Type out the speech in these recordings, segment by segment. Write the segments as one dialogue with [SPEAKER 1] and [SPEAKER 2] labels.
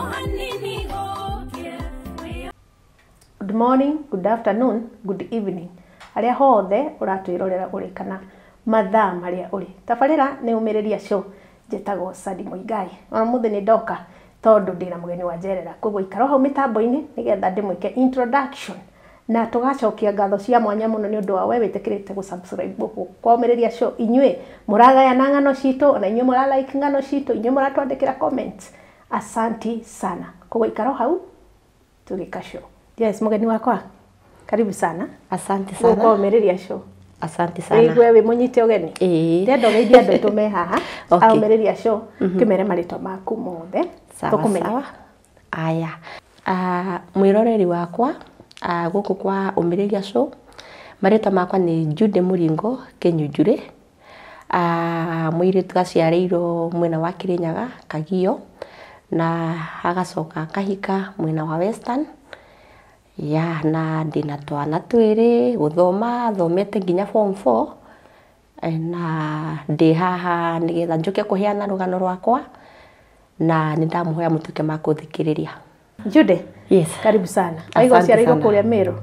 [SPEAKER 1] Hanini gũkĩre.
[SPEAKER 2] Good morning, good afternoon, good evening. Harĩa hothe ũratwĩrorera ũrĩ kana mathaa marĩa ũrĩ. Tabarĩra nĩ Ũmĩrĩria Show, njĩtagwo Sadi Mũigai. Ona mũthĩ nĩ ndoka tondũ ndĩna mũgeni wa njerera. Koguo ikara hau mĩtambo-inĩ nĩgetha ndĩmwĩke introduction na tũgacokia ngatho cia mwanya mũno nĩ ũndũ wa we wĩtĩkĩrĩte gũ-subscribe gũkũ kwa Ũmĩrĩria Show. Inyuĩ mũragayana ng'ano citũ, ona inyuĩ mũra like ng'ano citũ, inyuĩ mũratwandĩkĩra comments. Asanti sana. Koguo ikara hau tũgĩka show. Yes, mũgeni wakwa, karibu sana.
[SPEAKER 3] Asante
[SPEAKER 2] gũkũ
[SPEAKER 3] sana.
[SPEAKER 2] Ũmĩrĩria Show.
[SPEAKER 3] Asante sana.
[SPEAKER 2] Wĩigue wĩ mũnyite ũgeni.
[SPEAKER 3] Ĩĩ.
[SPEAKER 2] Ndĩrenda ũgeithie andũ aitũ me haha.
[SPEAKER 3] Okay.
[SPEAKER 2] A Ũmĩrĩria Show, kĩmere marĩtwa maku mothe.
[SPEAKER 3] Sawa
[SPEAKER 2] Tũkũmenye.
[SPEAKER 3] sawa. Aya. Mwĩroreri wakwa gũkũ kwa Ũmĩrĩria Show, marĩtwa makwa nĩ Jude Mũringo Kĩnyunjurĩ. Mũirĩtu aciarĩirwo mwena wa Kĩrĩnyaga Kagio na agacoka akahika mwena wa Western. Ya, na ndĩna twana twĩrĩ, gũthoma thomete nginya form 4, na ndĩ haha nĩgetha njũke kũheana rũgano rwakwa na nĩ ndamũhoya mũtuĩke ma kũthikĩrĩria.
[SPEAKER 2] Jude,
[SPEAKER 3] Yes.
[SPEAKER 2] karibu sana. Waigua
[SPEAKER 3] Asante
[SPEAKER 2] ũciarĩirwo
[SPEAKER 3] sana.
[SPEAKER 2] kũrĩa Meru,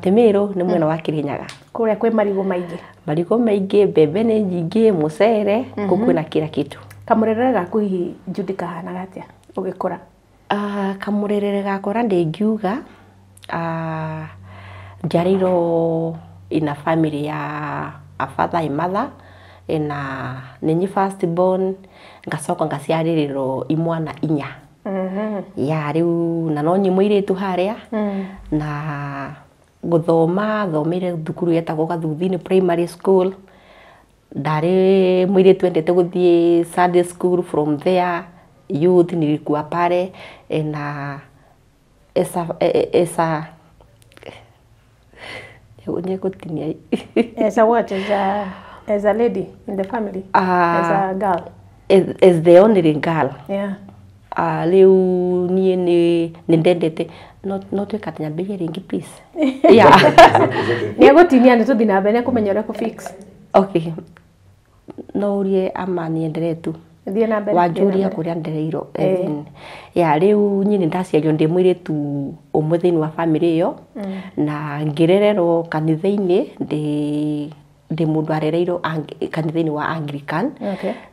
[SPEAKER 3] Ti Meru, nĩ mwena wa Kĩrĩnyaga.
[SPEAKER 2] Kũrĩa kwĩ marigũ maingĩ.
[SPEAKER 3] Marigũ maingĩ, mbembe nĩ nyingĩ, mũcere, kũu kwĩna kila kitu.
[SPEAKER 2] Kamũrerere gaku hihi Jude kahanaga atĩa ũgĩkũra?
[SPEAKER 3] Kamũrerere gakwa ndĩngiuga njiarĩirwo in a family ya a father, a mother, na nĩ niĩ first born, ngacoka ngaciarĩrĩrwo imwana 4. Ya rĩu na no niĩ mũirĩtu harĩa, na gũthoma thomeire thukuru yetagwo Gathuthini Primary School. Ndarĩ mũirĩtu endete gũthiĩ Sunday school. From there youth nilikuwa pale na esa esa nĩgũtinia.
[SPEAKER 2] As a what? As a lady in the family? As a girl?
[SPEAKER 3] As the only girl. Rĩu niĩ nĩ ndendete no twĩka atĩ nyambĩrĩrie rĩngĩ, please, yeah.
[SPEAKER 2] Nĩ egũtinia, nĩ tũthiĩ na mbere, nĩ ekũmenya ũrĩa kũ-fix.
[SPEAKER 3] Okay, no ũrie ama niendelee tu?
[SPEAKER 2] Thiĩ na mbere.
[SPEAKER 3] Wanjũria
[SPEAKER 2] Thiĩ na mbere.
[SPEAKER 3] Kũrĩa ndereirwo. Ya rĩu niĩ nĩ ndaciarirwo ndĩ mũirĩtu ũmwe thĩinĩ wa family ĩyo na ngĩrererwo kanitha-inĩ, ndĩ mũndũ arereirwo kanitha-inĩ wa Anglican.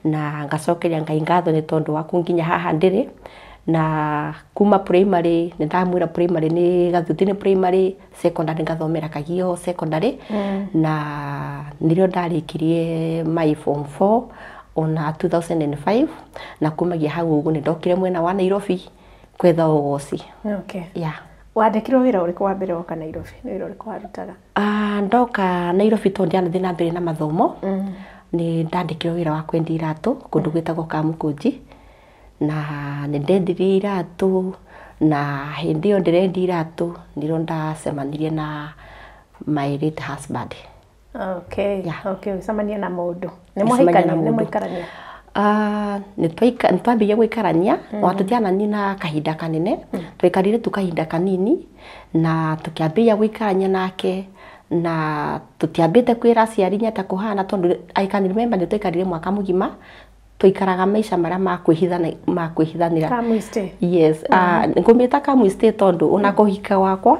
[SPEAKER 3] Na ngacokeria Ngai ngatho nĩ tondũ wa kũnginya haha ndĩrĩ. Na kuma primary, nĩ ndamwĩra primary nĩ Gathuthini Primary, secondary ngathomera Kagio Secondary, na nĩrĩo ndarĩkirie my form 4 ona 2005, na kumagia hau ũguo nĩ ndokire mwena wa Nairobi kwetha ũgoci. Yeah.
[SPEAKER 2] Wandĩkirwo wĩra ũrĩkũ wa mbere woka Nairobi? Nĩ wĩra ũrĩkũ warutaga?
[SPEAKER 3] Ndoka Nairobi, tondũ ndianathiĩ na mbere na mathomo, nĩ ndandĩkirwo wĩra wa kwendia iratũ kũndũ gwĩtagwo Kamũkũnji, na nĩ ndendirie iratũ, na hĩndĩ ĩyo ndĩrendia iratũ nĩrĩo ndacemanirie na my late husband. Yeah.
[SPEAKER 2] Okay, ũgĩcemania na mũndũ. Nĩ
[SPEAKER 3] Ngĩcemania
[SPEAKER 2] mwahikania,
[SPEAKER 3] na
[SPEAKER 2] nĩ
[SPEAKER 3] mũndũ.
[SPEAKER 2] mwaikarania?
[SPEAKER 3] Nĩ twambirie gũikarania, ona tũtiananina kahinda kanene, twaikarire tu kahinda kanini na tũkĩambĩrĩria gũikarania nake, na tũtiambĩte kwĩra aciari nĩ atĩa kũhana, tondũ I can remember nĩ twaikarire mwaka mũgima tũikaraga maica marĩa ma kwĩhithana, ma kwĩhithanĩra.
[SPEAKER 2] Come we stay.
[SPEAKER 3] Yes, ngũmĩta come we stay tondũ ona kũhika wakwa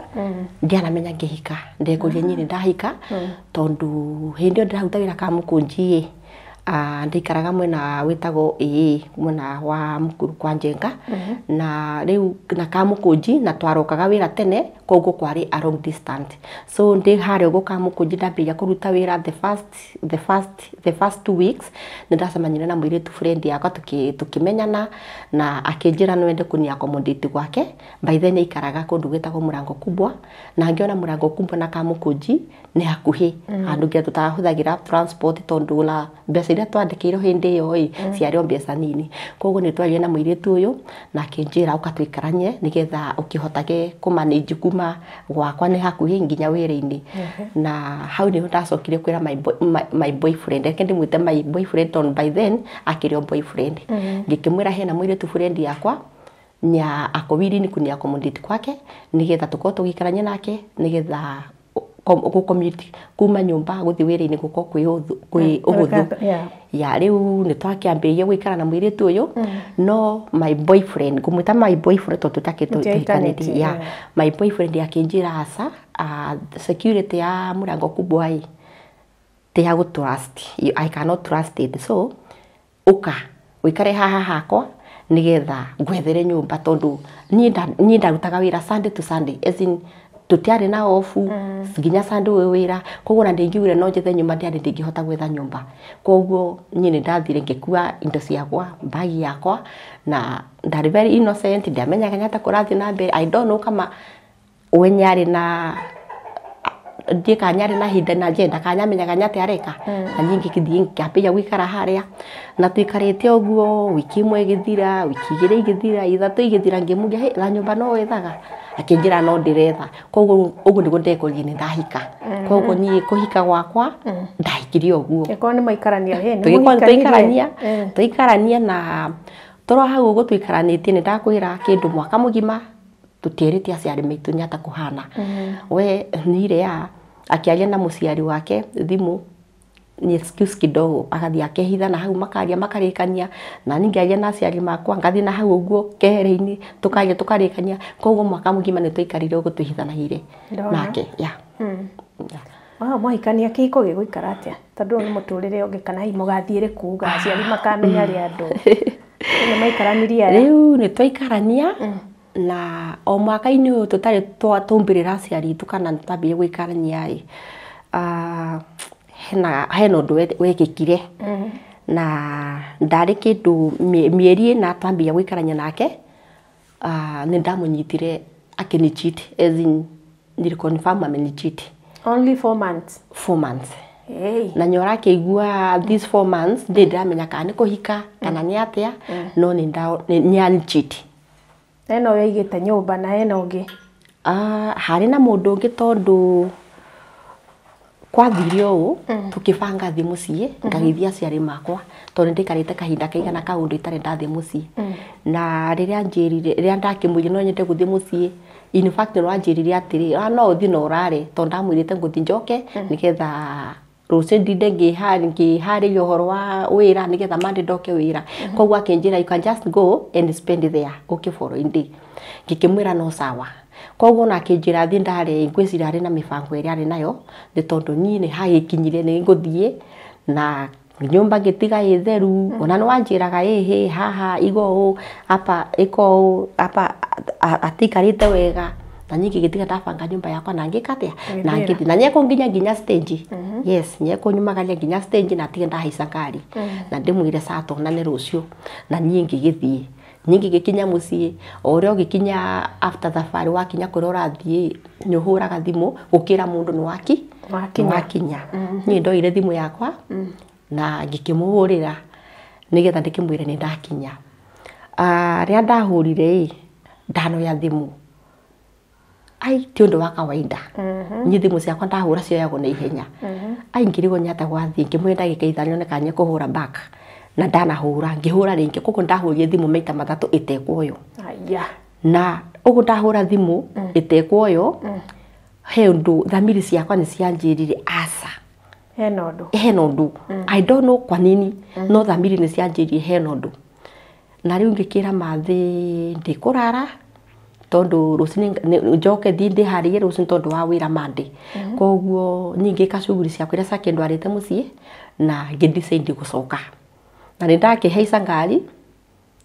[SPEAKER 3] ndianamenya ngĩhika, ndekũria niĩ nĩ ndahika, tondũ hĩndĩ ĩyo ndĩraruta wĩra Kamũkũnji ĩ, ndaikaraga mwena wĩtagwo ĩĩ mwena wa Mũkuru kwa Njenga, na rĩu na Kamũkũnji na twarokaga wĩra tene, koguo kwarĩ a long distance. So ndĩ harĩa ũguo Kamũkũnji ndambĩrĩria kũruta wĩra, the first 2 weeks nĩ ndacemanirie na mũirĩtu friend yakwa, tũkĩmenyana na akĩnjĩra no ende kũni accommodate gwake. By then aikaraga kũndũ gwĩtagwo Mũrango Kubwa, na ngĩona Mũrango Kubwa na Kamũkũnji nĩ hakuhĩ, handũ nginya tũtahũthagĩra transport, tondũ na mbeca iria twandĩkĩirwo hĩndĩ ĩyo ĩ ciarĩ o mbeca nini. Koguo nĩ twaririe na mũirĩtu ũyũ na akĩnjĩra ũka tũikaranie nĩgetha ũkĩhotage kũmanage kuma gwakwa nĩ hakuhĩ nginya wĩra-inĩ. Na hau nĩho ndacokire kwĩra my boyfriend, reke ndĩmwĩte my boyfriend tondũ by then akĩrĩ o boyfriend, ngĩkĩmwĩra hena mũirĩtu friend yakwa nya ako willing kuni accommodate kwake nĩgetha tũkorwo tũgĩikarania nake nĩgetha gũcommute kuma nyũmba gũthiĩ wĩra-inĩ gũkorwo kwĩ ũhũthũ. Ya rĩu nĩ twakĩambĩrĩria gũikara na mũirĩtu ũyũ, no my boyfriend, ngũmwĩta my boyfriend tondũ tũtakĩtũhikanĩtie. Ya my boyfriend akĩnjĩra aca, security ya Mlango Kubwa ĩ ti ya gũ trust, I cannot trust it, so ũka ũikare haha hakwa nigetha ngwethere nyũmba tondu niĩ ndarutaga wĩra Sunday to Sunday, as in tutiarĩ na ofu nginya Sunday wĩ wĩra, koguo na ndingiugire no njethe nyũmba, ndiarĩ ndingĩhota gwetha nyũmba. Koguo niĩ nĩ ndathire ngĩkua indo ciakwa, bagi yakwa, na ndarĩ very innocent, ndiamenyaga nĩ atĩa kũrathiĩ na mbere. I don't know kama we nyarĩ na ndiĩ kana nyarĩ na hinda na njenda kana nyamenyaga nĩ atĩa areka. Na niĩ ngĩthiĩ ngĩambĩrĩria gũikara harĩa, na tũikarĩte ũguo wiki ĩmwe ĩgĩthira, wiki igĩrĩ igĩthira, ithatũ igĩthira, ngĩmũria hey, na nyũmba no wethaga? Akĩnjĩra no ndĩretha. Koguo ũguo nĩguo ndekorire nĩ ndahika. Koguo niĩ kũhika gwakwa ndahikire ũguo.
[SPEAKER 2] Gĩkorwo nĩ maikarania, nĩ
[SPEAKER 3] Tũgĩkorwo tũikarania na toro hau ũguo tũikaranĩtie, nĩ ndakwĩra kĩndũ mwaka mũgima tũtierĩte aciari maitũ nĩ ata kũhana. We nire ya akĩaria na mũciari wake thimũ ni excuse kidogo, agathiĩ akehitha na hau makaria makarĩkania, na niĩ ngĩaria na aciari makwa ngathiĩ na hau ũguo kehere-inĩ tũkaria tũkarĩkania. Koguo mwaka mũgima nĩ twaikarire ũguo twĩhithanagĩire nake. Ya
[SPEAKER 2] mwahikania kĩhiko gĩgũikara atĩa? Tondũ ũyũ nĩ mũtũrĩre ũngĩ, kana hihi mũgathiĩ rĩ kuga aciari makamenya rĩ andũ nĩ maikaranirie aya?
[SPEAKER 3] Rĩu nĩ twaikarania na o mwaka-inĩ ũyũ tũtarĩ twatũmbĩrĩra aciari itũ kana twambĩrĩrie gũikarania ĩ, hena ũndũ wekĩkire na ndarĩ kĩndũ mĩeri ĩna twambĩrĩria gũikarania nake, nĩ ndamũnyitire akĩni cheat, as in niliconfirm ameni cheat.
[SPEAKER 2] Only 4 months.
[SPEAKER 3] 4 months.
[SPEAKER 2] Hey.
[SPEAKER 3] Na nĩ ũrakĩigua these 4 months ndĩ ndĩramenya kana nĩ kũhika kana nĩ atĩa, no nĩ ani cheat.
[SPEAKER 2] Ena ũyũ aigĩte nyũmba na ena ũngĩ.
[SPEAKER 3] Harĩ na mũndũ ũngĩ tondũ kwathire ũũ tũkĩbanga thiĩ mũciĩ ngagĩthiĩ aciari makwa tondũ nĩndaikarĩte kahinda kaigana kaũndũ itarĩ ndathiĩ mũciĩ. Na rĩrĩa anjĩrire, rĩrĩa ndakĩmwĩrire no nyende gũthiĩ mũciĩ, in fact nĩ wanjĩrire atĩrĩ, no ũthiĩ na ũrare tondũ ndamwĩrĩte ngũthiĩ njoke nĩgetha rũciũ ndinde ngĩharĩria ũhoro wa wĩra nĩgetha Monday ndoke wĩra. Koguo akĩnjĩra you can just go and spend there ũke following day. Ngĩkĩmwĩra no sawa. Koguo ona akĩnjĩra thiĩ ndare, ngwĩciria arĩ na mĩbango ĩrĩa arĩ nayo nĩ tondũ niĩ nĩ hagĩkinyire nĩ ngũthiĩ na nyũmba ngĩtiga ĩ theru. Ona nĩ wanjĩraga ĩhĩ haha igo ũũ apa ĩko ũũ apa atikarĩte wega, na niĩ ngĩgĩtiga ndabanga nyũmba yakwa na ngĩka atĩa na ngĩthiĩ na nyekũ nginya stage. Yes, nyekũ nyumagaria nginya stage na tige ndahaica ngari na ndĩmwĩre saa tuonane rũciũ, na niĩ ngĩgĩthiĩ. Niĩ ngĩgĩkinya mũciĩ o ũrĩa ũgĩkinya after thabarĩ wakinya kũrĩa ũrathiĩ nĩ ũhũraga thimũ gũkĩra mũndũ nĩ wakinya. Niĩ ndoire thimũ yakwa na ngĩkĩmũhũrĩra nĩgetha ndĩkĩmwĩre nĩ ndakinya. Rĩrĩa ndahũrire ĩ ndanoya thimũ, ai ti ũndũ wa kawaida. Niĩ thimũ ciakwa ndahũra cioyagwo na ihenya. Ai ngĩrigwo nĩ atĩa gwathiĩ, ngĩmwĩra ndagĩka ithano nĩ kanye kũhũra back na ndanahũra, ngĩhũra rĩngĩ. Koguo ndahũrire thimũ maita matatũ ĩtekuoywo. Na ũguo ndahũra thimũ ĩtekuoywo, he ũndũ thamiri ciakwa nĩ cianjĩrire aca
[SPEAKER 2] hena ũndũ,
[SPEAKER 3] hena ũndũ. I don't know kwa nini, no thamiri nĩ cianjĩrire hena ũndũ. Na rĩu ngĩkĩra mathĩ ndĩkũrara tondũ rũciũ njoke thiĩ ndĩharĩrie rũciũ tondũ wa wĩra Monday. Koguo niĩ ngĩka shughuli ciakwa iria ciakĩndwarĩte mũciĩ na ngĩ decide gũcoka. Na nĩ ndakĩhaica ngari,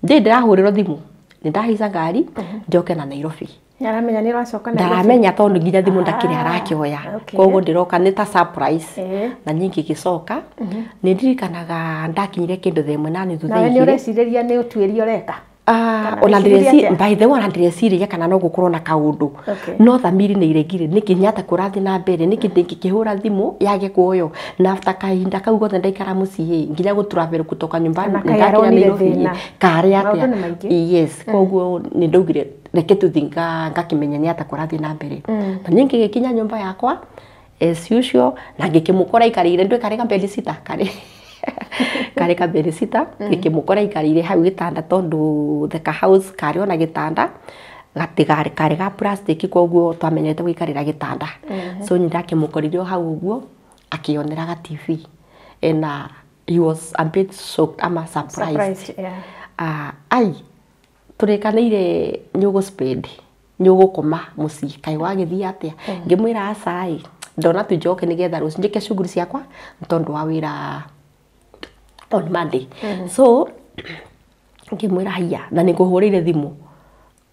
[SPEAKER 3] ndĩ ndĩrahũrĩrwo thimũ, nĩ ndahaica ngari njoke na Nairobi.
[SPEAKER 2] Nĩaramenya nĩ ũracoka Nairobi?
[SPEAKER 3] Ndaramenya tondũ nginya thimũ ndakĩrĩ arakĩoya. Koguo ndĩroka nĩ ta surprise. Na niĩ ngĩgĩcoka, nĩ ndirikanaga ndakinyire kĩndũ thaa ĩmwe na nuthu thaa
[SPEAKER 2] Nawe nĩ
[SPEAKER 3] igĩrĩ.
[SPEAKER 2] ũrecirĩria nĩ ũtuĩria ũreka?
[SPEAKER 3] Ona by the way ona ndĩreciria kana no gũkorwo na kaũndũ. No thamiri nĩ iregire nĩkĩ nĩ atĩa kũrathiĩ na mbere, nĩkĩ ndĩngĩkĩhũra thimũ yage kuoywo. Na after kahinda kau gothe ndaikara mũciĩ nginya gũtravel kutoka nyũmba
[SPEAKER 2] ndakinya Nairobi
[SPEAKER 3] karĩ atĩa. Yes, koguo nĩ ndaugire reke tũthiĩ ngakĩmenya nĩ atĩa kũrathiĩ na mbere. Na niĩ ngĩgĩkinya nyũmba yakwa as usual na ngĩkĩmũkora aikarĩire ndũĩ karĩ kabedsitter karĩ karĩ kabedsitter, ngĩkĩmũkora aikarĩire hau gĩtanda tondũ the house karĩ ona gĩtanda. gatigari kari ga plastic koguo twamenyete gwikarira gitanda so ni ndakimukorire o hau uguo akionera ga TV and he was a bit shocked ama surprised. Yeah. Ai turikanire nyugo spend nyugukoma mucii kai wagithii atia ngimwira aca ndona tu njoke nigetha rucio njike shughuli ciakwa tondu wa wira on Monday. So ngimwira haiya na ninguhurire thimu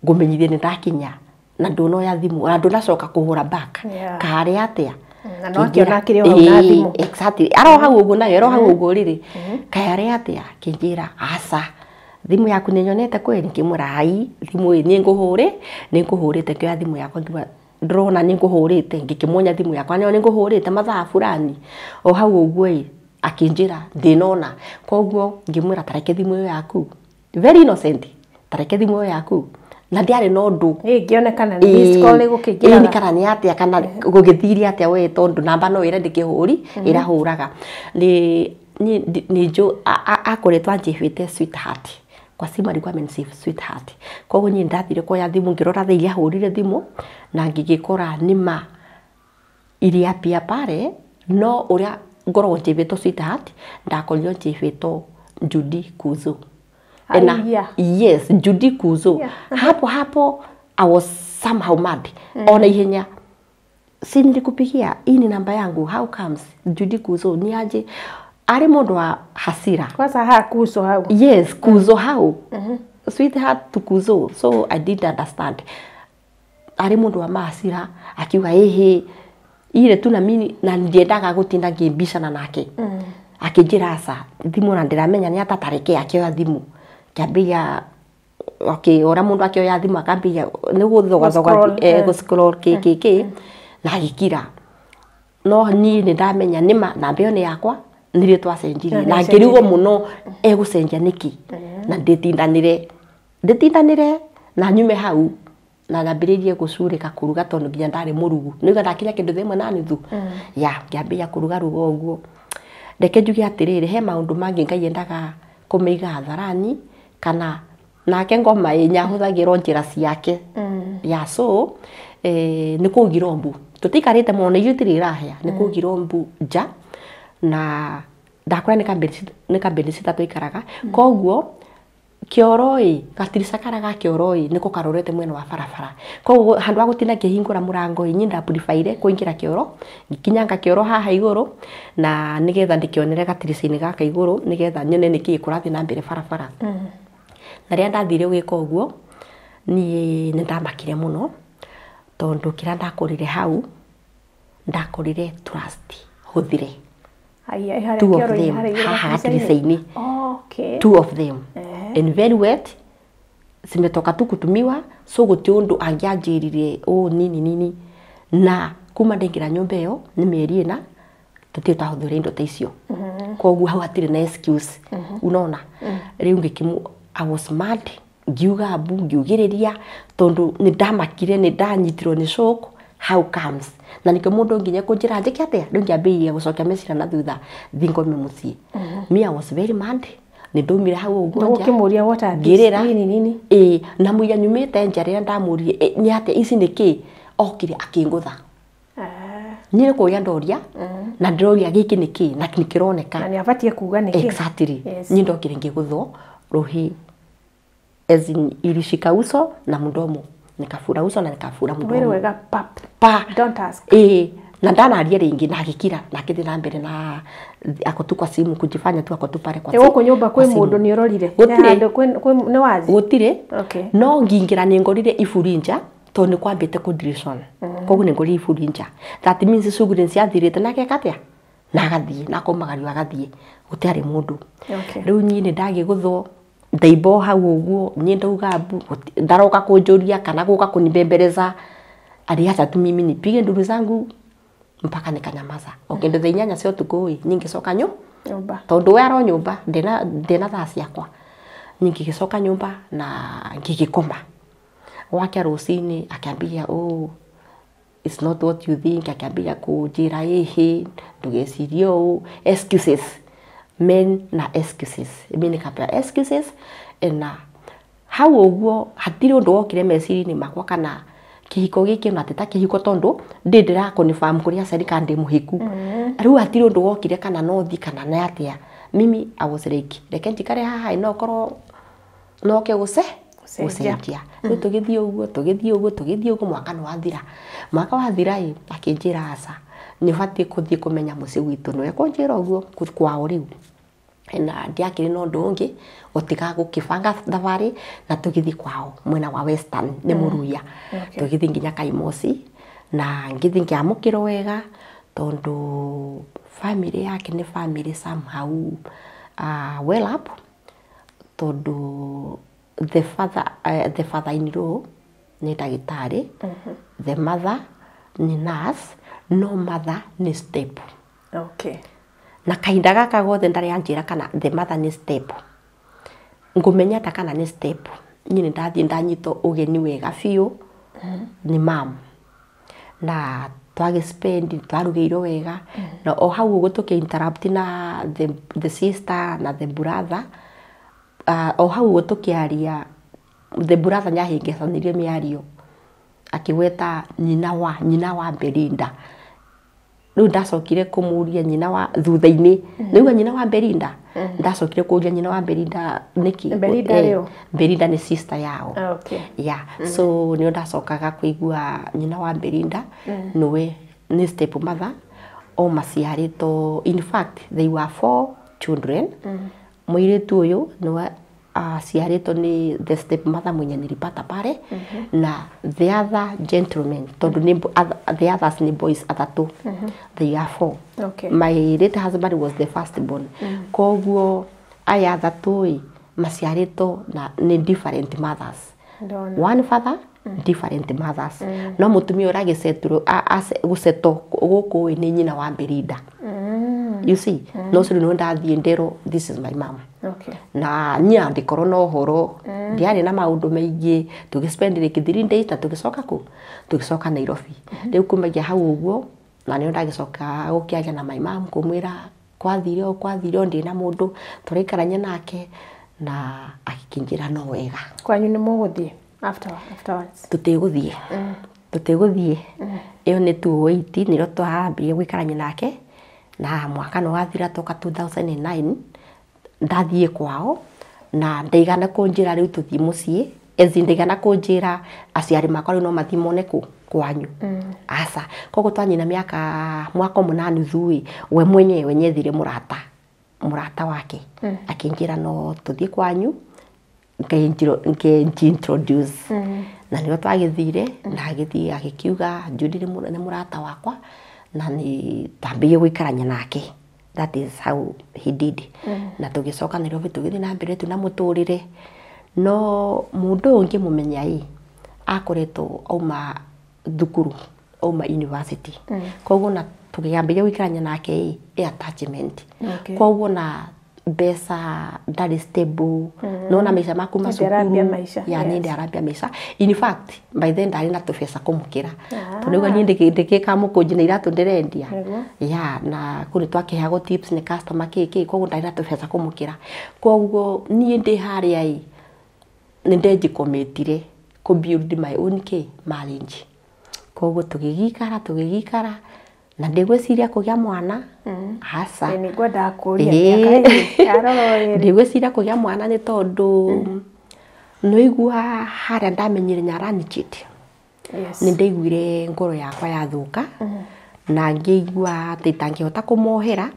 [SPEAKER 3] ngumenyithie ni ndakinya na ndunoya thimu na ndunacoka kuhura back kari atia
[SPEAKER 2] na no akiona akiri o hau na thimu
[SPEAKER 3] exactly aro hau uguo nayo aro hau uguo riri kai ari atia kinjira aca thimu yaku ni nyonete kweli ngimwira ai thimu ni nguhure ni nguhurite ngioya thimu yakwa ngiuga ndrona ni nguhurite ngikimuonya thimu yakwa ni nguhurite mathaa fulani o hau uguo akinjira ndinona koguo ngimwira tareke thimu iyo yaku very innocent tareke thimu iyo yaku na ndiari no ndu
[SPEAKER 2] ngionekana ni miss call gukingira
[SPEAKER 3] ni kana ni atia kana gugithiria atia we tondu namba no ira ndikihuri irahuraga ni ni jo akoretwo anjihwite sweetheart kwa simu alikuwa amenisave sweetheart koguo ni ndathire kuoya thimu ngirora thaa iria ahurire thimu na ngigikora nima iria pia pare no uria ngoragwo njihwitwo sweetheart ndakorirwo njihwitwo Judy Kuzo. Yes, Judy Kuzo. Yeah. Hapo hapo I was somehow mad. Ona ihenya si nilikupigia hii ni namba yangu how comes Judy Kuzo ni aje ari mundu wa hasira
[SPEAKER 2] kwanza ha Kuzo hau
[SPEAKER 3] yes Kuzo hau sweetheart to Kuzo so I didn't understand ari mundu wa hasira akiuga ehe ile tu na mimi na ndiendaga gutinda ngimbicana nake akinjira aca thimu na ndiramenya ni atatareke akioya thimu kiambia okay ora mundu akioya thimu akambia ni guthoga thoga gu scroll kk na agikira no ni ni ndamenya nima namba iyo ni yakwa nirio twacenjirie na ngirigwo muno egucenjia niki na nditindanire na nyume hau na ndambiririe gucurika kuruga tondu nginya ndari murugu niga ndakinya kindu thimwe na nuthu ya ngiambia kuruga ruga uguo reke njuge atiriri he maundu mangi Ngai endaga kumiiga hadharani kana nake ngoma inyahuthagirwo njira ciake ya so ni kugirwo mbu tutikarite muno na ithuĩ irahĩa ni kugirwo mbu nja na ndakora ni kambĩni cita tũikaraga koguo kĩoro-ĩ gatirica karĩa ga kĩoro-ĩ nĩko karorete mwena wa barabara koguo handũ ha gũtinda ngĩhingũra mũrango-ĩ niĩ ndapuribaire kũingĩra kĩoro ngikinyanga kĩoro haha igũrũ na nĩgetha ndĩkĩonere gatirica-inĩ gaka igũrũ nĩgetha nyone nĩkĩĩ kũrathiĩ na mbere barabara na rĩrĩa ndathire gwĩka ũguo niĩ nĩndamakire mũno tondũ kĩrĩa ndakorire hau ndakorire trust hũthire two of them haha gatirica-inĩ.
[SPEAKER 2] Okay.
[SPEAKER 3] Two of them and very wet zimetoka tu kutumiwa so guti undu angianjirire o nini nini na kuma ndaingira nyumba iyo ni mieri ina tutirĩ twahũthĩra indo ta icio koguo hau hatirĩ na excuse unaona riu ngikimu I was mad ngiuga mbu ngiugĩrĩria tondu nĩ ndamakire nĩ ndanyitirwo nĩ shock how comes na nikio mundu nginya kunjira njike atia riu ngiambĩrĩria gucokia meciria na thutha thi ngome mucii me I was very mad ni ndaumire hau ũguo nja
[SPEAKER 2] ũkĩmũria what are these nini nini
[SPEAKER 3] ĩ na mũira nyumĩte nja rĩrĩa ndamũririe nĩ atĩa ici nĩ kĩ okire akĩngũtha niĩ nĩ kũria ndoria na ndĩroria gĩkĩ nĩ kĩ na nĩ kĩroneka
[SPEAKER 2] na nĩ abatie kuga nĩ kĩ
[SPEAKER 3] exactly niĩ ndokire ngĩgũthwo rũhĩ as in ilishika uso na mdomo nikafura uso na nikafura mdomo
[SPEAKER 2] wewe wega pap
[SPEAKER 3] pa
[SPEAKER 2] don't ask
[SPEAKER 3] na ndanaria ringi na agikira na akithi na mbere na ako tu kwa simu kujifanya tu ako tu pale kwa
[SPEAKER 2] simu guku nyumba kwi mundu ni urorire handu kwi ni wazi
[SPEAKER 3] gutire
[SPEAKER 2] okay
[SPEAKER 3] no ngingira ni ngorire iburi nja to ni kwambite ku division koguo ni ngorire iburi nja that means shughuli ciathirite na gekatia na agathie na akomagario agathie gutiari mundu riu ni ni ndagiguthwo ndaimbo hau uguo ni ndauga mbu ndaroka kunjuria kana guka kunibembeleza aliacha tu mimi nipige nduru zangu mpaka nikanyamaza okay ndo inyanya cio tuku nyingicoka
[SPEAKER 2] nyumba
[SPEAKER 3] tondu we aro nyumba ndina thaa ciakwa nyingigicoka nyumba na ngigikoma wake rucini akiambia oh it's not what you think akiambia kunjira ihi ndugecirie uu excuses men na excuses mimi nikapewa excuses na Hau ũguo hatirĩ ũndũ wokire meciria-inĩ makwa kana kĩhiko gĩkĩ ona ti ta kĩhiko tondũ ndĩ ndĩra confirm kũrĩ aciari kana ndĩ mũhiku. Rĩu hatirĩ ũndũ wokire kana no thiĩ kana nĩ atĩa. Mimi I was like, reke njikare haha no korwo noke gũce
[SPEAKER 2] Gũcenjia.
[SPEAKER 3] Gũcenjia. Rĩu tũgĩthiĩ ũguo, tũgĩthiĩ ũguo, tũgĩthiĩ ũguo, mwaka nĩ wathira. Mwaka wathira ĩ, akĩnjĩra aca, nĩ ũbatiĩ kũthiĩ kũmenya mũciĩ gwitũ. Nĩwe kũnjĩra ũguo kwao rĩu na ndiakĩrĩ na ũndũ ũngĩ gũtiga gũkĩbanga thabarĩ na tũgĩthiĩ kwao mwena wa Western nĩ Mũruya. Tũgĩthiĩ nginya Kaimosi na ngĩthiĩ ngĩamũkĩrwo wega tondũ family yake nĩ family somehow well up, tondũ the father in law nĩ ndagĩtarĩ, the mother nĩ nurse, no mother nĩ step. Na kahinda gaka gothe ndarĩ anjĩra kana the mother nĩ step, ngũmenya ta kana nĩ step. Niĩ nĩ ndathiĩ ndanyitwo ũgeni wega biũ nĩ mam na twagĩ spend, twarugĩirwo wega na o hau ũguo tũkĩ interrupt na the sister na the brother. O hau ũguo tũkĩaria, the brother nĩahĩngĩcanirie mĩario akĩgweta nyina wa Belinda. Rĩu ndacokire kũmũria nyina wa thutha-inĩ, nĩuga nyina wa Belinda, ndacokire kũria nyina wa Belinda nĩkĩ.
[SPEAKER 2] Belinda rĩo?
[SPEAKER 3] Belinda nĩ sister yao. Yeah, so nĩo ndacokaga kũigua nyina wa Belinda nĩwe nĩ step mother o maciarĩtwo. In fact, they were four children. Mũirĩtu ũyũ nĩwe aciarĩtwo nĩ the step mother mwenye nilipata pale na the other gentleman, tondũ nĩ the others nĩ boys atatũ. They are four. My late husband was the first born. Koguo aya athatũ ĩ maciarĩtwo na nĩ different mothers.
[SPEAKER 2] Ndona.
[SPEAKER 3] One father, different mothers. No mũtumia ũrĩa agĩceturwo gũcetwo gũkũ ĩ nĩ nyina wa Belinda, you see. No ũcio nĩwe ndathiĩ nderwo, "This is my mom." Na niĩ ndĩkorwo na ũhoro, ndiarĩ na maũndũ maingĩ. Tũgĩ spend like 3 days na tũgĩcoka kũ tũgĩcoka Nairobi. Rĩu kumagia hau ũguo na nĩo ndagĩcoka gũkĩaria na my mom kũmwĩra kwathire ũũ, kwathire ũũ, ndĩ na mũndũ tũraikarania nake, na agĩkĩnjĩra no wega.
[SPEAKER 2] Kwanyu nĩ mũgũthiĩ afterwards?
[SPEAKER 3] Tũtigũthiĩ, tũtigũthiĩ. Ĩyo nĩ 2008 nĩrĩo twambire gũikarania nake na mwaka nĩ wathira toka 2009 ndathiĩ kwao na ndaigana kũnjĩra rĩu tũthiĩ mũciĩ, as in ndaigana kũnjĩra aciari makwa rĩu no mathiĩ mone kũ kwanyu, aca. Koguo twanyina mĩaka mwaka ũmwe na nuthu ĩ, we mwenyewe nyethire mũrata wake akĩnjĩra no tũthiĩ kwanyu nge-introduce, na nĩrĩo twagĩthire na agĩthiĩ agĩkiuga Judy nĩ mũrata wakwa na nĩ twambĩrĩirie gũikarania nake. That is how he did. Na tũgĩcoka Nairobi tũgĩthiĩ na mbere tu na mũtũrĩre. No mũndũ ũyũ ngĩmũmenya ĩ akoretwo auma thukuru, auma university, koguo na tũkĩambĩrĩria gũikarania nake ĩ attachment. Koguo na mbeca ndarĩ stable, nona maica maku
[SPEAKER 2] Hĩndĩ arambia
[SPEAKER 3] macukuru
[SPEAKER 2] maica,
[SPEAKER 3] ya nĩ arambia maica. In fact, by then ndarĩ na tũbeca kũmũkĩra tondũ rĩu niĩ ndĩkĩka mũkũnji na iratũ ndĩrendia. Ya na kũu nĩ twakĩheagwo tips nĩ customer kĩ kĩ, koguo ndarĩ na tũbeca kũmũkĩra. Koguo niĩ ndĩ harĩa ĩ nĩ ndenjikomitire kũ build my own kĩ marriage. Koguo tũgĩgĩikara na ndĩgwĩciria kũgĩa mwana, aca.
[SPEAKER 2] Ĩ, nĩ ngwendaga kũria mĩaka ĩrĩ yarora ĩrĩ.
[SPEAKER 3] Ndĩgwĩciria kũgĩa mwana nĩ tondũ nĩigua harĩa ndamenyire nyaranĩchit. Nĩ ndaiguire ngoro yakwa yathũka na ngĩigua atĩ itangĩhota kũmohera,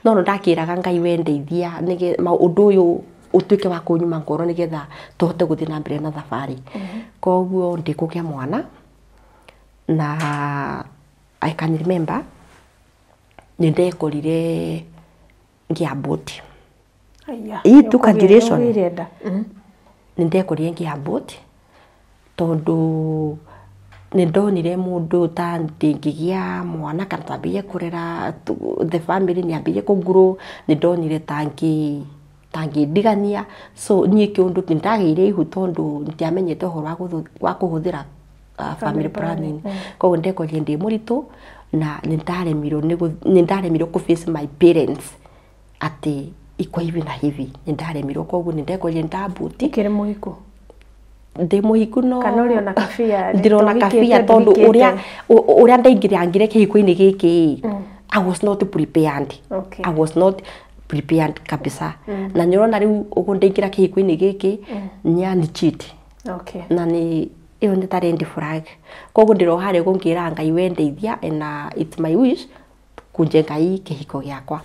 [SPEAKER 3] no no ndakĩraga Ngai we ndeithia ũndũ ũyũ ũtuĩke wa kũnyuma ngoro nĩgetha tũhote gũthiĩ na mbere na thabarĩ. Koguo ndĩkũgĩa mwana na I can remember nĩ ndekorire ngĩabort.
[SPEAKER 2] Aya,
[SPEAKER 3] Ii tu congratulations.
[SPEAKER 2] nĩũkũgĩire nda.
[SPEAKER 3] Nĩ ndekorire ngĩabort tondũ nĩ ndonire mũndũ ta ndĩngĩgĩa mwana kana twambĩrĩrie kũrera the family nĩ ambĩrĩrie kũgrow, nĩ ndonire tangĩndigania. So niĩ kĩũndũ nĩ ndagĩire ihu tondũ ndiamenyete ũhoro wa kũhũthĩra family planning. Koguo ndekorire ndĩ mũritũ na nĩ ndaremirwo kũ face my parents atĩ iko hivi na hivi. Nĩ ndaremirwo, koguo nĩ ndekorire ndabort.
[SPEAKER 2] Ũkĩrĩ mũhiku?
[SPEAKER 3] Ndi muhiku no
[SPEAKER 2] Kana ũrĩ ona kabia,
[SPEAKER 3] ndirona kabia tondu uria uria ndaingirangire kihiko-inĩ gĩkĩ, I was not prepared.
[SPEAKER 2] Okay.
[SPEAKER 3] I was not prepared kabisa. Na nĩũrona rĩu ũguo ndaingĩra kĩhiko-inĩ gĩkĩ nyani cheat.
[SPEAKER 2] Okay.
[SPEAKER 3] Na nĩ ĩyo nĩ ta red flag. Koguo ndĩroha harĩa ũguo ngĩra Ngai we ndeithia, and it's my wish kunjenga hii kĩhiko gĩakwa.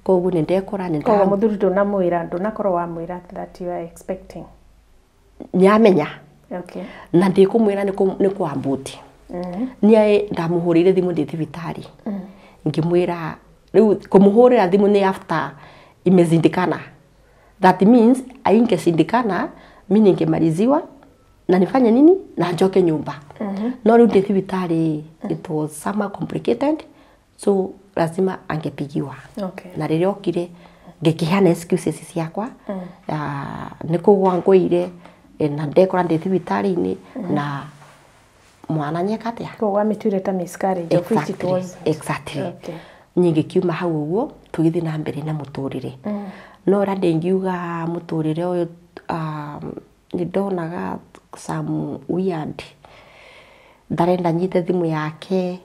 [SPEAKER 3] Koguo nĩ ndekora nĩ
[SPEAKER 2] Koguo mũthuri ndũnamwĩra, ndũnakorwo wamwĩra that you are expecting?
[SPEAKER 3] Nĩamenya.
[SPEAKER 2] Okay.
[SPEAKER 3] Na ndĩkũmwĩra nĩ kwambuti. Niĩ ndamũhũrĩire thimũ ndĩ thibitarĩ. Ngĩmwĩra rĩu kũmũhũrĩra thimũ nĩ after imezindikana. That means aingeshindikana mi ningemaliziwa na nifanye nini na njoke nyumba. No rĩu ndĩ thibitarĩ, it was somehow complicated, so lazima angepigiwa.
[SPEAKER 2] Okay.
[SPEAKER 3] Na rĩrĩa okire ngĩkĩheana excuses ciakwa, nĩ kũgwa ngũire, na ndekora ndĩ thibitarĩ-inĩ na mwana nyeka atĩa.
[SPEAKER 2] Koguo wamĩtuire ta miscarriage, of which it was.
[SPEAKER 3] Exactly.
[SPEAKER 2] Okay.
[SPEAKER 3] Niĩ ngĩkiuma hau ũguo tũgĩthiĩ na mbere na mũtũrĩre. No ũrĩa ndĩngiuga mũtũrĩre ũyũ, nĩ ndonaga some weird, ndarenda nyite thimũ yake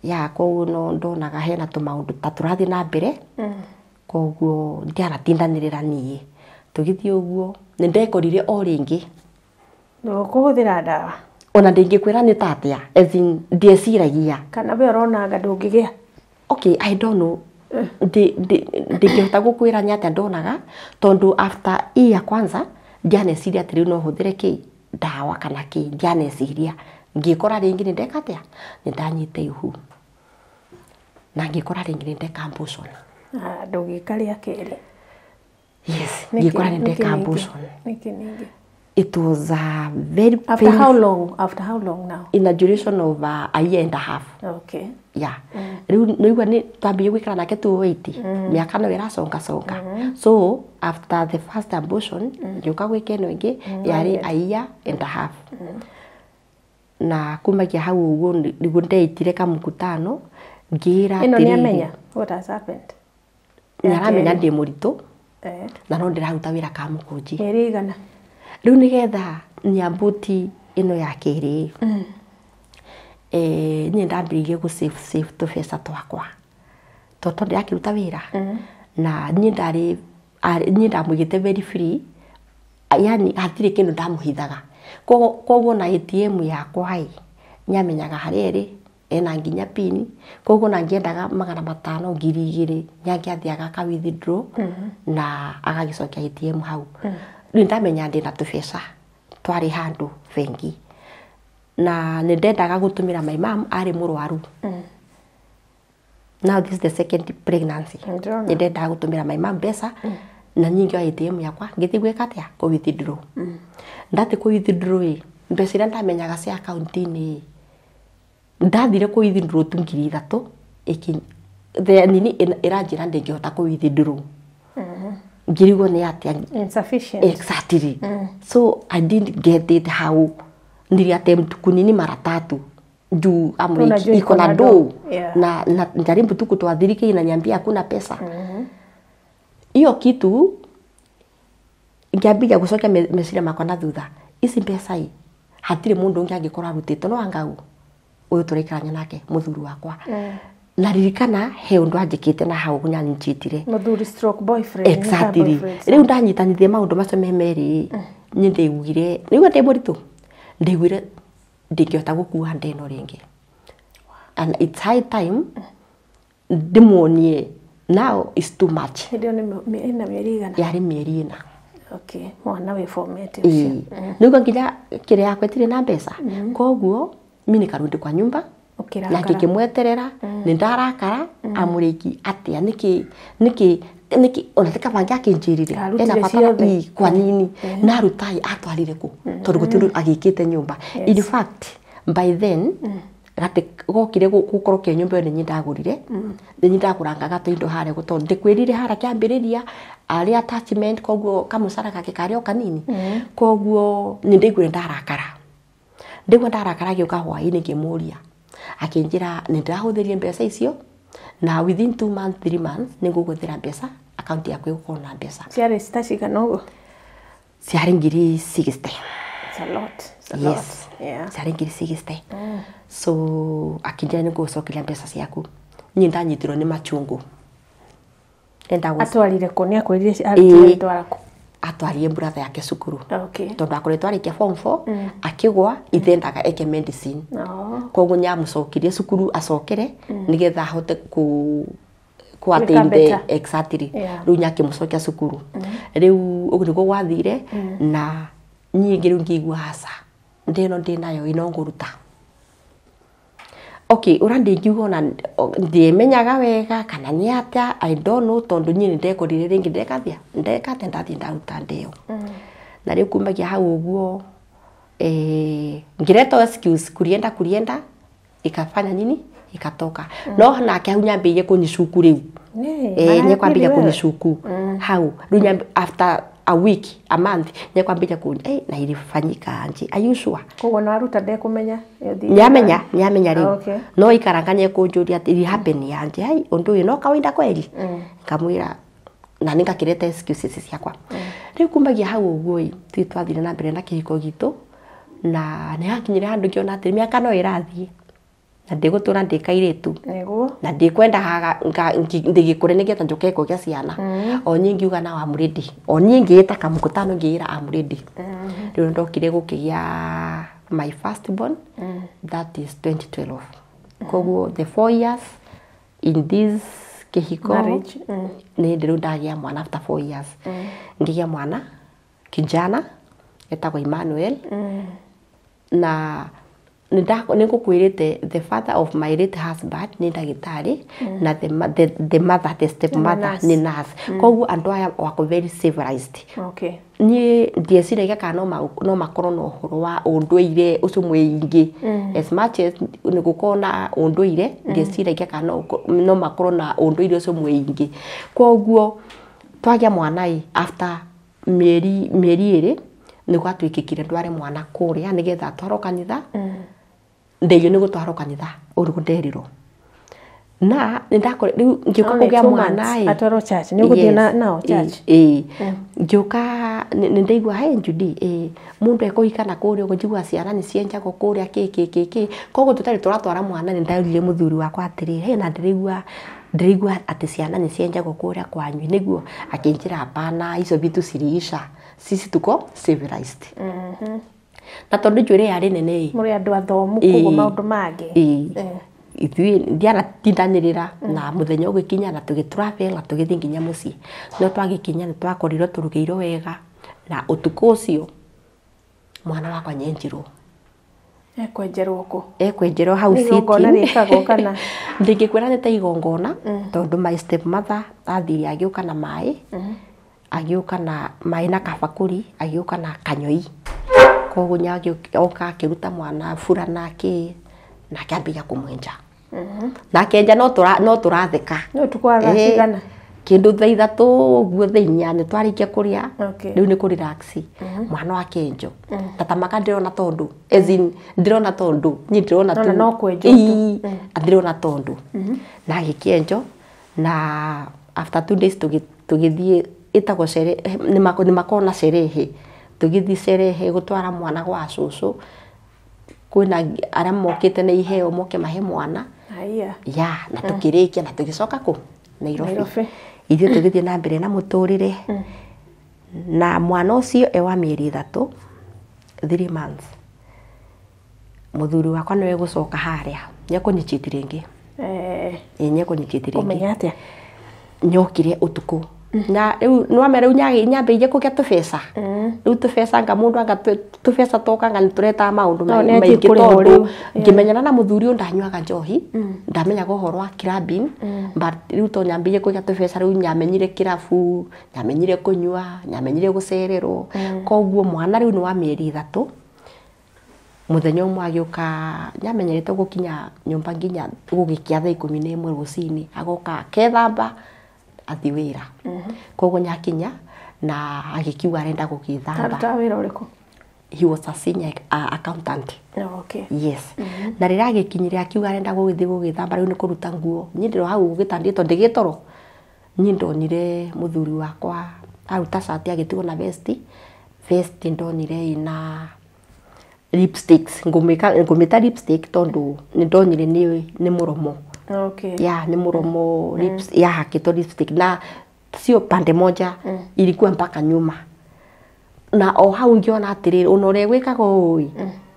[SPEAKER 3] ya, koguo no ndonaga hena tũmaũndũ ta tũrathiĩ na mbere. Koguo ndianatindanĩrĩra niĩ, tũgĩthiĩ ũguo nĩ ndekorire o rĩngĩ.
[SPEAKER 2] Ndũkũhũthĩra ndawa?
[SPEAKER 3] Ona ndingĩkwĩra nĩ ta atĩa, as in ndieciragia.
[SPEAKER 2] Kana we ũronaga ndũngĩgĩa?
[SPEAKER 3] Okay, I don't know. Ndingĩhota gũkwĩra nĩ atĩa ndonaga, tondũ after hii ya kwanza ndianeciria atĩ rĩu no hũthĩre kĩ ndawa kana kĩ, ndianeciria. Ngĩkora rĩngĩ nĩ ndeka atĩa, nĩ ndanyita ihu na ngĩkora rĩngĩ nĩ ndeka abortion.
[SPEAKER 2] Ah, ndũgĩka rĩa kerĩ?
[SPEAKER 3] Yes.
[SPEAKER 2] Nĩkĩ-
[SPEAKER 3] Ngĩkora nĩ
[SPEAKER 2] nĩkĩ
[SPEAKER 3] ndeka
[SPEAKER 2] ningĩ?
[SPEAKER 3] abortion.
[SPEAKER 2] Nĩkĩ ningĩ?
[SPEAKER 3] It was a very
[SPEAKER 2] After
[SPEAKER 3] painful
[SPEAKER 2] how long? After how long now?
[SPEAKER 3] In a duration of a year and a half.
[SPEAKER 2] Okay.
[SPEAKER 3] Yeah, rĩu nĩigua nĩ twambire gũikara nake 280 mĩaka no ĩraconga conga. So after the first abortion ngĩũka gwĩka ĩno ĩngĩ yarĩ a year and a half. Na kumagia hau ũguo nĩguo ndeitire kamũkutano ngĩra
[SPEAKER 2] Ĩno nĩ
[SPEAKER 3] atĩrĩrĩ,
[SPEAKER 2] amenya what has happened?
[SPEAKER 3] nĩaramenya ndĩ mũritũ na no ndĩraruta wĩra kamũkũnji.
[SPEAKER 2] Mĩeri igana?
[SPEAKER 3] Rĩu nĩgetha nyambuti ĩno ya kerĩ, niĩ ndambĩrĩirie gũ save save tũbeca twakwa tondũ ndĩrakĩruta wĩra na niĩ ndarĩ niĩ ndamũigĩte very free, yani hatirĩ kĩndũ ndamũhithaga. Koguo na ATM yakwa ĩ nĩamenyaga harĩa ĩrĩ, ena nginya pin. Koguo na ngĩendaga 500, 2000, nĩangĩathiaga aka withdraw na agagĩcokia ATM hau. Rĩu ndamenya ndĩna tũbeca twarĩ handũ bengi na nĩ ndendaga gũtũmĩra my mom arĩ mũrwaru. Now this is the second pregnancy.
[SPEAKER 2] Ndĩrona.
[SPEAKER 3] Nĩ ndendaga gũtũmĩra my mom mbeca na niĩ ngĩoya ATM yakwa ngĩthiĩ gwĩka atĩa, kũ withdraw. Ndathiĩ kũ withdraw ĩ, mbeca iria ndamenyaga cia akaunti-inĩ ĩ, ndathire kũ withdraw tu 3000 the nini ĩranjĩra ndĩngĩhota kũ withdraw. Ngĩrigwo nĩ atĩa.
[SPEAKER 2] Insufficient.
[SPEAKER 3] Exactly. So I didn't get it how nili attempt kunini mara tatu juu amri
[SPEAKER 2] Unajua
[SPEAKER 3] iko na
[SPEAKER 2] iko na
[SPEAKER 3] do
[SPEAKER 2] do. Yeah.
[SPEAKER 3] Na jaribu tu kutoadhirika, inaniambia hakuna pesa. Hiyo kitu ngĩambia gũcokia meciria makwa na thutha, ici mbeca ĩ hatirĩ mũndũ ũngĩ angĩkorwo arutĩte no angau ũyũ tũraikarania nake mũthuri wakwa. Na ririkana he ũndũ anjĩkĩte na hau nyanjitire.
[SPEAKER 2] Mũthuri stroke boyfriend. Nĩ ta
[SPEAKER 3] Exactly.
[SPEAKER 2] boyfriend.
[SPEAKER 3] Rĩu ndanyitanithie maũndũ macio me merĩ, niĩ ndaiguire nĩguo ndĩ mũritũ, ndaiguire ndingĩhota gũkua nda ĩno rĩngĩ, and it's high time ndĩmuonie now is too much.
[SPEAKER 2] Hĩndĩ ĩyo nĩ ĩna mĩeri igana?
[SPEAKER 3] Yarĩ mĩeri 4.
[SPEAKER 2] Okay. Mwana wĩ formete ũcio.
[SPEAKER 3] Ĩĩ, nĩguo nginya kĩrĩa yakwa ĩtirĩ na mbeca, koguo mi nikarudi kwa nyumba na
[SPEAKER 2] Ũkĩrakara.
[SPEAKER 3] ngĩkĩmweterera. Nĩ ndarakara amũrĩki atĩa, nĩkĩ nĩkĩ nĩkĩ ona ti kaba angĩakĩnjĩrire
[SPEAKER 2] Arutire
[SPEAKER 3] ena bata
[SPEAKER 2] ciothe.
[SPEAKER 3] ĩ, kwa nini na arutai atwarire kũ, tondũ gũtirĩ ũndũ agĩkĩte nyũmba. In fact, by then gati gokire gũkorwo ke nyũmba ĩyo nĩ niĩ ndagũrire, nĩ niĩ ndagũrangaga tũindo harĩa tondũ ndĩkwĩrire harĩa kĩambĩrĩria arĩ attachment, koguo kamũcara gake karĩ o kanini. Koguo nĩ ndaiguire ndarakara, ndaigua ndarakara, agĩũka hwaĩ-inĩ ngĩmũria, akĩnjĩra nĩ ndĩrahũthĩrire mbeca icio na within 2 months, 3 months nĩ ngũgwethera mbeca, akaunti yaku ĩgũkorwo na mbeca.
[SPEAKER 2] Ciarĩ cita cigana ũguo?
[SPEAKER 3] Ciarĩ 60,000.
[SPEAKER 2] It's a lot. It's a lot.
[SPEAKER 3] Yes.
[SPEAKER 2] Yeah.
[SPEAKER 3] Ciarĩ 60,000. So akinjĩra nĩ ngũgũcokeria mbeca ciaku. Niĩ ndanyitirwo nĩ machungu.
[SPEAKER 2] Atwarire kũ? Nĩ akwĩrire arutire twara kũ?
[SPEAKER 3] Atwarire brother yake cukuru.
[SPEAKER 2] Okay.
[SPEAKER 3] Tondu akoretwo arĩkia form 4 akĩgwa ithendaga eke medicine. Koguo nĩamũcokirie cukuru acokere nĩgetha ahote ku attain the exactly. Rĩu nĩakĩmũcokia cukuru. Rĩu ũguo nĩguo gwathire na niĩ rĩu ngĩigua aca ndĩno ndĩnayo ĩno ngũruta. Okay, ũrĩa ndingiuga ona ndimenyaga wega kana nĩ atĩa, I don't know, tondũ niĩ nĩndekorire rĩngĩ ndekathia ndekate ndathiĩ ndaruta ndeo. Na rĩu kumagia hau ũguo ngĩreta excuse kurienda ikafanya nini ikatoka. No nake hau nyambĩrĩirie kũnyicuku rĩu. Nĩkwambĩrĩria kũnyicuku hau rĩu after a week, a month, nĩkwambĩrĩria kũnyi na ilifanyika anje. Are you sure?
[SPEAKER 2] Koguo na aruta ndekumenya?
[SPEAKER 3] Nĩamenya rĩu. No ikaranga nĩekũnjũria atĩ it happen anje. Ai ũndũ ũyũ no kawaida kweli. Ngamwĩra na nĩngakĩreta excuses ciakwa. Rĩu kumbagia hau ũguo ĩ tũi twathire na mbere na kĩhiko gitũ na nĩhakinyire handũ ngĩona atĩ mĩaka no ĩrathiĩ na ndĩgũtũra ndĩ kairĩtu.
[SPEAKER 2] Nĩguo.
[SPEAKER 3] Na ndikwenda ndigikure nĩgetha njoke kũgĩa ciana. O niĩ ngiuga na I'm ready. O niĩ ngĩĩta kamũkutano ngĩĩra I'm ready. Rĩu ndokire gũkĩgĩa my first born, that is 2012. Koguo the 4 years in this kĩhiko
[SPEAKER 2] marriage
[SPEAKER 3] nĩ ndĩrũ ndagĩa mwana after 4 years. Ngĩgĩa mwana kijana etagwo Emmanuel. Na nĩngũkwĩrĩte the father of my late husband nĩ ndagĩtarĩ na the mother, the step mother nĩ nurse. Koguo andũ aya wako very civilized.
[SPEAKER 2] Okay.
[SPEAKER 3] Niĩ ndieciragia kana no makorwo na ũhoro wa ũndũire ũcio mũingĩ. As much as nĩgũkorwo na ũndũire ndieciragia kana no makorwo na ũndũire ũcio mũingĩ. Koguo twagĩa mwana ĩ after mĩeri ĩrĩ nĩgwatuĩkĩkire ndware mwana kũrĩa nĩgetha atwarwo kanitha. Ndeio nĩ gũtwarwo kanitha ũguo nderirwo. Na nĩndakore rĩu ngĩũka kũgĩa mwana ĩ
[SPEAKER 2] atwarwo church nĩ ũgũthiĩ nao church.
[SPEAKER 3] Ngĩũka nĩndaigua hey Judy mũndũ ekũhika na kũrĩa ũguo njigua ciana nĩ cienjagwo kũrĩa kĩ koguo tũtarĩ tũratwara mwana nĩndaririe mũthuri wakwa atĩrĩ hey na ndĩraigua atĩ ciana nĩ cienjagwo kũrĩa kwanyu nĩguo akĩnjĩra hapana hizo vitu ziliisha sisi tuko civilized. Na tondũ njuĩrĩ yarĩ nene ĩ
[SPEAKER 2] mũrĩ andũ athomu koguo maũndũ mangĩ
[SPEAKER 3] ithuĩ ndianatindanĩrĩra na mũthenya ũgĩkinya na tũgĩ travel na tũgĩthiĩ nginya mũciĩ. No twagĩkinya nĩ twakorirwo tũrugĩirwo wega na ũtukũ ũcio mwana wakwa nyenjirwo.
[SPEAKER 2] Ekwenjerwo kũ?
[SPEAKER 3] Ekwenjerwo hau
[SPEAKER 2] Nĩ igongona rĩkagwo kana?
[SPEAKER 3] Ndingĩkwĩra nĩ ta igongona tondũ my step mother athire agĩũka na maĩ, agĩũka na maĩ na kabakũri, agĩũka na kanyoi. Koguo oka akĩruta mwana burana kĩ na akĩambĩrĩria kũmwenja. Na akĩenja no tũratheka.
[SPEAKER 2] Nĩ ũtukũ wa thaa cigana?
[SPEAKER 3] Kĩndũ thaa ithatũ ũguo thaa inya nĩ twarĩkia kũrĩa. Rĩu nĩ kũ relax. Mwana akĩenjwo. Na tamaka ndĩrona tondũ as in ndĩrona tondũ niĩ ndĩrona tu
[SPEAKER 2] no kwenjwo tu.
[SPEAKER 3] Ndĩrona tondũ. Na agĩkĩenjwo na after 2 days tũgĩthiĩ ĩtagwo sherehe nĩ makoragwo na sherehe. Tũgĩthiĩ sherehe gũtwara mwana gwa cũcũ. Kwĩna arĩa mokĩte na iheo moke mahe mwana. Ya na tũkĩrĩkia na tũgĩcoka kũ Nairobi. Ithuĩ tũgĩthiĩ na mbere na mũtũrĩre. Na mwana ũcio e wa mĩeri 3, 3 months. Mũthuri wakwa nĩwe gũcoka harĩa nĩekũnyichiti rĩngĩ. Nĩekũnyichiti rĩngĩ.
[SPEAKER 2] Ũmenya atĩa?
[SPEAKER 3] Nyokire ũtukũ. Na rĩu nĩwamenya rĩu nyambĩrĩirie kũgĩa tũbeca. Rĩu tũbeca anga mũndũ anga tũbeca twoka anga nĩtũretaga maũndũ maingĩ tondũ ngĩmenyana na mũthuri ũyũ ndanyuaga njohi, ndamenyaga ũhoro wa clubbing, but rĩu to nyambĩrĩirie kũgĩa tũbeca rĩu nyamenyire kĩrabu, nyamenyire kũnyua, nyamenyire gũcererwo. Koguo mwana rĩu nĩ wa mĩeri 3. Mũthenya ũmwe agĩũka nyamenyerete gũkinya nyũmba nginya gũgĩkĩa thaa 11 rũcinĩ, agoka akethamba athiĩ wĩra. Koguo nyakinya na agĩkiuga arenda gũgĩthamba.
[SPEAKER 2] Arutaga wĩra ũrĩkũ?
[SPEAKER 3] He was a senior accountant.
[SPEAKER 2] Okay.
[SPEAKER 3] Yes. Na rĩrĩa agĩkinyire akiuga arenda gũgĩthiĩ gũgĩthamba rĩu nĩ kũruta nguo. Niĩ ndĩro hau gĩtandĩtwo ndĩgĩtoro. Niĩ ndonire mũthuri wakwa aruta cati agĩtigwo na vesti. Vesti ndonire ĩna Lipsticks ngumita lipstick tondu ni ndonire ni muromo.
[SPEAKER 2] Okay.
[SPEAKER 3] Ya ni muromo lips ya hakito lipstick na sio pande moja, ilikuwa mpaka nyuma. Na o hau ngiona atiriri unore gwikaga ui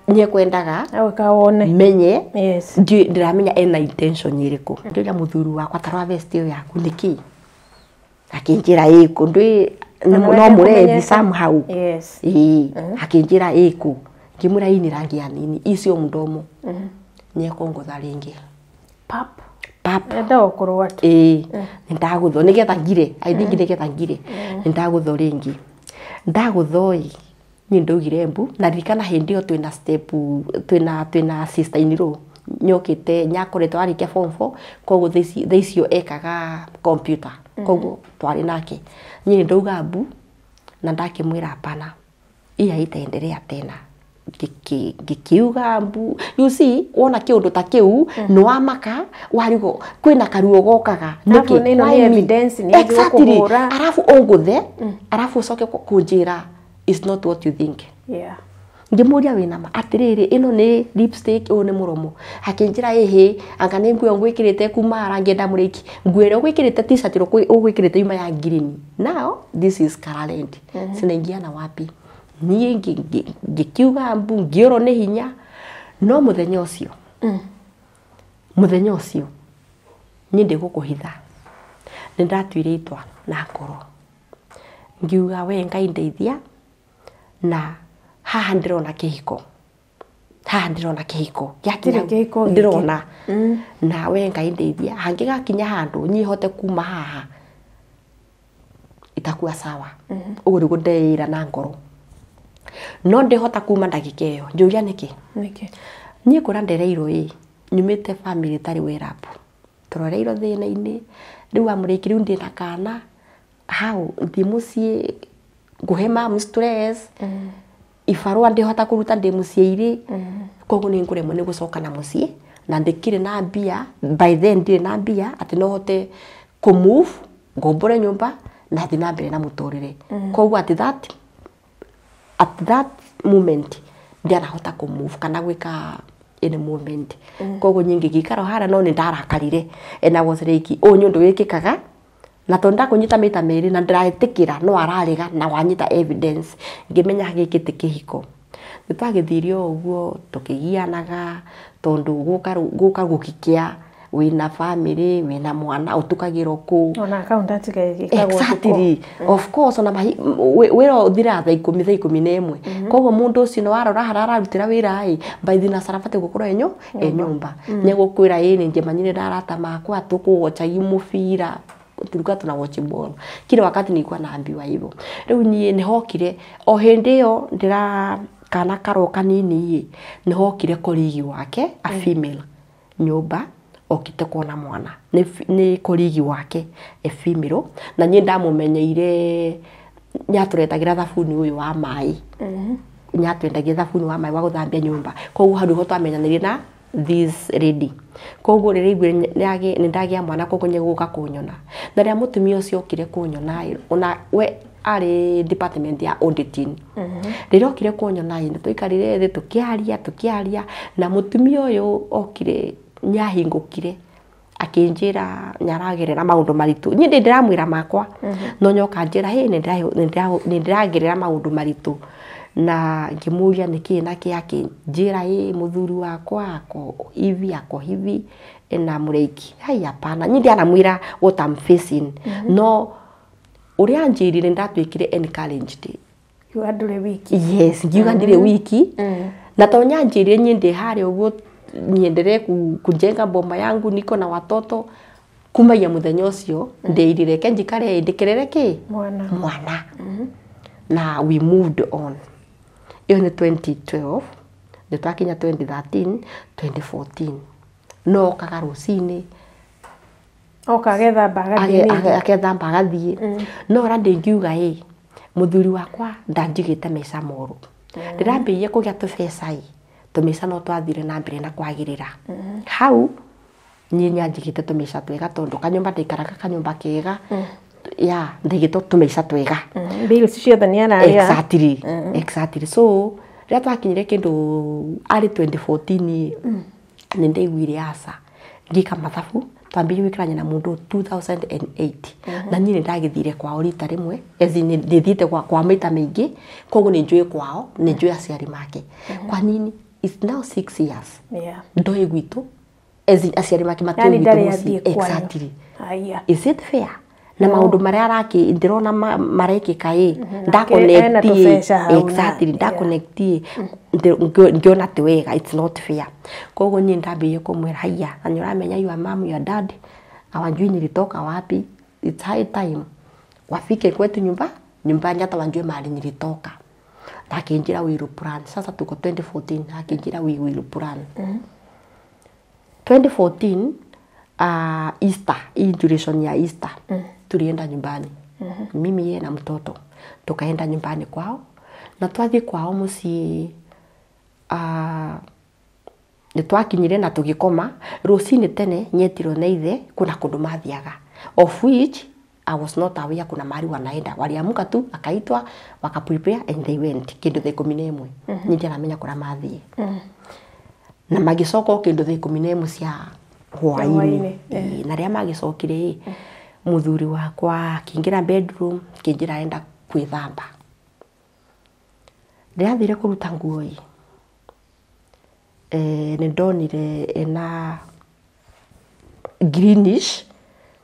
[SPEAKER 3] nie kwendaga
[SPEAKER 2] wone
[SPEAKER 3] menye.
[SPEAKER 2] Yes.
[SPEAKER 3] Ndiramenya ena intention iriku. Ndio muthuri wakwa tarwa vest iyo yaku niki akinjira iku ndwi no murethi somehow.
[SPEAKER 2] Yes.
[SPEAKER 3] Akinjira iku ngimwira ini rangi ya nini icio mdomo niekongotha ringi
[SPEAKER 2] pap
[SPEAKER 3] pap
[SPEAKER 2] enda okorwo atu
[SPEAKER 3] ndagutho nigetha ngire. I think nigetha ngire ndagutho ringi ndaguthoi ni ndaugire mbu na ririkana hindi iyo twina step twina sister iniro nyokite nyakoretwo arikia form 4 koguo thaa icio ekaga computer koguo twari nake ni ndauga mbu na ndakimwira hapana iya itaendelea tena ngikiuga mbu. You see wona kiundu ta kiu ni wamaka warigo kwina karuo gokaga
[SPEAKER 2] niki ni evidence ni
[SPEAKER 3] exactly. Arafu unguthe arafu ucoke kunjira is not what you think.
[SPEAKER 2] Yeah.
[SPEAKER 3] Ngimuria wina ma atiriri ino ni lipstick uyu ni muromo akinjira ihi anga ni nguo ngwikirite kuma ara ngienda muriki nguo ira ngwikirite t-shirt ro ugwikirite yuma ya green. Now this is current. Sinaingia na wapi niĩ ngikiuga mbu ngiorwo nĩ hinya no muthenya ucio muthenya ucio niĩ ndigũkũhitha nĩ ndatuire itua na ngoro ngiuga we Ngai ndeithia na haha ndĩrona kĩhiko haha ndĩrona kĩhiko gĩakinya ndĩrona na we Ngai ndeithia hangĩgakinya handũ niĩ hote kuma haha itakuwa sawa. Ũguo nĩguo ndeĩra na ngoro no ndihota kuma ndagika iyo njuria niki
[SPEAKER 2] niki
[SPEAKER 3] nie kura ndereirwo ii nyumite family tari werapu turoreirwo thina-ini riu amuriki riu ndina kana hau ndi mucii nguhe mamu stress ibarua ndihota kuruta ndi mucii iri koguo ni nguremwo ni gucoka na mucii na ndikire na mbia by then ndire na mbia ati no hote ku move ngombore nyumba na thi na mbere na muturire koguo ati that at that moment ndiarahota ku move kana gwika any moment koguo nyingi gikaro hara no ni ndarakarire and I was like o nyundu wikikaga na tondu ndakunyita mita meri na ndiraetikira no ararega na wanyita evidence ngimenya giki ti kihiko ni twagithirie uguo tukigianaga tondu guka gukikia wina family wina mwana utukagirwo ku
[SPEAKER 2] ona accountant igikagwo.
[SPEAKER 3] Exactly. Of course ona wira uthira thaa 10 thaa 11 koguo mundu ucio no warora hara ararutira wira ai by thina sarabate gukorwo enyo enyumba nyegukwira ii ni njemanyire na arata makwa tukuwochagi mubira tulikuwa tuna watch ball kila wakati nilikuwa naambiwa hivyo. Riu nie ni hokire o hindi iyo ndira kana karoka nini ni hokire colleague wake a female nyumba okite kuona mwana ni colleague wake e female na nie ndamumenyeire nyaturetagira thabuni uyu wa mai nyatwendagia thabuni wa mai wa guthambia nyumba koguo hau niho twamenyanire na this lady koguo rĩrĩa iguire nĩ ndagia mwana koguo nĩegũka kũnyona na rĩrĩa mũtumia ũcio okire kũnyona ona we arĩ department ya auditing rĩrĩa okire kũnyona nĩ tũikarire thĩ tũkĩaria na mũtumia ũyũ okire nyahingũkire akinjira nyaragerera maundu maritu ni ndiramwira makwa no nyoka njira he ni ndiragerera maundu maritu na ngimuria niki na ki akinjira ĩ muthuri wakwa ako hivi ako hivi na mureki hai hapana ni ndiramwira what I'm facing no uria njirire ndatwikire encouraged
[SPEAKER 2] you ndure wiki.
[SPEAKER 3] Yes ngiuga ndire wiki na to nyanjirire nyinde hari uguo niendelee kujenga boma yangu niko na watoto kumagia muthenya ucio ndeirire ke njikare ndikerere ki
[SPEAKER 2] mwana
[SPEAKER 3] mwana na we moved on iyo ni 2012 ni twakinya 2013 2014 no kaga rucini
[SPEAKER 2] oka agethamba agathie
[SPEAKER 3] akethamba agathie no ora ndingiuga ĩ muthuri wakwa ndanjigite maica moru ndirambirie kugia tubeca ĩ tumica no twathire na mbere na kwagirira hau ni nyanjigite tumica twega tondu kanyumba ndikaraga kanyumba kega ya ndigite tumica twega
[SPEAKER 2] bills ciothe ni araria
[SPEAKER 3] exactly exactly so Rĩrĩa twakinyire kĩndũ arĩ 2014 nĩ ndaiguire aca ngĩka mathabu twambirie gwĩkarania na mũndũ 2008 na niĩ nĩ ndagĩthire kwao rita rĩmwe as in nĩ thiĩte kwa maita maingĩ koguo nĩ njũĩ kwao nĩ njũĩ aciari make. Kwa nini it's now 6 years ndoĩ gwitũ as in aciari make
[SPEAKER 2] Yani
[SPEAKER 3] matiũĩ
[SPEAKER 2] ndarĩ
[SPEAKER 3] gwitũ
[SPEAKER 2] athiĩ
[SPEAKER 3] mũciĩ.
[SPEAKER 2] kwanyu.
[SPEAKER 3] Exactly.
[SPEAKER 2] Haya.
[SPEAKER 3] Is it fair? Na maũndũ marĩa araki ndĩrona marekĩka ĩ
[SPEAKER 2] ena tũbeca hau na-
[SPEAKER 3] exactly ndakonektie ngĩona ti wega, it's not fair. Koguo niĩ ndambĩrĩirie kũmwĩra haiya na nĩ ũramenya your mom your dad hawajui nilitoka wapi, it's high time wafike kwetu nyumba nyumbani hata wanjue mahali nilitoka. Na akĩnjĩra we will plan. Sasa tuko 2014 akĩnjĩra we will plan. 2014 Easter, hii duration ya Easter tulienda nyumbani. Mimi yeye na mtoto tukaenda nyumbani kwao na twathiĩ kwao mũciĩ nĩ twakinyire na tũgĩkoma rũcinĩ tene nyetirwo nĩ ithe kuna kũndũ mathiaga of which I was not aware kuna mahali wanaenda waliamuka tu akaitwa waka prepare and they went kĩndũ thaa 11 niĩ ndiaramenya kũrĩa mathiĩ na magĩcoka o kĩndũ thaa 11 cia hwaĩ-inĩ.
[SPEAKER 2] Hwaĩ-inĩ,
[SPEAKER 3] Ĩĩ, na rĩrĩa magĩcokire ĩ mũthuri wakwa akĩingĩra bedroom akĩnjĩra enda kwĩthamba rĩrĩa athire kũruta nguo ĩ nĩ ndonire ena greenish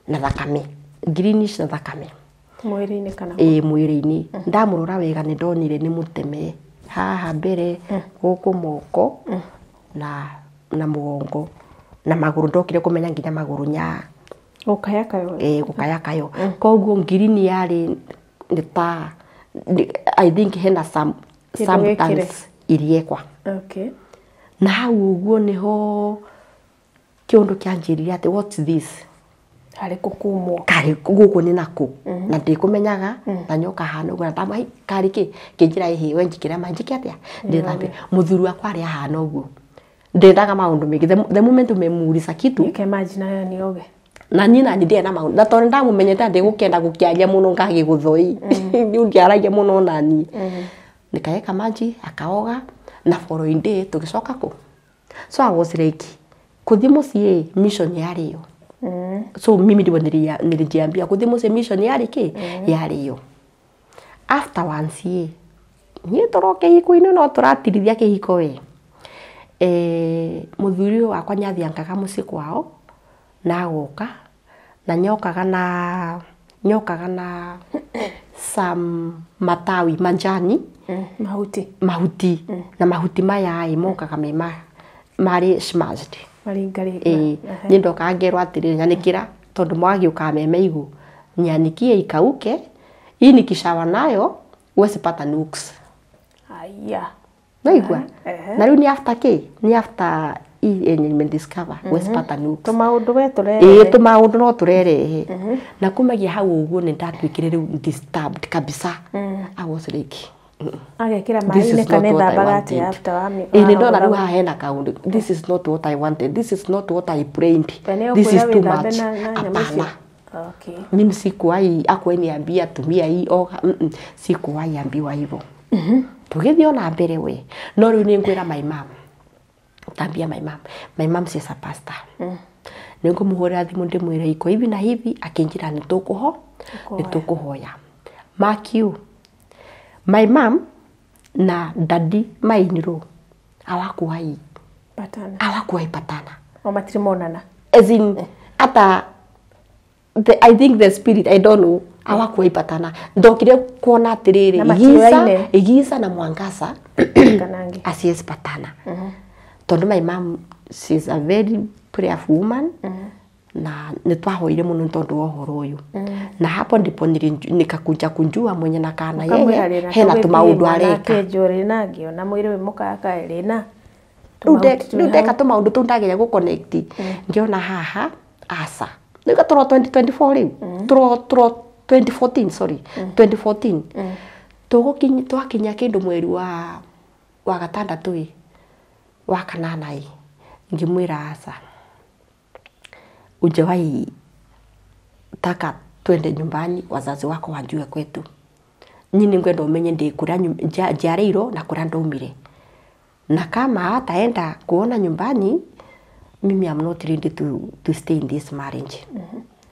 [SPEAKER 3] na thakame greenish na thakame
[SPEAKER 2] Mwĩrĩ-inĩ kana
[SPEAKER 3] ĩ mwĩrĩ-inĩ ndamũrora wega nĩ ndonire nĩ mũteme haha mbere gũkũ moko na mũgongo na magũrũ ndokire kũmenya nginya magũrũ nya
[SPEAKER 2] gũkaya kayo.
[SPEAKER 3] Gũkaya kayo koguo ngirini yarĩ nĩ ta I think hena some
[SPEAKER 2] Kĩndũ gĩkĩre.
[SPEAKER 3] substance iriekwa
[SPEAKER 2] Okay.
[SPEAKER 3] na hau ũguo nĩho kĩũndũ kĩanjĩrire atĩ what's this
[SPEAKER 2] Harĩ kũkumwo.
[SPEAKER 3] karĩ gũkũ nĩ nakũ na ndĩkũmenyaga na nyoka hana ũguo na ndamwĩra karĩ kĩ kĩnjĩra ĩhĩ we njikĩra maĩ njĩke atĩa ndĩthambe mũthuri wakwa arĩ ahana ũguo ndendaga maũndũ maingĩ the moment umemuuliza kitu
[SPEAKER 2] Nike maji nayo nioge.
[SPEAKER 3] Na niĩ nani ndirĩ na maũndũ na tondũ nĩndamũmenyete ndĩgũkĩenda gũkĩaria mũno ngagĩgũthoi rĩu ndiaragia mũno nani nikaeka maji akaoga na following day tũgĩcoka kũ so I was like kũthiĩ mũciĩ mission yarĩ yo so mimi ndivyo nilijiambia kũthiĩ mũciĩ mission yarĩ kĩ yarĩ yo after once ĩ niĩ tũro kĩhiko-inĩ no tũratirithia kĩhiko ĩ mũthuri ũyũ wakwa nĩathiangaga mũciĩ kwao na agoka na nyokaga na some matawi manjani
[SPEAKER 2] Mahuti.
[SPEAKER 3] Mahuti na mahuti maya ĩ mokaga me marĩ smashed
[SPEAKER 2] Maringaringa.
[SPEAKER 3] Ĩ niĩ ndokaga ngerwo atĩrĩrĩ nyanĩkĩra tondũ mwagĩũkaga me maigũ nyanikie ikauke hii nikishawa nayo huwezi pata nuks
[SPEAKER 2] Aya.
[SPEAKER 3] naigua
[SPEAKER 2] Ehe.
[SPEAKER 3] na rĩu nĩ after kĩ nĩ after hii yenye nimediscover huwezi pata nuks
[SPEAKER 2] Tũmaũndũ we tũrerehe.
[SPEAKER 3] Ĩĩ tũmaũndũ no tũrerehe na kumagia hau ũguo nĩ ndatuĩkire rĩu disturbed kabisa. I was like
[SPEAKER 2] Agekĩra
[SPEAKER 3] this
[SPEAKER 2] maĩ-inĩ
[SPEAKER 3] is
[SPEAKER 2] kana
[SPEAKER 3] not what I
[SPEAKER 2] ethambaga atĩa
[SPEAKER 3] wanted.
[SPEAKER 2] after wa
[SPEAKER 3] Ĩĩ nĩ ndona rĩu haha hena kaũndũ this is not what I wanted, this is not what I prayed, this is too much. Hapana,
[SPEAKER 2] Okay.
[SPEAKER 3] mimi sikuwahi akuwahi niambia tumia hii oga sikuwahi ambiwa hivyo. Tũgĩthiĩ ona mbere we no rĩu nĩ ngwĩra my mom tambia my mom she's a pastor nĩ ngũmũhũrĩra thimũ ndĩmwĩre iko hivi na hivi akĩnjĩra nĩ tũkũho nĩ tũkũhoya mark you my mom na daddy my-in-law hawakuwahi
[SPEAKER 2] Patana.
[SPEAKER 3] hawakuwahi patana
[SPEAKER 2] O matirĩ monana.
[SPEAKER 3] As in hata I think the spirit I don't know hawakuwahi patana ndokire kuona atiriri
[SPEAKER 2] Na matiũaine.
[SPEAKER 3] giza na mwangaza
[SPEAKER 2] Kana angĩ.
[SPEAKER 3] asiezi patana tondu my mom she's a very prayerful woman na nĩ twahoire mũno nĩ tondũ wa ũhoro ũyũ na hapo ndipo nikakuja kunjua mwenye na kana
[SPEAKER 2] Ũkamwĩra
[SPEAKER 3] yeye
[SPEAKER 2] rĩna
[SPEAKER 3] hena tũmaũndũ areka
[SPEAKER 2] areka. Rĩna ngĩona mwĩrĩ wĩ mũkaka rĩna.
[SPEAKER 3] Rĩu ndeka tũmaũndũ tũu ndageria gũ connect ngĩona haha aca rĩu tũro 2024 rĩu tũro 2014 sorry 2014 tũgũkinya twakinya kĩndũ mweri wa gatandatũ ĩ wa kanana ĩ ngĩmwĩra aca ujawahi taka twende nyumbani wazazi wako wajue kwetu nyi nĩngwenda ũmenye ndĩ kũrĩa njiarĩirwo na kũrĩa ndaumire Na kama hataenda kuona nyumbani, mimi am not ready to stay in this marriage.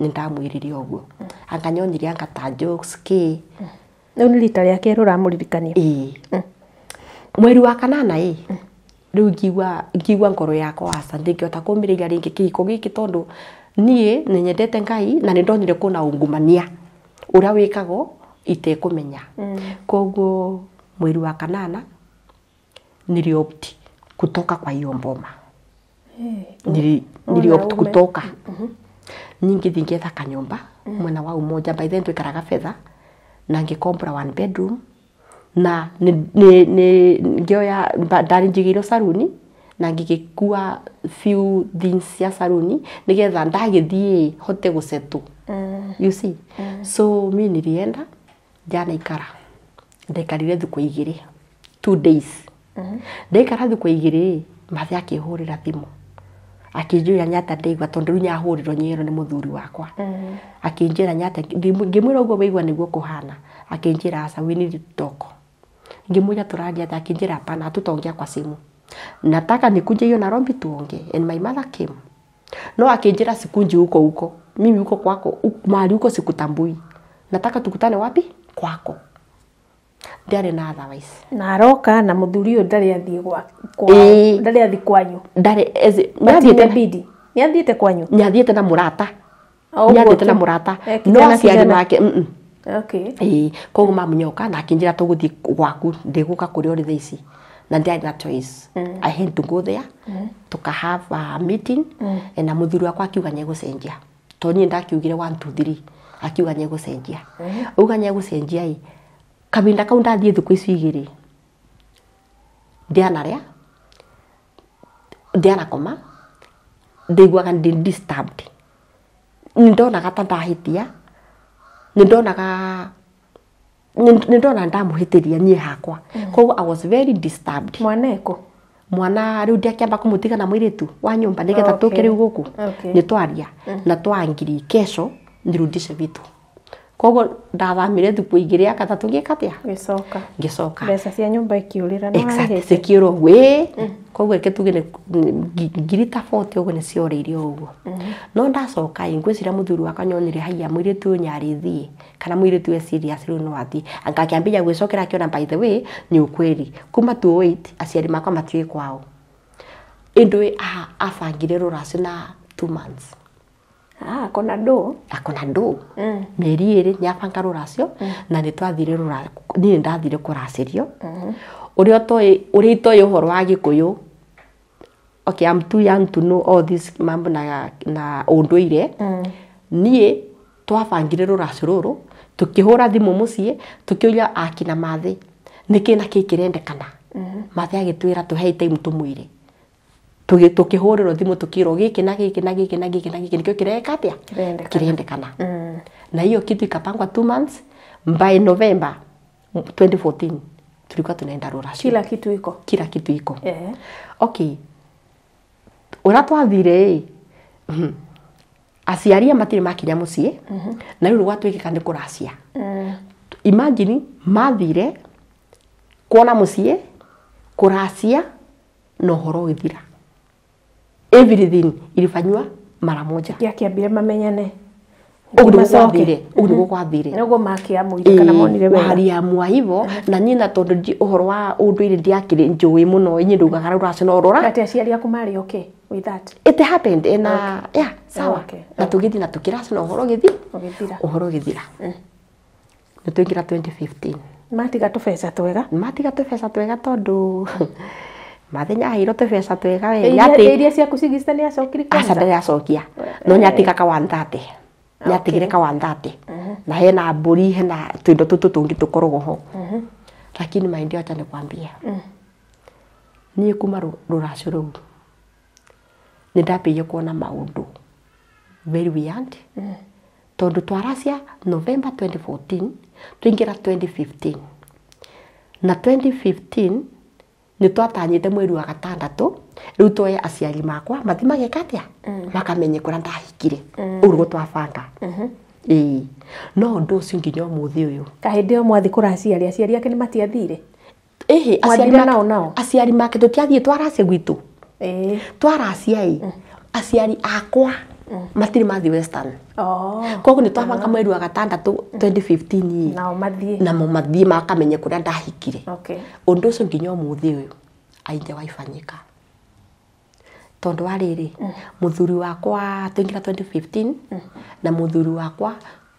[SPEAKER 3] Nindamwirire ũguo. Anganyonirie anga ta jokes ki.
[SPEAKER 2] Rĩu nĩ rita rĩa kerĩ ũramũririkania.
[SPEAKER 3] Ĩĩ. Mweri wa kanana ĩ rĩu ngigua ngoro yakwa aca ndingĩhota kũmĩrĩria rĩngĩ kĩhiko gĩkĩ tondũ niĩ nĩnyendete Ngai na nĩndonire kũna ungumania ũrĩa wĩkagwo itekũmenya. Koguo mweri wa kanana niliopt kutoka kwa hiyo mboma. Niliopt kutoka. Nyingĩ ngetha kanyũmba mwena wa Umoja, by then twikaraga fedha, na ngĩkombora one bedroom na ngĩoya ndarĩ njigĩirwo saruni na ngĩgĩkua few things cia saruni nĩgetha ndagĩthiĩ hote gũsettle. You see? So mi nilienda ndanaikara, ndaikarire thikũ igĩrĩ, 2 days. Ndaikara thikũ igĩrĩ, mathe akĩhũrĩra thimũ akĩnjĩra nyata ndaigua tondũ rĩu nyahũrĩrwo nyero nĩ mũthuri wakwa. Akĩnjĩra nyata, ngĩmwĩra ũguo waigua nĩguo kũhana. Akĩnjĩra aca, we need to talk. Ngĩmwĩra tũraria atĩa? Akĩnjĩra hapana, hatutaongea kwa simu, nataka nikuje hiyo Nairobi tuongee. And my mother came. No akĩnjĩra sikunji huko huko, mimi huko kwako, mahali huko sikutambui, nataka tukutane wapi? Kwako. Ndiarĩ na otherwise.
[SPEAKER 2] Na aroka na mũthuri ũyũ ndarĩ athiĩ kwao, ndarĩ athiĩ kwanyu.
[SPEAKER 3] Ndarĩ
[SPEAKER 2] nĩathiĩte nĩathiĩte kwanyu.
[SPEAKER 3] Nĩathiĩte na mũrata. Nĩathiĩte na mũrata. No aciari make
[SPEAKER 2] Okay.
[SPEAKER 3] Ĩĩ, koguo mamunyoka na akĩnjĩra tũgũthiĩ gwaku, ndĩgũka kũrĩa ũrĩ thaa ici. Na ndiarĩ na choice. I had to go there. Tuka have a meeting. Na mũthuri wakwa akiuga nĩegũcenjia. Tondũ niĩ ndakiugire 1 2 3, akiuga nĩegũcenjia. Auga nĩegũcenjia ĩ, kahinda kau ndathiĩ thikũ icio igĩrĩ ndianarĩa, ndianakoma, ndaiguaga ndĩ disturbed. Nĩndonaga ta ndahĩtia, nĩndonaga ndamũhĩtĩria niĩ hakwa. Koguo I was very disturbed.
[SPEAKER 2] Mwana eko?
[SPEAKER 3] Mwana rĩu ndiakĩamba kũmũtiga na mũirĩtu wa nyũmba nĩgetha tũke rĩu gũkũ. Nĩtwaria na twangiri kesho nirudishe vitu. Koguo ndathamire thikũ igĩrĩ gatatũ ngĩka atĩa?
[SPEAKER 2] Ngĩcoka.
[SPEAKER 3] Ngĩcoka.
[SPEAKER 2] Mbeca cia nyũmba ikiũrĩra na
[SPEAKER 3] Exactly, cikiũra ũguo. Ĩĩ. Koguo reke tuge nĩ ngiri ta 40 ũguo nĩciorĩire ũguo. No ndacoka ĩ, ngwĩciria mũthuri wakwa nyonire haiya mũirĩtu ũyũ nĩarĩthiĩ kana mũirĩtu e serious rĩu no athiĩ. Anga akĩambĩrĩria gwĩcokera akĩona by the way nĩ ukweli. Kuma 2008 aciari makwa matiũĩ kwao. Ĩndũ abangire rũracio na 2 months.
[SPEAKER 2] Ah, kona ndũ?
[SPEAKER 3] Akona ndũ. Mĩeri ĩrĩ nĩabanga rũracio na nĩtwathire rũracio, niĩ nĩndathire kũracĩrio. Ũrĩa ũtoĩ, ũrĩa itoĩ ũhoro wa Gĩkũyũ. Okay, I'm too young to know all this mambo na ũndũire. Niĩ twabangire rũracio rũrũ, tũkĩhũra thimũ mũciĩ, tũkĩũria akina Mathĩ nĩkĩ na kĩ kĩrendekana. Mathĩ agĩtwĩra tũhei time tũmwĩre. Tũkĩhũrĩrwo thimũ tũkĩrwo gĩkĩ na gĩkĩ na gĩkĩ na gĩkĩ na gĩkĩ nĩkĩo kĩreka atĩa? Kĩrendekana. Na hiyo kitu ikapangwa 2 months by November 2014 tulikuwa tunaenda rũracio.
[SPEAKER 2] Kila kitu iko.
[SPEAKER 3] Kila kitu iko. Okay. Ũrĩa twathire ĩ, aciari matirĩ makinya mũciĩ, na rĩu gwatuĩkĩka nĩ kũracia. Imagine mathire kuona mũciĩ, kũracia na ũhoro ũgĩthira. Everything ilifanywa mara moja.
[SPEAKER 2] Gĩakĩambire mamenyane.
[SPEAKER 3] Ũguo nĩguo gwathire, ũguo nĩguo gwathire.
[SPEAKER 2] Nĩguo makĩamũire kana monire wega.
[SPEAKER 3] Waliamua hivyo na niĩ na tondũ ũhoro wa ũndũire ndiakĩrĩ njũĩ mũno, inyuĩ ndaugaga rũracio no rũra.
[SPEAKER 2] Atĩ aciari aku marĩ okay with that?
[SPEAKER 3] It happened and yeah, sawa. Na tũgĩthiĩ na tũkĩracio na ũhoro ũgĩthiĩ.
[SPEAKER 2] Ũgĩthira.
[SPEAKER 3] Ũhoro ũgĩthira. Nĩ twaingĩra 2015.
[SPEAKER 2] Matiga tũbeca twega.
[SPEAKER 3] Matiga tũbeca twega tondũ Mathenya aheirwo tũbeca twega we.
[SPEAKER 2] Iria ciaku cigista nĩ acokire
[SPEAKER 3] kwanza? Aca ndarĩ acokia. No nĩatiga ka 130. Nĩatigire ka 130. Na hena mbũri, hena tũindo tũtũ tũngĩ tũkoragwo ho. Lakini mind acha nikwambie. Niĩ kuma rũracio rũu nĩndambĩrĩirie kuona maũndũ very weird. Tondũ twaracia November 2014 twaingĩra 2015. Na 2015 nĩtwatanyĩte mweri wa gatandatũ rĩu twoye aciari makwa mathi mageka atĩa? Makamenye kũrĩa ndahikire. Ũguo nĩguo twabanga. Ĩĩ. No ũndũ ũcio nginya ũmũthĩ ũyũ.
[SPEAKER 2] Kahĩndĩ ĩyo mwathi kũracia aciari ake nĩmatiathire?
[SPEAKER 3] Ĩhĩ, aciari
[SPEAKER 2] Mwathire nao nao?
[SPEAKER 3] Aciari make tũtiathiĩ twaracia gwitũ.
[SPEAKER 2] Ĩĩ.
[SPEAKER 3] Twaracia ĩ, aciari akwa matirĩ mathiĩ Western.
[SPEAKER 2] Oh.
[SPEAKER 3] Koguo nĩ twabanga mweri wa gatandatũ 2015 ĩ.
[SPEAKER 2] Nao mathiĩ.
[SPEAKER 3] Namo mathiĩ makamenye kũrĩa ndahikire.
[SPEAKER 2] Okay.
[SPEAKER 3] Ũndũ ũcio nginya ũmũthĩ ũyũ haijawahi fanyika. Tondũ wa rĩrĩ, mũthuri wakwa twaingĩra 2015 na mũthuri wakwa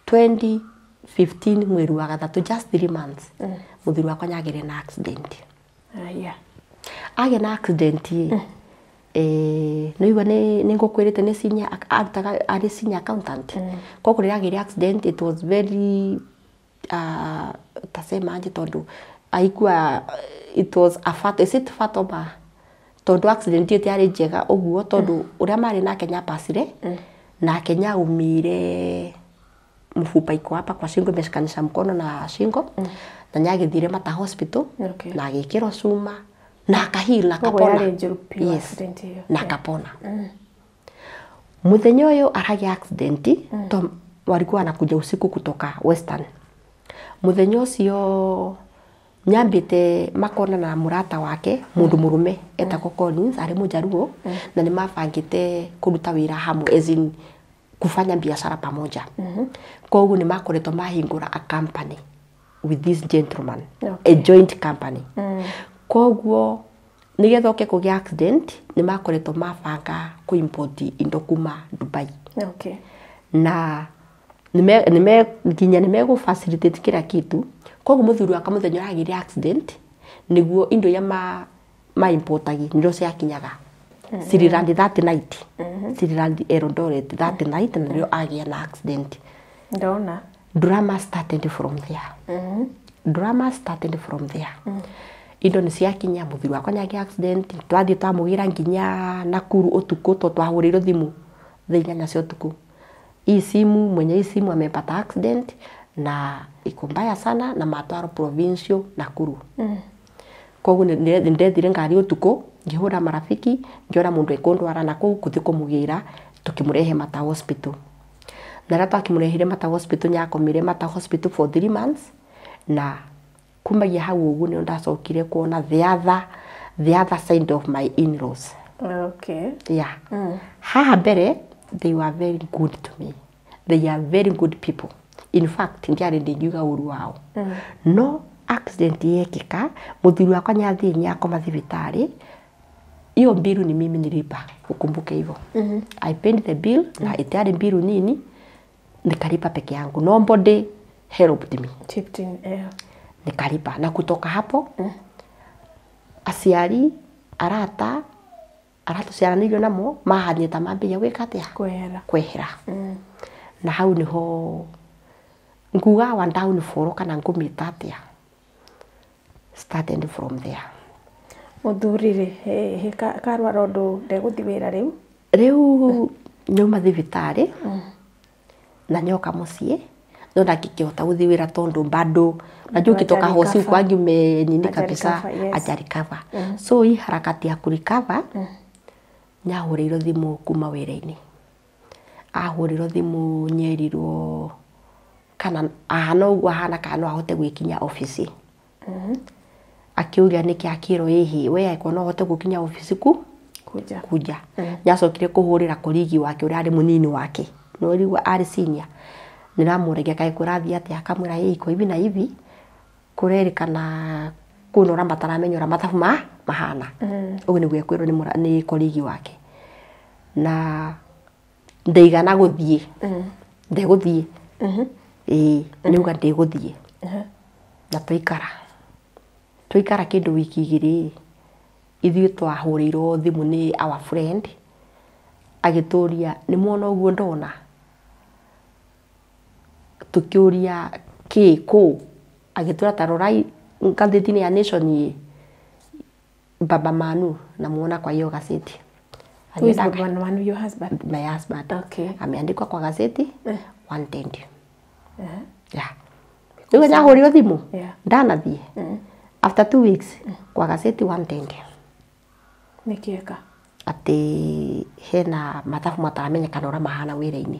[SPEAKER 3] 2015 mweri wa gatatũ, just 3 months, mũthuri wakwa nyagĩre na accident.
[SPEAKER 2] Aya.
[SPEAKER 3] Agĩa na accident ĩ, nĩigua nĩ ngũkwĩrĩte nĩ senior arutaga arĩ senior accountant. Koguo rĩrĩa agĩire accident, it was very tasema aje, tondũ haikuwa, it was a fatal, is it fatal ma, tondũ accident ĩyo tiarĩ njega ũguo, tondũ ũrĩa marĩ nake nyapacire nake nyaumire mfupa iko hapa kwa shingo, imeshikanisha mkono na shingo, na nyagĩthire Mata Hospital na agĩkĩrwo cuma na akaheal na
[SPEAKER 2] Koguo
[SPEAKER 3] akapona.
[SPEAKER 2] yarĩ njũru biũ
[SPEAKER 3] Yes.
[SPEAKER 2] accident ĩyo.
[SPEAKER 3] Na akapona. Muthenya ũyũ aragĩa accident, to walikuwa wanakuja usiku kutoka Western. Muthenya ũcio nyambĩte makona na mũrata wake mũndũ mũrũme etagwo Collins, arĩ mũjaruo, na nĩ mabangĩte kũruta wĩra hamwe, as in kufanya biashara pamoja. Koguo nĩ makoretwo mahingũra a company with this gentleman, a joint company. Koguo nĩgetha oke kũgĩa accident, nĩ makoretwo mabanga kũ-import indo kuma Dubai na nime nginya nimegũ facilitate kila kitu. Koguo mũthuri wakwa mũthenya ũragĩire accident nĩguo indo iria ma importagi nĩrĩo ciakinyaga Siriland that night, Siriland Eldoret that night, na nĩrĩo agĩa na accident.
[SPEAKER 2] Ndona.
[SPEAKER 3] Drama started from there. Drama started from there. Indo nĩ ciakinya, mũthuri wakwa nĩagĩa accident, twathiĩ twamũgĩra nginya Nakuru ũtukũ, to twahũrĩirwo thimũ thaa 8 cia ũtukũ, hii simu mwenye hii simu amepata accident na iko mbaya sana na matwaro provincial Nakuru. Koguo nĩ ndethire ngari ũtukũ, ngĩhũra marafiki, ngĩona mũndũ ekũndwara nakũu kũthiĩ kũmũgĩra, tũkĩmũrehe Mata Hospital. Na rĩrĩa twakĩmũrehire Mata Hospital, nĩakomire Mata Hospital for 3 months, na kumagia hau ũguo nĩo ndacokire kuona the other side of my in-laws. Yeah. Haha mbere they were very good to me, they are very good people. In fact, ndiarĩ ndingiuga ũru wao. No accident yekĩka, mũthuri wakwa nĩathiĩ nĩakoma thibitarĩ, hiyo bill ni mimi nilipa, ukumbuke hivyo. I paid the bill, na itiarĩ bill nini, nikalipa peke yangu, nobody helped me.
[SPEAKER 2] Chipped in, yeah.
[SPEAKER 3] Nikalipa, na kutoka hapo aciari, arata arĩa tũciaranĩirio namo mahanire ta mambĩrĩria gwĩka atĩa?
[SPEAKER 2] Kwehera.
[SPEAKER 3] Kwehera. Na hau niho nguga wa downfall kana ngũmĩta atĩa started from there.
[SPEAKER 2] Mũthuri rĩ, karwara ũndũ ndegũthiĩ wĩra rĩu?
[SPEAKER 3] Rĩu nyauma thibitarĩ na nyoka mũciĩ, no ndangĩkĩhota gũthiĩ wĩra tondũ bado unajua ukitoka hosi
[SPEAKER 2] Hajarecover.
[SPEAKER 3] ukwangi ume nini kabisa.
[SPEAKER 2] Hajarecover, yes.
[SPEAKER 3] Hajarecover. So hii harakati ya kurecover, nyahũrĩirwo thimũ kuma wĩra-inĩ, ahũrĩrwo thimũ nyerirwo kana ahana ũguo ahana kana no ahote gwĩkinya obici. Akĩũria nĩkĩ, akĩrwo ĩhĩ we angĩkorwo no ahote gũkinya obici ku
[SPEAKER 2] Kuja.
[SPEAKER 3] Kuja. Nĩacokire kũhũrĩra colleague wake ũrĩa arĩ mũnini wake, no rĩu arĩ senior, nĩramũragia kaĩ kũrathiĩ atĩa, akamwĩra ĩ iko hivi na hivi, kũrerĩkana kwĩna ũrĩa mataramenya ũrĩa mathabu ma mahana. Ũguo nĩguo ekwĩrwo nĩ colleague wake, na ndaigana gũthiĩ, ndegũthiĩ, ĩĩ nĩuga ndĩgũthiĩ. Na twaikara twaikara kĩndũ wiki 2, ithuĩ twahũrĩirwo thimũ nĩ our friend agĩtũria nĩ mwona ũguo ndona, tũkĩũria kĩ kũ, agĩtwĩra ta rorai ngathĩti-inĩ ya Nation ĩ Baba Manu na muona kwa hiyo gazeti.
[SPEAKER 2] Who is
[SPEAKER 3] Agĩenda
[SPEAKER 2] Baba Manu, your husband?
[SPEAKER 3] My husband. Ameandikwa kwa gazeti wanted. Yeah. Rĩu nyahũrĩrwo thimũ ndanathiĩ after 2 weeks kwa gazeti wanted.
[SPEAKER 2] Nĩkĩeka?
[SPEAKER 3] Atĩ hena mathabu mataramenyekana ũrĩa mahana wĩra-inĩ.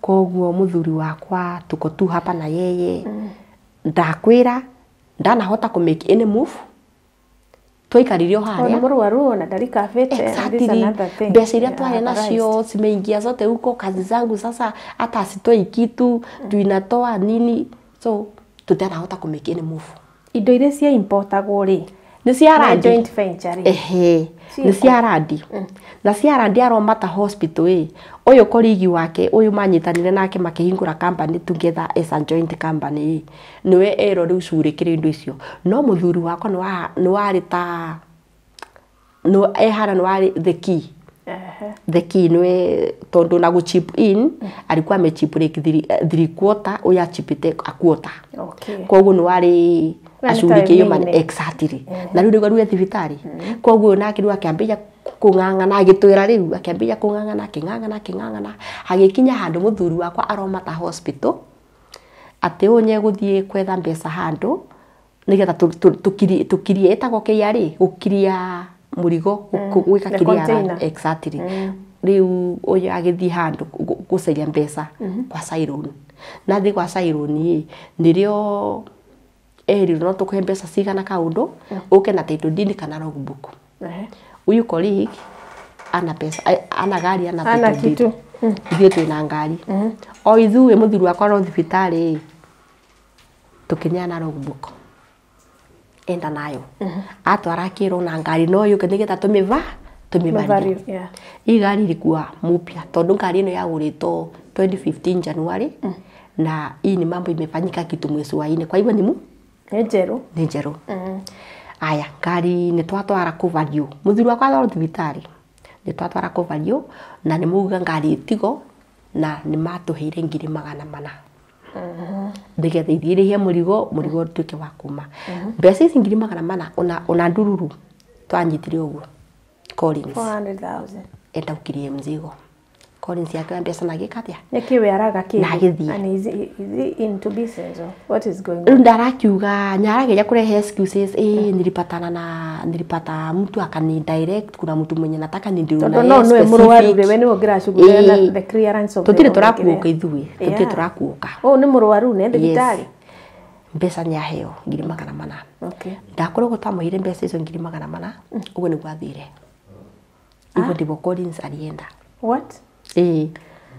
[SPEAKER 3] Koguo mũthuri wakwa tuko tu hapa na yeye, ndakwĩra Ndanahota ku make any move. Twaikarire haria.
[SPEAKER 2] Ona mũrwaru na ndarikabĩte.
[SPEAKER 3] Exactly. Mbeca iria twarĩ nacio zimeingia zote huko, kazi zangu sasa hata sitoi kitu, tuinatoa nini, so tutanahota ku make any move.
[SPEAKER 2] Indo iria cia importagwo rĩ
[SPEAKER 3] nĩ cia
[SPEAKER 2] na
[SPEAKER 3] randi.
[SPEAKER 2] joint venture rĩ.
[SPEAKER 3] Ehe, nĩ cia randi. Na cia randi aromata hospital ĩ ũyũ korigi wake ũyũ manyitanire nake makĩhingũra company together as a joint company ĩ nĩwe erwo rĩu curĩkĩre indo icio. No mũthuri wakwa nĩ warĩ ta nĩ ehara nĩ warĩ the key. The key niwe tondu na guchip in alikuwa amechip like 3/4 uyu achipite a quarter.
[SPEAKER 2] Okay.
[SPEAKER 3] Koguo ni wari acurike iyo mani exactly. Na riu niguo ruo thibitari. Koguo nake riu akiambia kung'ang'ana agitwira riu akiambia kung'ang'ana aking'ang'ana aking'ang'ana hagikinya handu muthuri wakwa aromata hospital ati unye guthie kwetha mbeca handu nigetha tukirie etagwo KRA gukiria murigo gwika kiria exactly. Riu uyu agithie handu gucaria mbeca kwa Cyrone na thi kwa Cyrone nirio erirwo no tukuhe mbeca cigana kaundu uke na title deed kana logbook. Uyu colleague ana pesa ana gari ana title deed ithuĩ twĩna ngari o ithuĩ mũthuri wakwa ro thibitarĩ tukinyana logbook enda nayo atwara kiro na ngari no yuke nigetha tumivalue. Hii gari ilikuwa mupya tondu ngari ino yagũrĩtwo 2015 January na hii ni mambo imefanyika kitu mwezi wa 4 kwa hivyo ni
[SPEAKER 2] njeru
[SPEAKER 3] ni njeru. Aya ngari ni twatwara kũvalue mũthuri wakwa atwarwo thibitarĩ ni twatwara kũvalue na ni muga ngari itigo na ni matuheire 400,000 nigetha ithiĩ rĩhie mũrigo ũtuĩke wa kuma mbeca ici 400,000 ona ndururu twanyitire ũguo Collins
[SPEAKER 2] 400,000
[SPEAKER 3] enda ukirie mzigo Collins yake mbeca na gĩka atĩa
[SPEAKER 2] nĩkĩ we araga kĩ
[SPEAKER 3] na gĩthiĩ
[SPEAKER 2] and is he into business or what is going on?
[SPEAKER 3] Rĩu ndarakiuga nyarageria kurehe excuses nilipatana na nilipata mtu akani direct kuna mtu mwenye nataka nindiru na
[SPEAKER 2] no no mũrwaru we nĩwe ũngĩracugurĩra na the clearance of
[SPEAKER 3] tutire tũrakuoka ithuĩ tutire tũrakuoka
[SPEAKER 2] oh nĩ mũrwaru nĩ thibitarĩ
[SPEAKER 3] mbeca nĩaheo 400,000.
[SPEAKER 2] Okay.
[SPEAKER 3] Ndakoragwo twamũheire mbeca icio 400,000 ũguo nĩguo athire. Hivyo ndivyo Collins alienda.
[SPEAKER 2] What?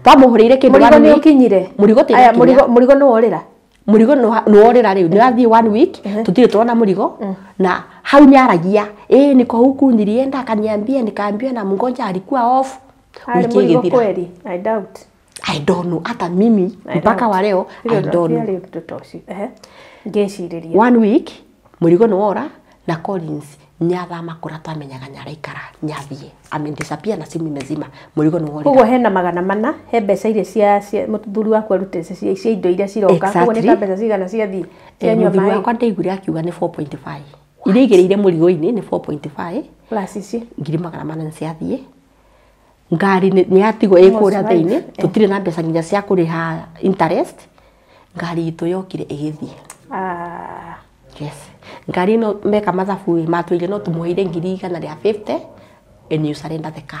[SPEAKER 3] Twamuhurire kindu
[SPEAKER 2] murigo ni ukinyire
[SPEAKER 3] murigo
[SPEAKER 2] aya murigo no worira
[SPEAKER 3] murigo no worira riu ni athie 1 week tutire tuona murigo na hau nyaragia niko huku nilienda akaniambia nikaambiwa na mgonjwa alikuwa off
[SPEAKER 2] wiki igithira. Kweli I doubt.
[SPEAKER 3] I don't know hata mimi mpaka wa leo I don't know.
[SPEAKER 2] Ngeciriria
[SPEAKER 3] 1 week murigo no wora na Collins nyathama kura twamenyaga nyaraikara nyathie amendisapia na simu imezima murigo no worira.
[SPEAKER 2] Koguo hena 400 he mbeca iria cia muthuri waku arutĩte cia indo iria ciroka koguo nĩ ta mbeca cigana ciathiĩ cianyua
[SPEAKER 3] maĩ. Muthuri wakwa ndaiguire akiuga nĩ 4.5 iria igĩrĩire mũrigo-inĩ nĩ 4.5
[SPEAKER 2] plus ici
[SPEAKER 3] 400,000 ciathiĩ ngari nĩ yatigwo ĩ kũrĩa thĩinĩ tũtirĩ na mbeca nginya cia kũrĩha interest ngari itũ yokire ĩgĩthiĩ. Yes. Ngari no meka mathabu matwire no tumuheire 150 and you surrender the car.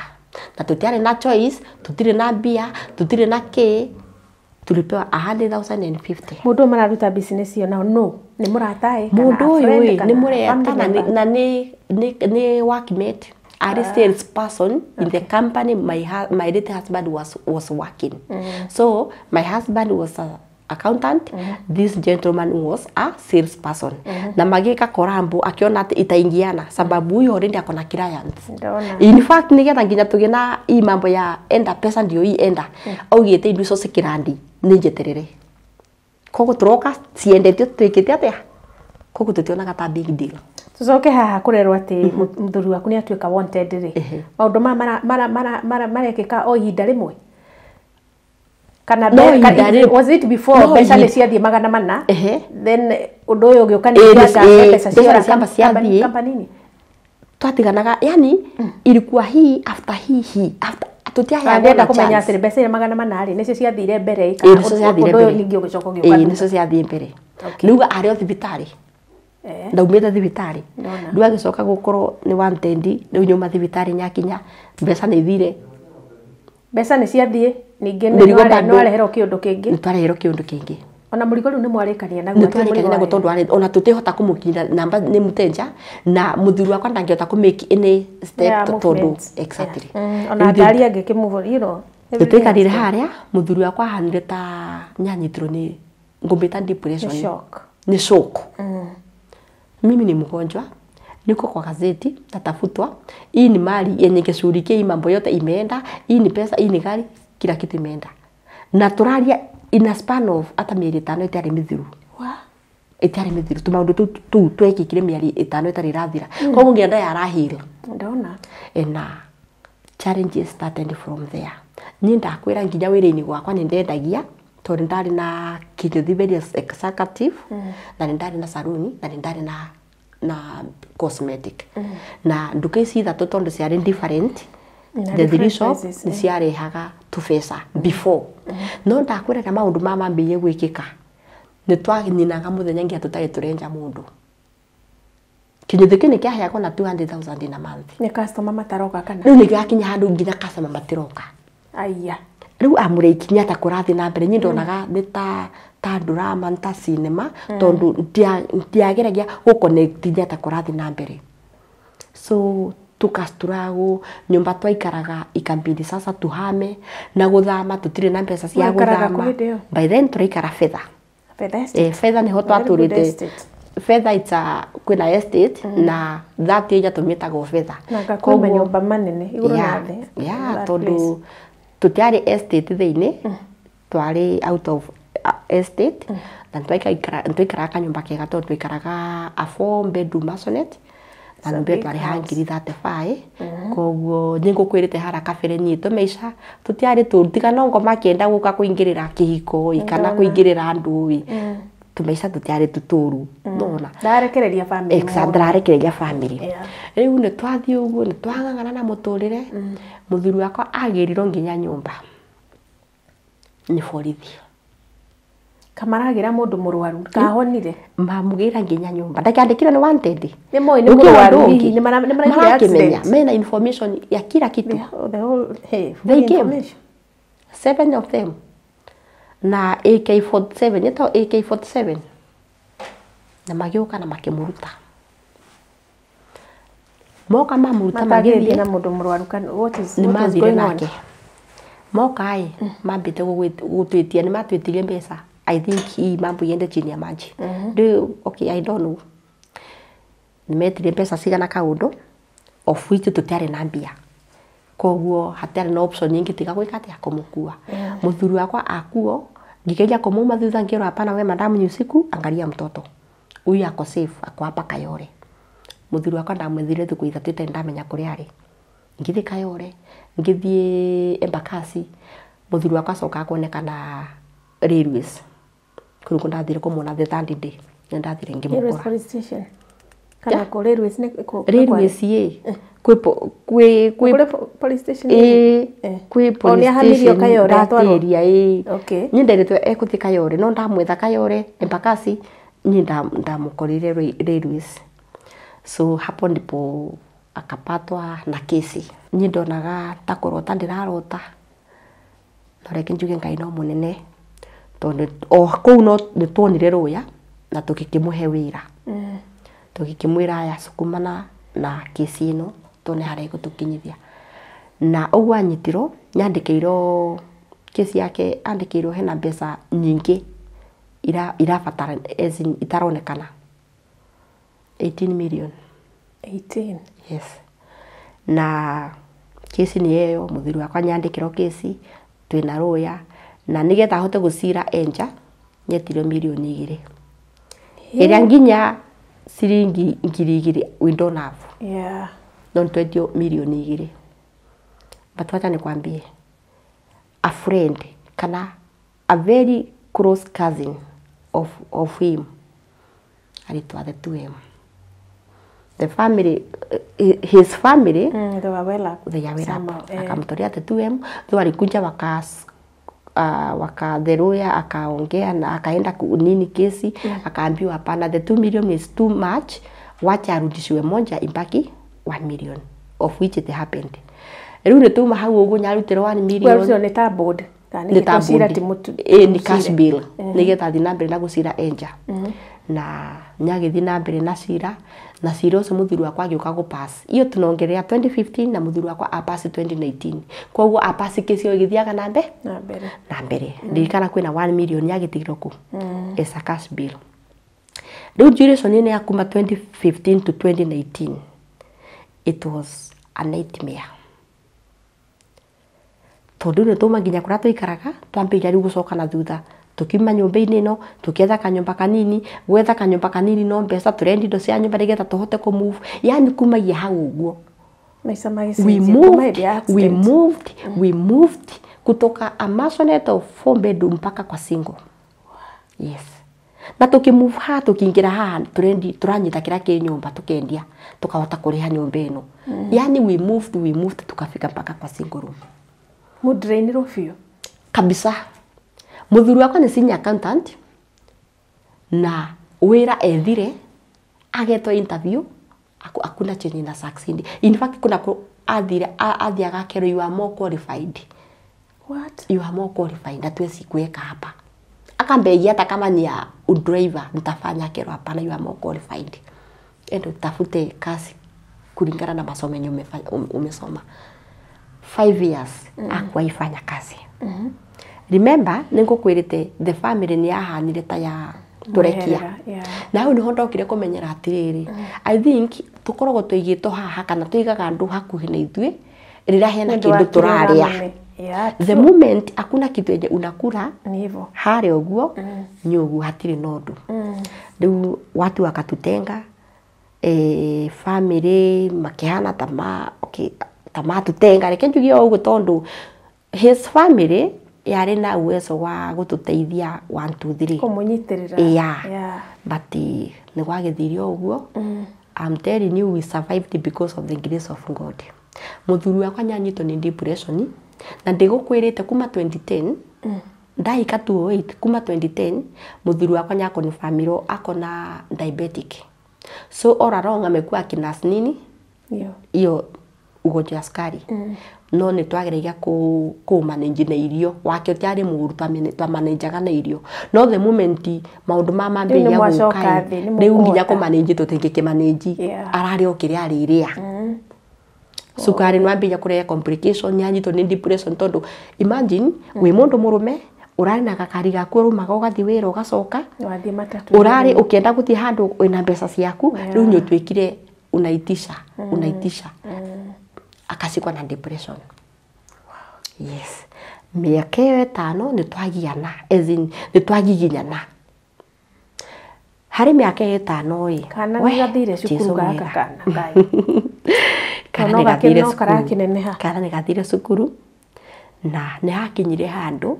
[SPEAKER 3] Na tutiarĩ na choice, tutire na mbia, tutire na kĩ, tulipewa 100,050.
[SPEAKER 2] Mũndũ mararuta business iyo nao no nĩ mũratae
[SPEAKER 3] kana mũndũ ũyũ nĩ mũreta na nĩ workmate ari sales person in the company my late husband was working. So my husband was a accountant. This gentleman was a salesperson. Na magika korambo akiona ati itaingiana sababu huyo already akona clients. In fact nigetha nginya tugie na hii mambo ya enda pesa ndio hii enda augite indo icio cikirandi ni njeterere koguo turoka ciendetio twikite atia koguo tutionaga ta big deal.
[SPEAKER 2] Tucoke haha kurerwo ati muthuri waku ni atuika wanted ri maundu ma marekika o ihinda rimwe kana
[SPEAKER 3] no,
[SPEAKER 2] was it before mbeca nĩ ciathiĩ 400 then ũndũ ũyũ ũgĩũka nĩ mbeca ciora kampanini
[SPEAKER 3] twatiganaga yani ilikuwa hii after hii after tutiaheagwo
[SPEAKER 2] na kũmenya atĩ mbeca iria 400 rĩ nĩcio ciathire mbere kana ũndũ ũyũ ningĩ ũgĩcoka ũgĩũka
[SPEAKER 3] nĩcio ciathiĩ mbere nĩuga arĩ o thibitarĩ ndaumĩte thibitarĩ rĩu agĩcoka gũkorwo nĩ wanted rĩu nyuma thibitarĩ nyakinya mbeca nĩ ithire
[SPEAKER 2] mbeca nĩ ciathiĩ ningĩ nĩ wareherwo kĩũndũ kĩngĩ
[SPEAKER 3] nĩ twareherwo kĩũndũ kĩngĩ
[SPEAKER 2] Ona mũrigo rĩu nĩ mwarĩkania naguo.
[SPEAKER 3] Nĩ twarĩkania naguo tondũ arĩ ona tũtihota kũmũkinyĩra namba nĩ mũtenja na mũthuri wakwa ndangĩhota kũ make any step tondũ exactly.
[SPEAKER 2] Ona ngari angĩkĩmove, you know.
[SPEAKER 3] Tũtaikarire harĩa mũthuri wakwa ahanire ta nyanyitirwo nĩ ngũmĩta depression.
[SPEAKER 2] Ni shock.
[SPEAKER 3] Ni shock. Mimi ni mgonjwa, niko kwa gazeti natafutwa, hii ni mali yenye ingeshughulikia hii mambo yote imeenda, hii ni pesa, hii ni gari, kila kitu imeenda. Na tũraria in a span of hata mĩeri 5 ĩtarĩ mĩthiru. Ĩtarĩ mĩthiru tũmaũndũ tũu twekĩkire mĩeri 5 ĩtarĩ ĩrathira. Koguo nginya ndayarahĩra.
[SPEAKER 2] Ndona.
[SPEAKER 3] Na challenges started from there. Niĩ ndakwĩra nginya wĩra-inĩ gwakwa nĩ ndendagia tondũ ndarĩ na Kinyothi very executive na nĩ ndarĩ na saruni na nĩ ndarĩ na cosmetic. Na nduka ici ithatũ tondũ ciarĩ different, the three shops nĩ ciarehaga tũbeca before. No ndakwĩra na maũndũ maya mambĩrĩirie gwĩkĩka nĩ twaninaga mũthenya nginya tũtarĩ tũrenja mũndũ. Kinyothi kĩu nĩ kĩaheagwo na 200,000 in a month.
[SPEAKER 2] Nĩ customer mataroka kana?
[SPEAKER 3] Rĩu nĩ gĩakinya handũ nginya customer matiroka.
[SPEAKER 2] Aya.
[SPEAKER 3] Rĩu amũre ikinya ta kũrathiĩ na mbere niĩ ndonaga nĩ ta drama ta cinema tondũ ndiageragia gũ-connect nginya ta kũrathiĩ na mbere. So tukasturago nyũmba twaikaraga ikabidi sasa tuhame na gũthama tũtirĩ na mbeca cia gũthama. By then tũraikara Fedha. Fedha nĩho twatũrĩte. Fedha it's a kwĩna estate na that area tũmĩtagwo Fedha.
[SPEAKER 2] Na kwĩ manyũmba manene igũrũ na thĩ.
[SPEAKER 3] Yeah, tondũ tũtiarĩ estate thĩinĩ, twarĩ out of estate na twaikaraga kanyũmba kega tondũ twaikaraga a 4 bedroom maisonette na nyũmba ĩyo twarĩhaga ngiri 35. Koguo nĩ ngũkwĩrĩte haria kabere niĩ tũmaica tũtiarĩ tũru tiga no ngoma akĩenda gũka kũingĩrĩra kĩhiko ĩ kana kũingĩrĩra andũ ĩ tũmaica tũtiarĩ tũtũru nona.
[SPEAKER 2] Ndarekereria family.
[SPEAKER 3] Exactly, ndarekereria family. Rĩu nĩ twathiĩ ũguo nĩ twang'ang'ana na mũtũrĩre. Mũthuri wakwa agĩrirwo nginya nyũmba nĩ borithi.
[SPEAKER 2] Kamaragĩra mũndũ mũrwaru kahonire.
[SPEAKER 3] Mamũgĩra nginya nyũmba. Ndakĩandĩkirwo nĩ wanted.
[SPEAKER 2] Nĩ moĩ nĩ mũrwaru hihi nĩ maraigire accident.
[SPEAKER 3] Mena information ya kila kitu.
[SPEAKER 2] The whole hey,
[SPEAKER 3] they came. 7 of them. Na AK47 nĩtagwo AK47 na magĩũka na makĩmũruta. Moka mamũruta magĩthiĩ
[SPEAKER 2] na mũndũ mũrwaru kana what is going on?
[SPEAKER 3] Moka ĩ mambĩte gũtwĩtia nĩ matwĩtirie mbeca. I think hii mambo iende chini ya maji. Okay, I don't know. Nĩmetirie mbeca cigana kaũndũ of which tũtiarĩ na mbia. Koguo hatiarĩ na option nyingĩ tiga gwĩka atĩa kũmũkua. Mũthuri wakwa akuo ngĩgeria kũmuma thutha ngĩrwo hapana we madamu ni usiku angalia mtoto. Huyu ako safe ako hapa Kayole. Mũthuri wakwa ndamwethire thikũ 3 itarĩ ndamenya kũrĩa arĩ. Ngĩthiĩ Kayole, ngĩthiĩ Embakasi. Mũthuri wakwa acoka kuonekana Railways. Kũu nĩkuo ndathire kũmuona the third day. Nĩ ndathire ngĩmũkora.
[SPEAKER 2] Railways police station. Kana kũ Railways nĩ kũ
[SPEAKER 3] Railways ĩ kwĩ
[SPEAKER 2] police station
[SPEAKER 3] ĩ kwĩ police station Kayole ĩ.
[SPEAKER 2] Okay.
[SPEAKER 3] Niĩ nderitwe ekũthiĩ Kayole no ndamwetha Kayole Embakasi niĩ ndamũkorire Railways. So hapo ndipo akapatwa na kesi. Niĩ ndonaga ta kũrota ndĩrarota. No reke njuge Ngai no mũnene tondũ o kũu no nĩ tuonire rũya na tũgĩkĩmũhe wĩra. Tũgĩkĩmwĩra aya sukumana na kesi ĩno tuone harĩa ĩgũtũkinyithia. Na ũguo anyitirwo nyandĩkĩirwo kesi yake andĩkĩirwo hena mbeca nyingĩ irabatara as in itaronekana 18 million.
[SPEAKER 2] 18?
[SPEAKER 3] Yes. Na kesi nĩ ĩyo mũthuri wakwa nyandĩkĩrwo kesi twĩna rũya na nĩgetha ahote gũcira enja nyetirio mirioni 2. Ĩrĩa nginya ciringi 2,000 we don't have.
[SPEAKER 2] Yeah.
[SPEAKER 3] No twetio mirioni 2. But wacha nikwambie a friend kana a very close cousin of him alitwa the 2M. The family, his family,
[SPEAKER 2] they were well up.
[SPEAKER 3] They were well up. Akamtolea the 2M, though alikuja wakatheroya akaongea na akaenda nini kesi, akaambiwa hapana the 2 million is too much, wacha arudishiwe moja ibaki 1 million of which it happened. Rĩu nĩ tuma hau ũguo nyarutĩrwo 1 million.
[SPEAKER 2] Well, ũcio nĩ ta board.
[SPEAKER 3] Nĩ ta bond. Ĩ nĩ cash bill nĩgetha athiĩ na mbere na gũcira enja. Na nyagĩthiĩ na mbere na cira, na cira ũcio mũthuri wakwa agĩũka gũpass. Iyo tunaongelea 2015 na mũthuri wakwa apass 2019. Koguo apass kesi ĩyo ĩgĩthiaga na mbere
[SPEAKER 2] na mbere
[SPEAKER 3] na mbere. Ndirikana kwĩna 1 million yagĩtigirwo kũ as a cash bill. Rĩu duration ĩno ya kuma 2015 to 2019, it was a nightmare. Tondũ nĩ tũma nginya kũrĩa tũikaraga twambĩrĩria rĩu gũcoka na thutha, tũkiuma nyũmba-inĩ ĩno tũkĩetha kanyũmba kanini, gwetha kanyũmba kanini no mbeca tũrendia indo cia nyũmba nĩgetha tũhote kũ move, yani kumagia hau ũguo
[SPEAKER 2] maica
[SPEAKER 3] we
[SPEAKER 2] magĩcenjia kuma
[SPEAKER 3] moved,
[SPEAKER 2] hĩndĩ ya
[SPEAKER 3] we
[SPEAKER 2] accident.
[SPEAKER 3] moved, we moved kutoka a maisonette of 4 bedroom mpaka kwa single. Yes. Na tukimove haha tukiingira haha turendi turanyita kira ki nyumba tukendia tukahota kuriha nyumba ino. Yani we moved tukafika mpaka kwa single room.
[SPEAKER 2] Mũdrainirwo biũ.
[SPEAKER 3] Kabisa. Muthuri wakwa ni senior accountant na wira ethire agetwo interview akuna chenye na succeed. In fact kuna athire athiaga akerwo you are more qualified.
[SPEAKER 2] What?
[SPEAKER 3] You are more qualified na tuwezi kuweka hapa. Akambegia hata kama ni ya udriver nitafanya, akerwo hapana, you are more qualified. Endo tafute kazi kulingana na masomo yenye umesoma. 5 years akwaifanya kazi. Remember nĩngũkwĩrĩte the family nĩ yahanire ta ya tũrekia.
[SPEAKER 2] Yeah.
[SPEAKER 3] Na hau nĩho ndokire kũmenyera atĩrĩrĩ, I think tũkoragwo tũigĩtwo haha kana tũigaga andũ hakuhĩ na ithuĩ rĩrĩa hena
[SPEAKER 2] Nĩ ũndũ wa
[SPEAKER 3] kĩndũ tũrarĩa.
[SPEAKER 2] kĩrĩa. Yeah,
[SPEAKER 3] The moment hakuna kitu yenye unakula
[SPEAKER 2] ni hivyo.
[SPEAKER 3] harĩa ũguo nĩ ũguo hatirĩ na ũndũ. Rĩu watu wakatutenga, family makĩhana ta ma okay, ta matutenga, reke njuge o ũguo tondũ his family yarĩ na uwezo wa gũtũteithia 1 2 3.
[SPEAKER 2] Kũmũnyitĩrĩra.
[SPEAKER 3] Yeah.
[SPEAKER 2] Yeah.
[SPEAKER 3] But nĩ gwagĩthire o ũguo. I'm telling you we survived because of the grace of God. Mũthuri wakwa nĩanyitwo nĩ depression na ndĩgũkwĩrĩte kuma 2010 ndahika 2008 kuma 2010 mũthuri wakwa nĩakonfirmirwo akona diabetic. So all along amekuwa akinurse nini
[SPEAKER 2] Iyo.
[SPEAKER 3] hiyo ugonjwa ya sukari. No nĩ twageragia kũ manage na irio wake ũtiarĩ mũũru, twamanajaga na irio, no the moment maũndũ ma mambĩrĩria
[SPEAKER 2] Rĩu nĩ mwacoka
[SPEAKER 3] gũka
[SPEAKER 2] thĩ, nĩ
[SPEAKER 3] rĩu nginya
[SPEAKER 2] mũkũhota.
[SPEAKER 3] kũ manage tũtingĩkĩmanage.
[SPEAKER 2] Yeah.
[SPEAKER 3] Ararĩa o kĩrĩa arĩrĩa. Sukari nĩ wambĩrĩria kũrehe complication, nĩanyitwo nĩ depression tondũ imagine wĩ mũndũ mũrũme ũrarĩ na gakari gaku ũrũmaga ũgathiĩ wĩra ũgacoka,
[SPEAKER 2] Wathiĩ matatũ.
[SPEAKER 3] ũrarĩ ũkĩenda gũthiĩ handũ wĩna mbeca ciaku,
[SPEAKER 2] Yeah.
[SPEAKER 3] rĩu nĩ ũtuĩkire unaitisha unaitisha, akashikwa na depression. Yes. Mĩaka ĩyo ĩtano nĩ twagiana, as in nĩ twagiginyana harĩ mĩaka ĩyo ĩtano ĩ.
[SPEAKER 2] Kana
[SPEAKER 3] We,
[SPEAKER 2] nĩ gathire cukuru
[SPEAKER 3] Jesũ
[SPEAKER 2] gaka
[SPEAKER 3] mwega.
[SPEAKER 2] kana Ngai.
[SPEAKER 3] Kana
[SPEAKER 2] No
[SPEAKER 3] nĩ gathire
[SPEAKER 2] no
[SPEAKER 3] cukuru.
[SPEAKER 2] karakĩneneha.
[SPEAKER 3] Kana nĩ gathire cukuru na nĩ hakinyire handũ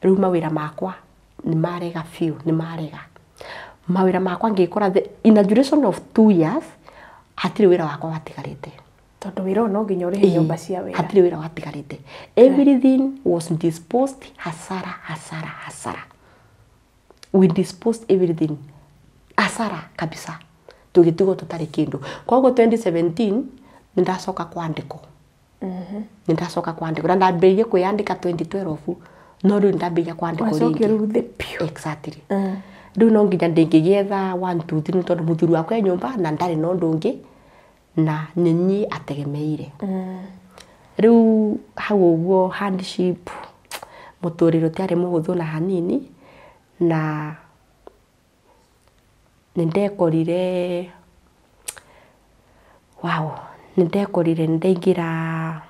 [SPEAKER 3] rĩu mawĩra makwa nĩ marega biũ, nĩ marega mawĩra makwa ngĩkora in a duration of 2 years hatirĩ wĩra wakwa watigarĩte.
[SPEAKER 2] Tondũ wĩra ũyũ no nginya ũrĩhe nyũmba cia wĩra.
[SPEAKER 3] Hatirĩ wĩra watigarĩte. Everything was disposed, hasara hasara hasara. We disposed everything hasara kabisa, tũgĩtigwo tũtarĩ kĩndũ. Koguo 2017 nĩ ndacoka kwandĩkwo. Nĩ ndacoka kwandĩkwo na ndambĩrĩirie kwĩyandĩka 2012, no rĩu nĩ ndambĩrĩria kwandĩkwo
[SPEAKER 2] Wacokio
[SPEAKER 3] rĩngĩ.
[SPEAKER 2] rĩu thĩ biũ.
[SPEAKER 3] Exactly. Rĩu no nginya ndĩngĩgĩetha 1 2 3 tondũ mũthuri wakwa e nyũmba na ndarĩ na ũndũ ũngĩ na nĩ niĩ ategemeire. Rĩu hau ũguo hardship, mũtũrĩre ũtiarĩ mũhũthũ na hanini, na nĩ ndekorire wow, nĩ ndekorire nĩ ndaingĩra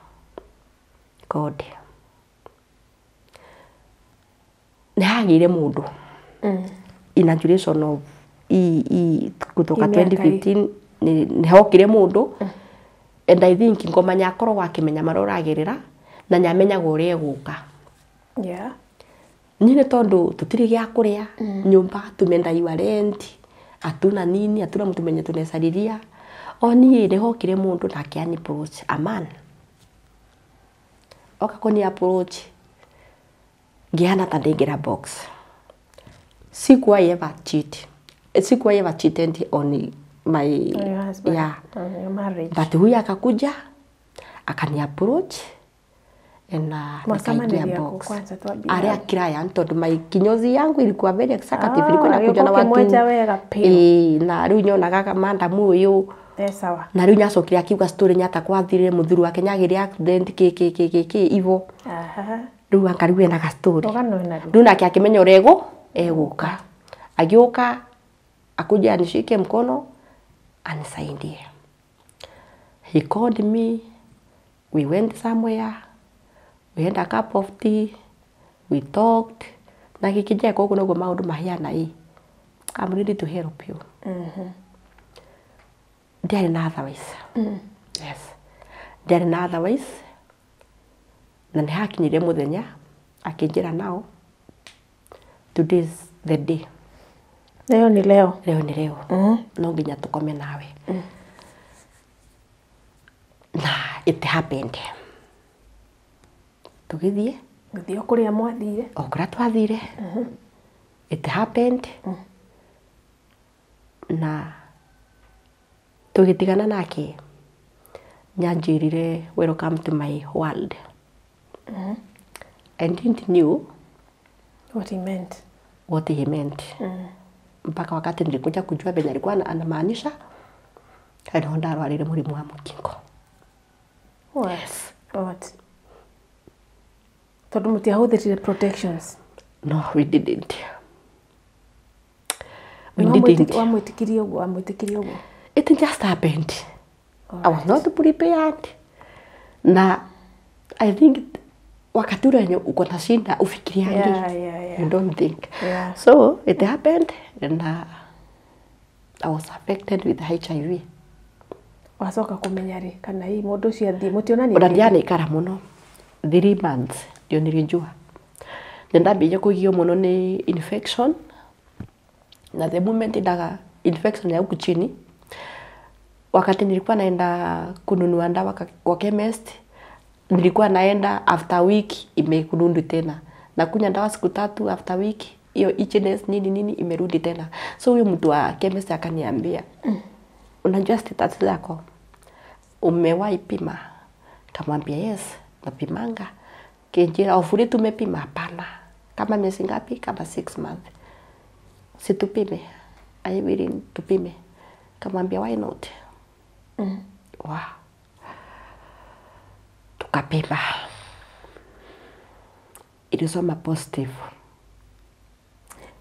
[SPEAKER 3] God. Nĩ hagĩire mũndũ in a duration of i kutoka
[SPEAKER 2] Hii miaka hii.
[SPEAKER 3] 2015 nĩ hokire mũndũ and I think ngomanya akoragwo akĩmenya marĩa ũragerera na nĩamenyaga ũrĩa egũka.
[SPEAKER 2] Yeah.
[SPEAKER 3] Niĩ nĩ tondũ tũtirĩ gĩa kũrĩa nyũmba, tumendaiwa rent, hatuna nini, hatuna mtu mwenye tunesalilia. O niĩ nĩ hokire mũndũ na akĩani approach a man. Oka kũni approach ngĩhana ta ndaingĩra box. Sikuwahi ever cheat. Sikuwahi ever cheated on my
[SPEAKER 2] On your husband.
[SPEAKER 3] Yeah.
[SPEAKER 2] On your marriage.
[SPEAKER 3] But huyu akakuja akani approach Na nikaingia box. Aria client tondu my kinyozi yangu ilikuwa very executive, ilikuwa inakuja na watu na riu nyonaga madam uyu
[SPEAKER 2] sawa
[SPEAKER 3] na riu nyacokire akiuga story nyata kwathire muthuri wake nyagire accident ki ki ki ki ki ivo.
[SPEAKER 2] Aha,
[SPEAKER 3] riu akariu enaga story riu nake akimenya uria eguka agiuka akuja anishike mkono anisaidie. He called me, we went somewhere, we had a cup of tea, we talked. Na gikija koguo noguo maundu mahiana I I'm ready to help you. Ndiarĩ na otherwise. Yes, ndiarĩ na otherwise. Na nĩ hakinyire mũthenya akĩnjĩra nao today is the day.
[SPEAKER 2] Leo ni leo.
[SPEAKER 3] Leo ni leo. No nginya tukome nawe. Na it happened. Tugithie
[SPEAKER 2] githie kuria mwathire
[SPEAKER 3] o kuria twathire. It happened. Na tugitigana nake nyanjirire welcome to my world. I didn't knew
[SPEAKER 2] what he meant.
[SPEAKER 3] What he meant. Mpaka wakati nilikuja kujua venye alikuwa anamaanisha, alikuwa ndarwarire murimu wa mukingo.
[SPEAKER 2] Yes. What? Tondu mutiahuthirire protections?
[SPEAKER 3] No, we didn't. We didn't.
[SPEAKER 2] Wamwitikirie uguo, wamwitikirie uguo.
[SPEAKER 3] It just happened. I was not prepared. Na I think wakati ule uko na shida ufikiriangi.
[SPEAKER 2] Yeah.
[SPEAKER 3] You don't think.
[SPEAKER 2] Yeah.
[SPEAKER 3] So it happened and I was affected with HIV.
[SPEAKER 2] Wacoka kumenya ri kana hii mundu ucio athie mutionani?
[SPEAKER 3] Ona ndianikara muno 3 months ndio nilijua. Ndambirie kugio muno ni infection, na the moment ndaga infection ya huku chini, wakati nilikuwa naenda kununua ndawa kwa chemist, nilikuwa naenda after week imekurudi tena. Nakunywa ndawa siku 3, after week hiyo itchiness nini nini imerudi tena. So huyo mtu wa chemist akaniambia, unajua status yako umewahi pima? Kamwambia yes, napimanga. Kinjira ofuri tumepima? Hapana. Kama miezi ngapi? Kama 6 months. Situpime. I will tupime. Kamwambia why not? Wow. Tukapima. Ilisoma positive.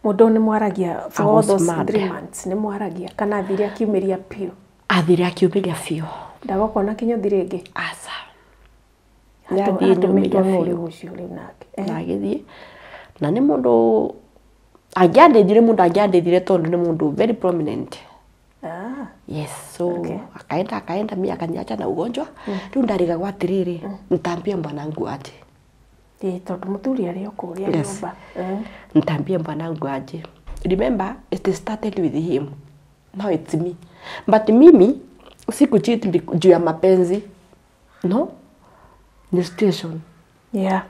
[SPEAKER 2] Mundu ni mwaragia for all those 3 months ni mwaragia kana athire akiumiria piu?
[SPEAKER 3] Athire akiumiria piu.
[SPEAKER 2] Ndagokona kinyothi ringi?
[SPEAKER 3] Aca.
[SPEAKER 2] Ndathiĩ biũ ũcio rĩu nake.
[SPEAKER 3] Na agĩthiĩ na nĩ mũndũ angĩandĩthire, mũndũ angĩandĩthire tondũ nĩ mũndũ very prominent. Yes, so okay. Akaenda mimi akaniacha na ugonjwa. Rĩu ndarigagwo atiriri, nitambie bwanangu aje.
[SPEAKER 2] Tondu muthuri arĩ o kũrĩa nyũmba.
[SPEAKER 3] Nitambie bwanangu aje. Remember, it started with him. Now it's me. But mimi sikucheat juu ya mapenzi. No? Ni situation.
[SPEAKER 2] Yeah.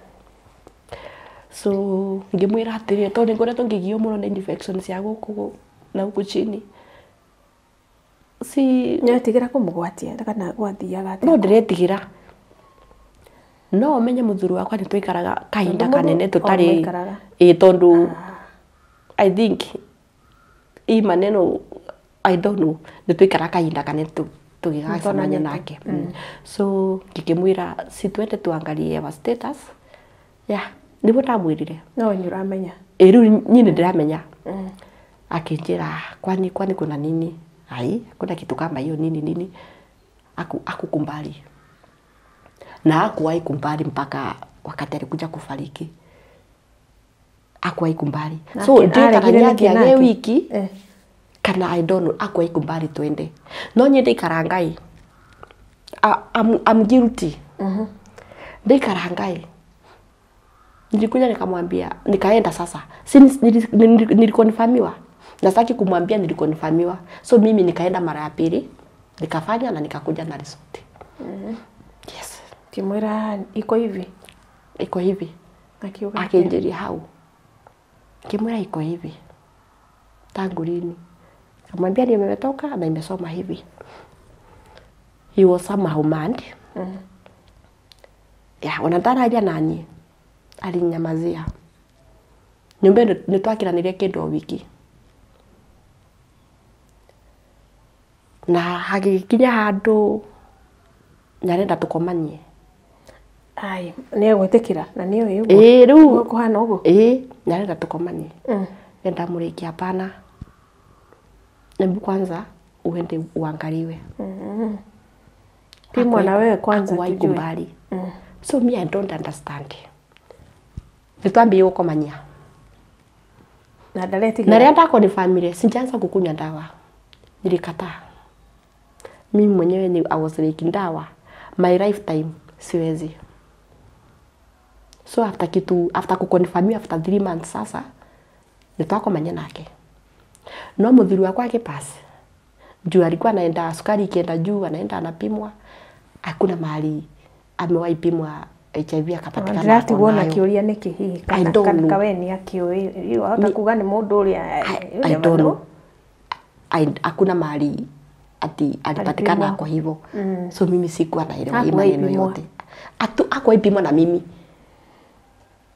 [SPEAKER 3] So ngimwira atiriri tondu ngoretwo ngigio muno na infection cia guku na guku chini. Si
[SPEAKER 2] nĩwetigira kũmũgwatia kana gwathiaga atĩa?
[SPEAKER 3] No ndĩretigira. No menye muthuri wakwa nĩ twaikaraga kahinda kanene tũtarĩ ĩ tondu I think i maneno I don't know nĩ twaikaraga kahinda kanene tũgĩgacemania nake. So ngĩkĩmwĩra si twende tuangalie our status. Yeah, nĩguo ndamwĩrire.
[SPEAKER 2] No nĩ ũramenya.
[SPEAKER 3] Ĩ rĩu niĩ nĩ ndĩramenya. Akĩnjĩra kwani kwani kuna nini? Ai, kuna kitu kama hiyo nini nini. Akukumbali. Na hakuwahi kumbali mpaka wakati alikuja kufariki. Hakuwahi kumbali. So ndiye kana nĩathiage wiki kana I don't know, hakuwahi kumbali twende. No niĩ ndĩikara Ngai. I'm guilty. Ndĩikara Ngai. Nilikuja nikamwambia, nikaenda sasa. Since nilikonfirmiwa. Na sitaki kumwambia nilikonfirmiwa. So mimi nikaenda mara ya pili, nikafanya na nikakuja na result. Yes.
[SPEAKER 2] Kimwira iko hivi.
[SPEAKER 3] Iko hivi.
[SPEAKER 2] Akiuga
[SPEAKER 3] akinjiria hau. Kimwira iko hivi. Tangu lini? Kamwambia nimetoka na imesoma hivi. He was somehow mad. Ya ona ndararia nani alinyamazia. Nyumba nĩ twakiranĩrie kĩndũ o wiki. Na hagĩkinya handũ nyarenda tũkomanie.
[SPEAKER 2] Ai, nĩ egwĩtĩkĩra na nĩ ũĩ ũguo.
[SPEAKER 3] Ĩĩ rĩu
[SPEAKER 2] kũhana ũguo.
[SPEAKER 3] Ĩĩ nyarenda tũkomanie. Ndamũrĩkia hapana. Hebu kwanza uende uangaliwe.
[SPEAKER 2] Pimwa na wewe kwanza
[SPEAKER 3] tujue.
[SPEAKER 2] Kubali.
[SPEAKER 3] So me I don't understand. Nitwambie gukomania.
[SPEAKER 2] Na ndaretigĩra.
[SPEAKER 3] Na rĩrĩa ndakonfirmire sijaanza kukunywa dawa. Nilikataa. Mimi mwenyewe ni I was like dawa. My lifetime siwezi. So after kitu after kukonfirm after 3 months sasa nitwakomania nake. No muthuri wakwa akipass. Juu alikuwa anaenda sukari ikienda juu anaenda anapimwa. Hakuna mahali amewahi pimwa HIV akapatikana.
[SPEAKER 2] Ndĩratigwo na kĩũria nĩkĩ hihi kana kawe nĩ akĩũĩ wahota kuga nĩ mũndũ ũrĩa
[SPEAKER 3] I don't know. Hakuna mahali ati alipatikana kwa hivyo. So mimi sikuwa naelewa hii maneno yote. Hakuwahi pimwa na mimi.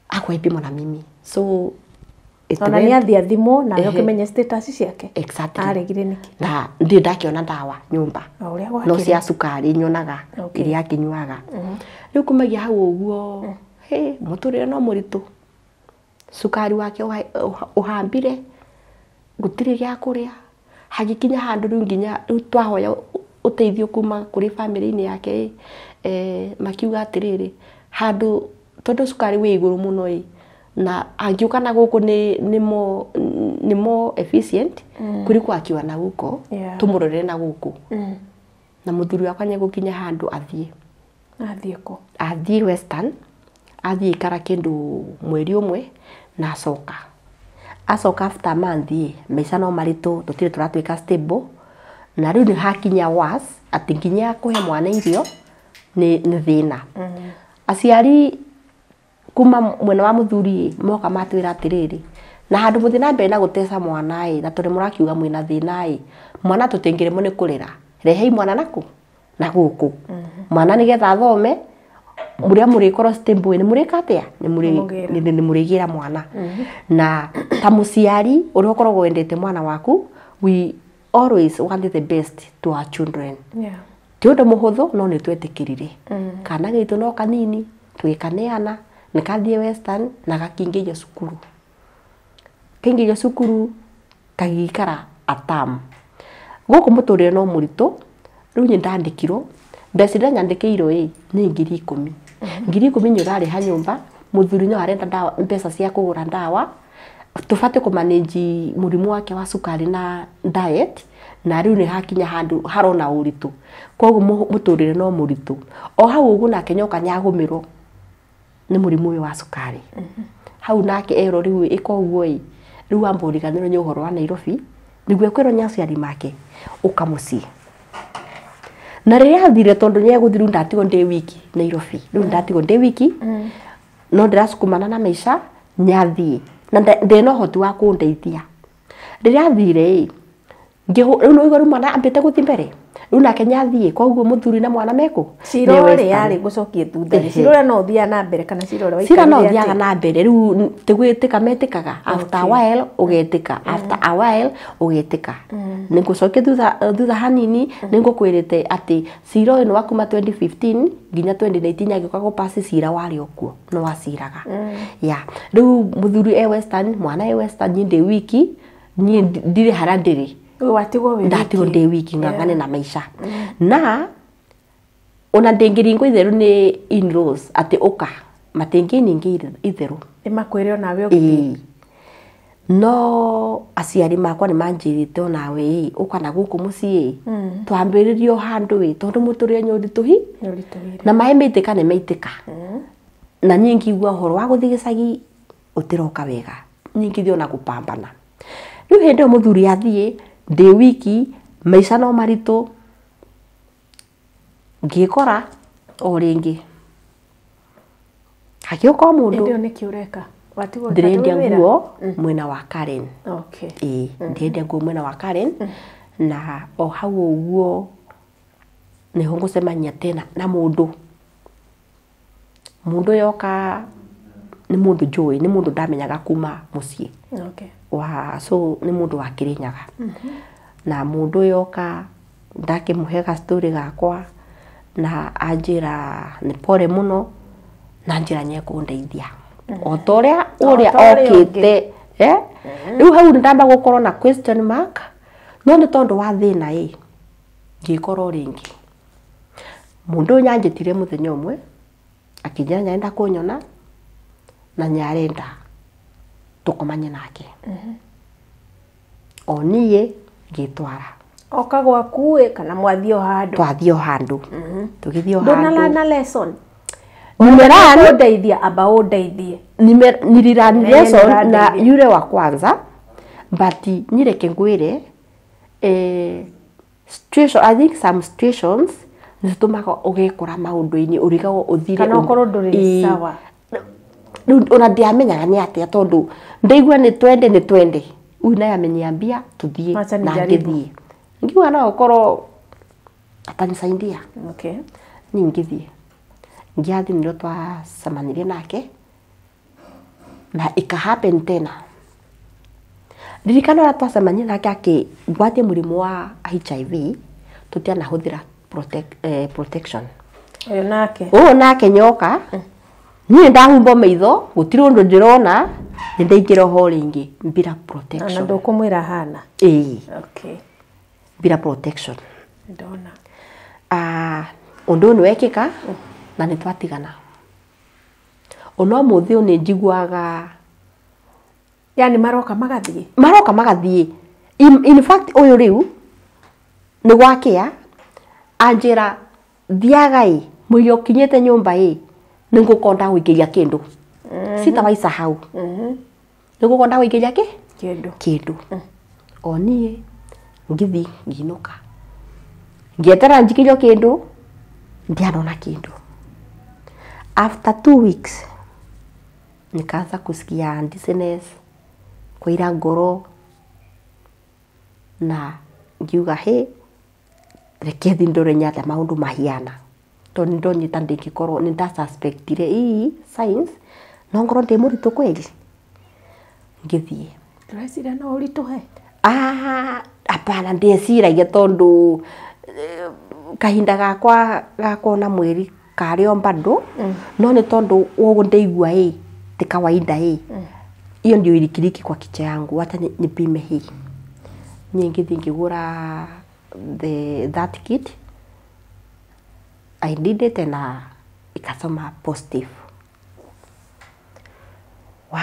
[SPEAKER 3] Hakuwahi pimwa na mimi. So
[SPEAKER 2] ona nĩ athiĩ athimwo na ũkĩmenye status ciake.
[SPEAKER 3] Exactly.
[SPEAKER 2] Aregire nĩkĩ?
[SPEAKER 3] Na ndirĩ ndakĩona ndawa nyũmba. No cia cukari nyonaga iria akĩnyuaga. Rĩu kumagia hau ũguo, he mũtũrĩre no mũritũ. Cukari wake ũhambire, gũtirĩ gĩa kũrĩa. Hagĩkinya handũ rĩu nginya rĩu twahoya ũteithio kuma kũrĩ bamĩrĩ-inĩ yake makiuga atĩrĩrĩ handũ tondũ cukari wĩ igũrũ mũno ĩ na angiuka na gũkũ ni more efficient kuliko akiwa na huko. Tumurorere na gũkũ. Na muthuri wakwa nĩegũkinya handũ athiĩ.
[SPEAKER 2] Athiĩ kũ?
[SPEAKER 3] Athiĩ Western, athiĩ ikara kĩndũ mweri ũmwe na acoka. Acoka after month maica no maritũ tũtirĩ tũratuĩka stable na rĩu nĩ hakinya worse atĩ nginya kũhe mwana irio nĩ thĩna. Aciari kuma mwena wa muthuri moka matwĩra atĩrĩrĩ na handũ mũthiĩ na mbere na gũteca mwana ĩ na tondũ mũrakiuga mwĩna thĩna ĩ mwana tũtingĩremwo nĩ kũrera rehei mwana nakũ na gũkũ mwana nĩgetha athome mũrĩa mũrĩkorwo stable nĩ mũrĩka atĩa nĩ mũrĩgĩra mwana. Na ta mũciari ũrĩa ũkoragwo wendete mwana waku we always want the best to our children. Ti ũndũ mũhũthũ no nĩ twetĩkĩrire kana gitũ no kanini twĩkaneana nĩkathiĩ Western na gakingĩrio cukuru. Kaingĩrio cukuru kagĩikara atam. Gũkũ mũtũrĩre no mũritũ rĩu niĩ ndandĩkirwo mbeca iria nyandĩkĩirwo ĩ nĩ 10,000. 10,000 nĩ ũrarĩha nyũmba mũthuri no arenda ndawa mbeca cia kũgũra ndawa tũbatiĩ kũmanage mũrimũ wake wa cukari na diet na rĩu nĩ hakinya handũ harona ũritũ koguo mũtũrĩre no mũritũ o hau ũguo nake nyoka nĩagũmĩrwo nĩ mũrimũ ũyũ wa cukari. Hau nake erwo rĩu ĩka ũguo ĩ rĩu amba ũriganĩrwo nĩ ũhoro wa Nairobi nĩguo ekwĩrwo nĩ aciari make ũka mũciĩ. Na rĩrĩa athire tondũ nĩegũthiĩ rĩu ndatigwo ndĩ wiki Nairobi rĩu ndatigwo ndĩ wiki no ndĩracukumana na maica nĩathiĩ na ndĩna ũhoti wa kũndeithia. Rĩrĩa athire ĩ rĩu nĩũigua rĩu mwana ambĩte gũthiĩ mbere rĩu nake nĩathiĩ koguo mũthuri na mwana mekũ.
[SPEAKER 2] Cira ũrĩa yarĩ gũcokia thutha cira ũrĩa no ũthiaga na mbere kana cira ũrĩa
[SPEAKER 3] cira no ũthiaga na mbere rĩu ti gwĩtĩka metĩkaga after a while ũgetĩka after a while ũgetĩka. Nĩngũcokia thutha hanini nĩngũkwĩrĩte atĩ cira ũyũ nĩ wa kuma 2015 nginya 2019 agĩũka gũpass cira warĩ o kuo no waciraga. Ya rĩu mũthuri e Western mwana e Western niĩ ndĩ wiki niĩ ndirĩ harĩa ndĩrĩ.
[SPEAKER 2] Watigwo wĩ
[SPEAKER 3] ndatigwo ndĩ wiki ng'ang'ane na maica. Na ona ndĩngĩringwo itherũ nĩ in-laws atĩ ũka matingĩningĩ itherũ
[SPEAKER 2] nĩmakwĩre onawe ũgĩthiĩ.
[SPEAKER 3] No aciari makwa nĩ manjĩrĩte onawe ĩ ũka na gũkũ mũciĩ twambĩrĩrie o handũ ĩ tondũ mũtũrĩre nĩ ũritũhi na maĩ maitĩka nĩ maitĩka. Na niĩ ngĩigua ũhoro wa gũthiĩ gĩcagi ũtĩroka wega niĩ ngĩthiĩ ona gũpambana. Rĩu hĩndĩ ĩyo mũthuri athiĩ ndĩ wiki maica no maritũ ngĩkora o rĩngĩ hagĩũka o mũndũ.
[SPEAKER 2] Hĩndĩ ĩyo nĩkĩ ũreka? Watigwo
[SPEAKER 3] ndĩrendia nguo mwena wa Karen. Ĩĩ ndĩrendia nguo mwena wa Karen na o hau ũguo nĩho ngũcemania tena na mũndũ. Mundu yoka ni mundu njui ni mundu ndamenyaga kuma mucii.
[SPEAKER 2] Okay.
[SPEAKER 3] Wa so ni mundu wa Kirinyaga. Na mundu yoka ndakimuhe ga story gakwa na anjira ni pore muno na njira nyekundeithia o toria uria okite riu hau ndamba gukorwo na question mark no ni tondu wa thina i ngikorwo ringi mundu nyanjitire muthenya umwe akinjira nyaenda kunyona na nyarenda tukomanye nake. O niĩ ngitwara
[SPEAKER 2] oka gwaku kana mwathio handu
[SPEAKER 3] twathio handu tugithio handu
[SPEAKER 2] ndonalana lesson
[SPEAKER 3] nimerani
[SPEAKER 2] ndeithia aba undeithie
[SPEAKER 3] nilirani lesson na yule wa kwanza but nireke ngwire situation I think some situations nitumaga ugekora maundu-ini urigagwo uthire
[SPEAKER 2] kana ukorwo nduri sawa
[SPEAKER 3] ona ndiamenyaga ni atia tondu ndaigua ni twende uyu naye ameniambia tuthie na ngithie ngiuga no ukorwo atanisaidia.
[SPEAKER 2] Okay.
[SPEAKER 3] Ni ngithie ngiathi ndio twacemanirie nake na ika happen tena ririkana ũrĩa twacemanirie nake akĩngwatia mũrimũ wa HIV tũtianahũthĩra protection
[SPEAKER 2] ũyũ nake
[SPEAKER 3] ũyũ nake nyoka niĩ ndahumbo maitho gũtirĩ ũndũ ndĩrona nĩ ndaingĩra ho rĩngĩ bila protection
[SPEAKER 2] na ndũkũmwĩra hana.
[SPEAKER 3] Ĩĩ.
[SPEAKER 2] Okay.
[SPEAKER 3] Bila protection
[SPEAKER 2] ndona
[SPEAKER 3] ũndũ ũyũ nĩwekĩka na nĩ twatigana ona ũmũthĩ ũyũ nĩ njiguaga
[SPEAKER 2] yani maroka magathiĩ
[SPEAKER 3] in fact ũyũ rĩu nĩ gwakĩa anjĩra thiaga ĩ mũiria ũkinyĩte nyũmba ĩ nĩngũkorwo ndagũikĩria kĩndũ sitawaisahau nĩngũkorwo ndagũikĩria kĩ kĩndũ o niĩ ngĩthiĩ nginũka ngĩetera njikĩrio kĩndũ ndianona kĩndũ. After 2 weeks nikaanza kusikia dizziness kuira ngoro na ngiuga he reke thi ndore nyata maundu mahiana tondu ndonyita ndingikorwo ni ndasuspectire ii signs no ngoro ndi muritu kweli ngithie
[SPEAKER 2] ndureciria no urituhe
[SPEAKER 3] hapana ndieciragia tondu kahinda gakwa gakona mweri kari o bado no ni tondu wogo ndeigua ii ti kawaida ii iyo ndio ilikiliki kwa kicha yangu hata nipime hii nyingi ngigura the that kit I did it na ikasoma positive. Wow.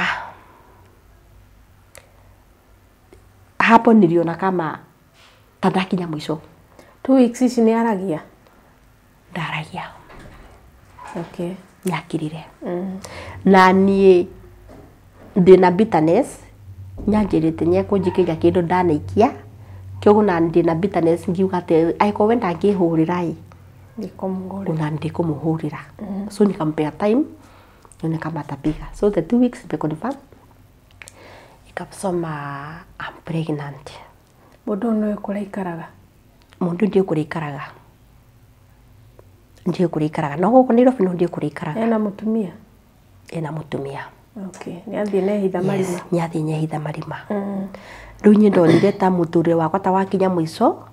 [SPEAKER 3] Hapo niliona kama tadakinya mwisho.
[SPEAKER 2] 2 weeks ici ni aragia
[SPEAKER 3] ndaragia.
[SPEAKER 2] Okay.
[SPEAKER 3] Nyakirire. Na nie ndina bitterness nyanjirite nyekunjikiria kindu ndanaikia kiogo na ndina bitterness ngiuga ati aiko wenda ngihurira i ona ndikumuhurira. So nikampea time nione kama atapiga. So the 2 weeks nimeconfirm ikasoma I'm pregnant.
[SPEAKER 2] Mundu no kuria ikaraga
[SPEAKER 3] mundu ndio kuria ikaraga ndio kuria ikaraga no guku Nairobi no ndio kuria ikaraga
[SPEAKER 2] ena mutumia
[SPEAKER 3] ena mutumia.
[SPEAKER 2] Okay, ni athie nehitha marima.
[SPEAKER 3] Ni athie nehitha marima. Riu nyi ndonire ta muturire wakwa ta wakinya mwico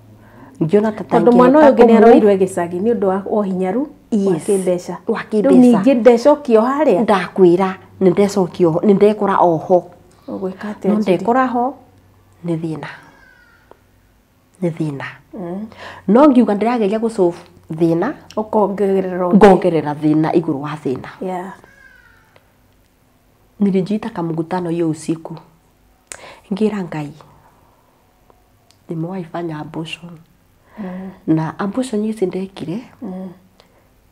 [SPEAKER 3] ngiona ta
[SPEAKER 2] tondu mwana uyu ngi aroirwe gicagi ni undu wa uhinyaru wa kimbeca
[SPEAKER 3] wa kimbeca
[SPEAKER 2] riu ningi ndecokio haria
[SPEAKER 3] ndakwira ni ndecokio ni ndekora oho
[SPEAKER 2] ugwika atia
[SPEAKER 3] no ndekora ho ni thina ni thina no ngiuga ndirageria gusolve thina
[SPEAKER 2] ukongerera
[SPEAKER 3] ngongerera thina iguru wa thina.
[SPEAKER 2] Yeah.
[SPEAKER 3] Nilijiita kamugutano hiyo usiku ngira Ngai nimewahi fanya abortion na abortion ici ndekire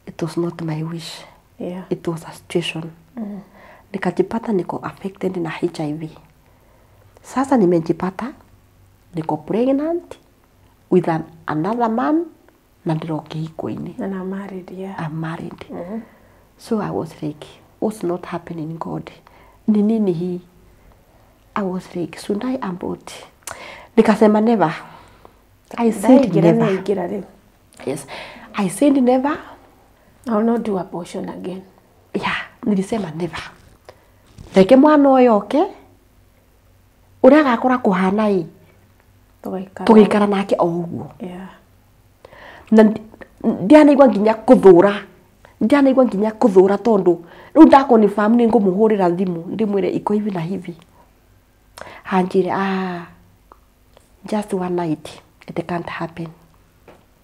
[SPEAKER 3] it was not my wish.
[SPEAKER 2] Yeah.
[SPEAKER 3] It was a situation. Nikajipata niko affected na HIV. Sasa nimejipata niko pregnant with another man na ndiro kihiko-ini.
[SPEAKER 2] And I'm married, yeah.
[SPEAKER 3] I'm married. So I was like, what's not happening, God? Ni nini hii? I was like, should I abort? Nikasema never. I said never. Yes. I said never.
[SPEAKER 2] I will not do abortion again.
[SPEAKER 3] Yeah. Nilisema never. Reke mwana ũyũ oke ũrĩa agakora kũhana ĩ tũgĩikara nake o ũguo.
[SPEAKER 2] Yeah.
[SPEAKER 3] Na ndianaigua nginya kũthũra, ndianaigua nginya kũthũra tondu rĩu ndakonifirm nĩ ngũmũhũrĩra thimũ ndĩmwĩre iko hivi na hivi. Anjĩre just one night it can't happen.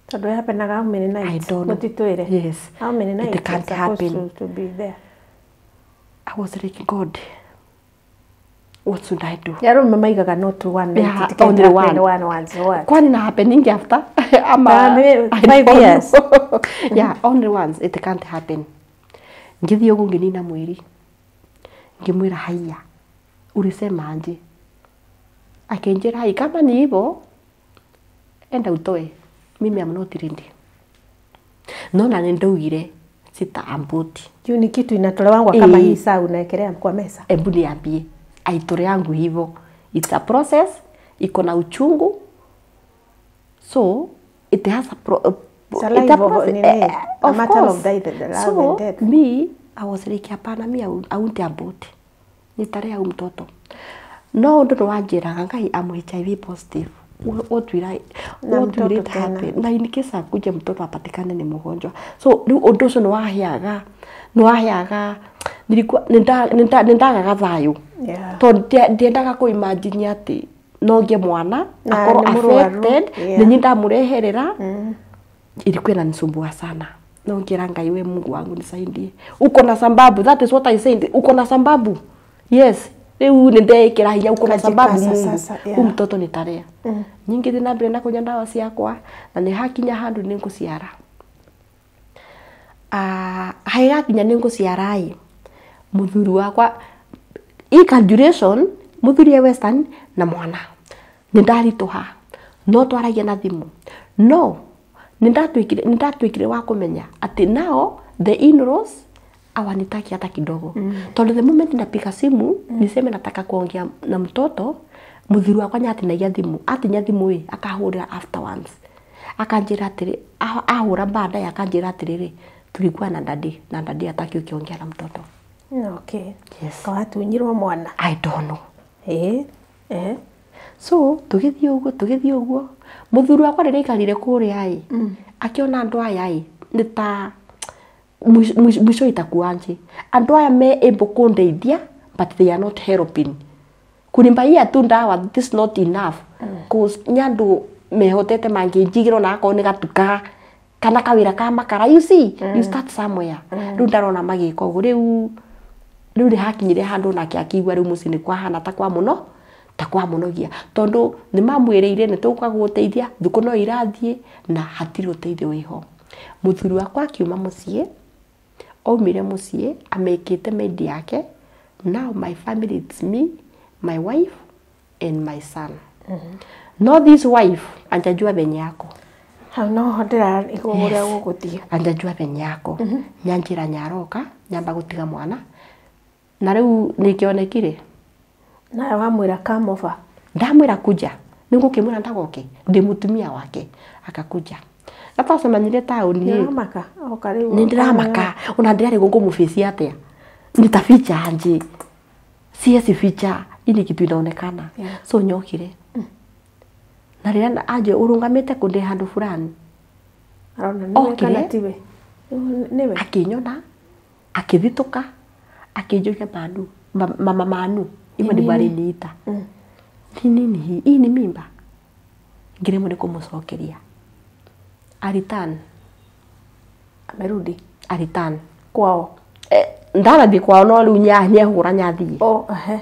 [SPEAKER 2] Tondu it happenaga how many nights?
[SPEAKER 3] I don't know.
[SPEAKER 2] Mũtitwĩre.
[SPEAKER 3] Yes.
[SPEAKER 2] How many nights
[SPEAKER 3] it can't happen.
[SPEAKER 2] To be there.
[SPEAKER 3] I was like, God, what should I do?
[SPEAKER 2] Yarume maigaga not one night.
[SPEAKER 3] Yeah,
[SPEAKER 2] it can't
[SPEAKER 3] only
[SPEAKER 2] happen
[SPEAKER 3] one.
[SPEAKER 2] One once. What?
[SPEAKER 3] Kwani na happening after? Ama
[SPEAKER 2] 5 years.
[SPEAKER 3] Yeah, only once it can't happen. Ngithii uguo nginina mwiri. Ngimwira haiya. Ulisema aje? Akinjira hai kama ni hivyo enda utoe. Mimi am not ready. No na nĩ ndaugire sitaamboti.
[SPEAKER 2] Juu ni kitu inatolewangwa kama hii saa unaekelea kwa mesa.
[SPEAKER 3] Ebu niambie, aitore yangu hivyo. It's a process, iko na uchungu. So it has a pro
[SPEAKER 2] It's a life of, nini, a matter of death, the love
[SPEAKER 3] so,
[SPEAKER 2] and death.
[SPEAKER 3] Me, I was like, hapana, mi I won't abort. Nitarea huyu mtoto. No ũndũ nĩ wanjĩraga Ngai am HIV positive. What will I,
[SPEAKER 2] Na
[SPEAKER 3] what will
[SPEAKER 2] mtoto
[SPEAKER 3] it
[SPEAKER 2] tena.
[SPEAKER 3] happen? Na in case akuje mtoto apatikane ni mgonjwa. So rĩu ũndũ ũcio nĩ waheaga nilikuwa nĩndagaga thayũ.
[SPEAKER 2] Yeah.
[SPEAKER 3] Tondũ ndiendaga kũ imagine atĩ no ngĩe mwana
[SPEAKER 2] Na
[SPEAKER 3] akorwo
[SPEAKER 2] nĩ mũrwaru.
[SPEAKER 3] affected
[SPEAKER 2] Yeah.
[SPEAKER 3] nĩ niĩ ndamũreherera. Ilikuwa inanisumbua sana. No ngira Ngai, we Mungu wangu nisaidie, uko na sababu. That is what I said, uko na sababu. Yes, rĩu nĩ ndeĩkĩra hinya, uko na sababu
[SPEAKER 2] Ukajikaza
[SPEAKER 3] Mungu
[SPEAKER 2] sasa, yeah.
[SPEAKER 3] huyu mtoto nitarea. Nyingĩ na mbere na kũnyua ndawa ciakwa na nĩ hakinya handũ nĩ ngũciara. Ah, hagakinya nĩ ngũciara ĩ, mũthuri wakwa ika duration, mũthuri e Western na mwana nĩ ndaritũha no twaragia na thimũ, no nĩ ndatuĩkire wa kũmenya atĩ now the in-laws hawanitaki hata kidogo. Tondũ the moment napiga simu niseme nataka kuongea na mtoto, mũthuri wakwa nĩatinagia thimũ, atinya thimũ ĩ akahũrĩra after once akanjĩra atĩrĩ, ahũra baadaye akanjĩra atĩrĩrĩ, tulikuwa na daddy na daddy hataki ukiongea na mtoto.
[SPEAKER 2] Okay.
[SPEAKER 3] Yes.
[SPEAKER 2] Kawatunyirwo mwana.
[SPEAKER 3] I don't know.
[SPEAKER 2] Eh. Eh.
[SPEAKER 3] So tũgĩthiĩ ũguo mũthuri wakwa rĩrĩa aikarire kũrĩa ĩ akĩona andũ aya ĩ nĩ ta mwisho itakuanje, andũ aya me able kũndeithia but they are not helping, kunimbaia tu ndawa, this is not enough, cause nĩ andũ mehotete mangĩnjigĩra ona akorwo nĩ gatuka kana kawĩra ka makara. You see, you start somewhere. Rĩu ndarona magĩka ũguo, rĩu nĩ hakinyire handũ nake akiigua rĩu mũciĩ nĩ kwahana ta kwa mũno ta kwa mũnogia tondũ nĩ mamwĩrĩire nĩ tũgũka gũgũteithia, thukũ no irathiĩ na hatirĩ ũteithio wĩho. Mũthuri wakwa akiuma mũciĩ, aumire mũciĩ amĩkĩte maid yake. Now my family, it's me, my wife and my son. No this wife anjajua venye yako.
[SPEAKER 2] Hau noho ndĩrarigwo ũrĩa gũgũthiĩ.
[SPEAKER 3] Anjajua venye yako nyanjĩra nyaroka nyamba gũtiga mwana na rĩu nĩkĩonekire.
[SPEAKER 2] Nawe wamwĩra come over.
[SPEAKER 3] Ndamwĩra kuja, nĩngũkĩmwĩra ndagoke ndĩ mũtumia wake, akakuja na twacemanirie taũni ĩ.
[SPEAKER 2] Nĩũramaka oka rĩu.
[SPEAKER 3] Nĩ ndĩramaka ona ndĩrarigwo ngũmũbĩci atĩa, nitaficha aje? Siwezi ficha, hii ni kitu inaonekana. So nyokire na rĩrĩa anje ũrũgamĩte kũ ndĩ handũ fulani.
[SPEAKER 2] Arona nĩwe
[SPEAKER 3] Okire.
[SPEAKER 2] kana tiwe? Nĩwe.
[SPEAKER 3] Akĩnyona akĩthitũka akĩnjũria, "Manu, mama Manu," hivyo ndivyo aliniita, "ni nini hii? Hii ni mimba?" Ngĩremwo nĩ kũmũcokeria. Alitan.
[SPEAKER 2] Amerudi.
[SPEAKER 3] Alitan.
[SPEAKER 2] Kwao.
[SPEAKER 3] Eh, ndarathiĩ kwao no rĩu nĩehũra nyathiĩ.
[SPEAKER 2] Oh, ehe.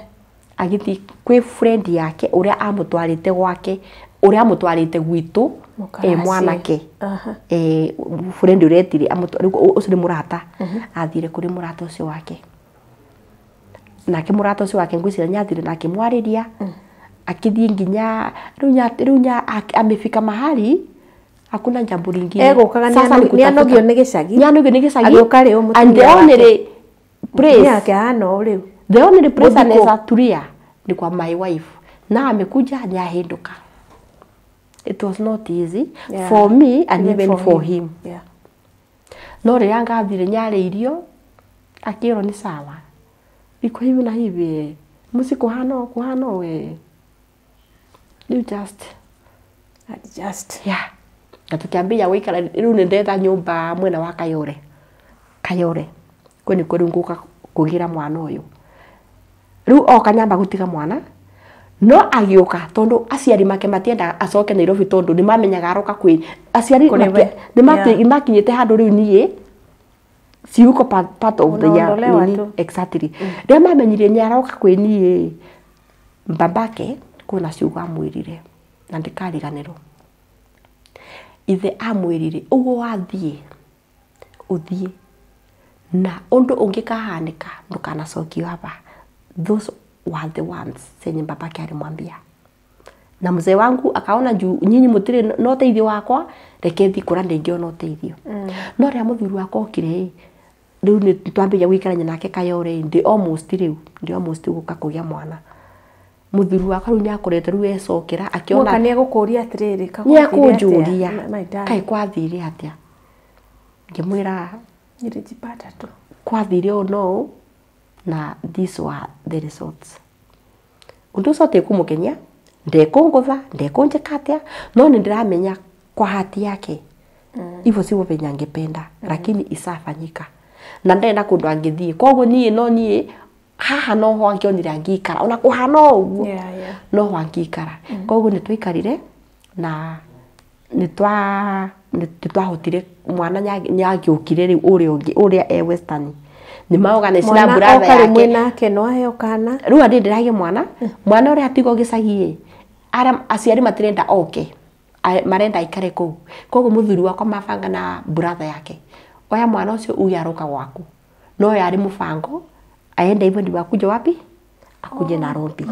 [SPEAKER 3] Agĩthiĩ kwĩ friend yake ũrĩa amũtwarĩte gwake, ũrĩa amũtwarĩte gwitũ e
[SPEAKER 2] Mũkaracie.
[SPEAKER 3] mwanake.
[SPEAKER 2] Aha.
[SPEAKER 3] Eh, friend ũrĩa etire rĩu ũcio nĩ mũrata, athire kũrĩ mũrata ũcio wake, nake mũrata ũcio wake ngwĩciria nĩathire na akĩmwarĩria akĩthiĩ nginya rĩu amefika mahali hakuna jambo lingine.
[SPEAKER 2] Egũkaga
[SPEAKER 3] Sasa ni kutafuta.
[SPEAKER 2] nĩanogio nĩ gĩcagi.
[SPEAKER 3] Nĩanogio nĩ gĩcagi.
[SPEAKER 2] Agĩũka rĩ mũtumia
[SPEAKER 3] And the
[SPEAKER 2] wake.
[SPEAKER 3] only place
[SPEAKER 2] Mũtumia wake ahana ũũ rĩu.
[SPEAKER 3] the only place
[SPEAKER 2] Mũthikũ.
[SPEAKER 3] anaweza tulia ni kwa my wife, na amekuja nyahinduka. It was not easy for me and even for him. No rĩrĩa ngathire nyarĩirio Akĩrwo nĩ sawa. Iko hivi na hivi. Mũciĩ kũhana ũũ kũhana ũũ we. You just
[SPEAKER 2] adjust.
[SPEAKER 3] Yeah. Na tukiambia gũikara rĩu nĩ ndetha nyũmba mwena wa Kayore. Kayore. Kũu nĩkuo rĩu ngũka kũgĩra mwana ũyũ. Rĩu oka nyamba gũtiga mwana no agĩũka tondũ aciari make matiendaga acoke Nairobi tondũ nĩ mamenyaga aroka kwĩ aciari nĩ makinyĩte handũ rĩu niĩ ciuko part of the year nini exactly. Rĩrĩa mamenyire nĩ aroka kwĩ niĩ babake kwĩna ciugo amwĩrire na ndikariganĩrwo. Ithe amwĩrire ũguo wathiĩ ũthiĩ na ũndũ ũngĩkahanĩka ndũkanacokio hapa. Those were the ones senye babake alimwambia. Na mzee wangu akaona juu nyinyi mutire no teithio wakwa reke thi kura ndingĩona ũteithio. No rĩrĩa mũthuri wakwa okire rĩu nĩ twambĩrĩria gũikarania nake Kayore ndĩ almost rĩu ndĩ almost gũka kũgĩa mwana. Mũthuri wakwa rĩu nĩakoretwo rĩu ecokera akĩona
[SPEAKER 2] nĩ egũkũria atĩrĩrĩ
[SPEAKER 3] nĩekũnjũria kaĩ kwathire atĩa. Ngĩmwĩra
[SPEAKER 2] nilijipata tu
[SPEAKER 3] kwathire ũũ no na these were the results. Ũndũ ũcio ũtekũmũkenia ndekũngũtha ndekũnjĩka atĩa no nĩ ndĩramenya kwa hati yake hivyo sivyo venye angependa lakini isafanyika na ndenda kũndũ angĩthiĩ koguo niĩ no niĩ haha noho angĩonire angĩikara ona kũhana ũguo noho angĩikara. Koguo nĩ twaikarire na nĩ twahotire mwana nĩagĩũkire rĩu ũrĩa ũngĩ ũrĩa e Western nĩ maorganize na brother yake
[SPEAKER 2] nake no aheo kana
[SPEAKER 3] rĩu andĩ ndĩragĩa mwana mwana ũrĩa atigwo gĩcagi ĩ aciari matirenda oke marenda aikare kũu. Koguo mũthuri wakwa mabanga na brother yake oya mwana ũcio uge aroka gwaku no yarĩ mũbango aende hivyo ndio akuje wapi akuje Nairobi.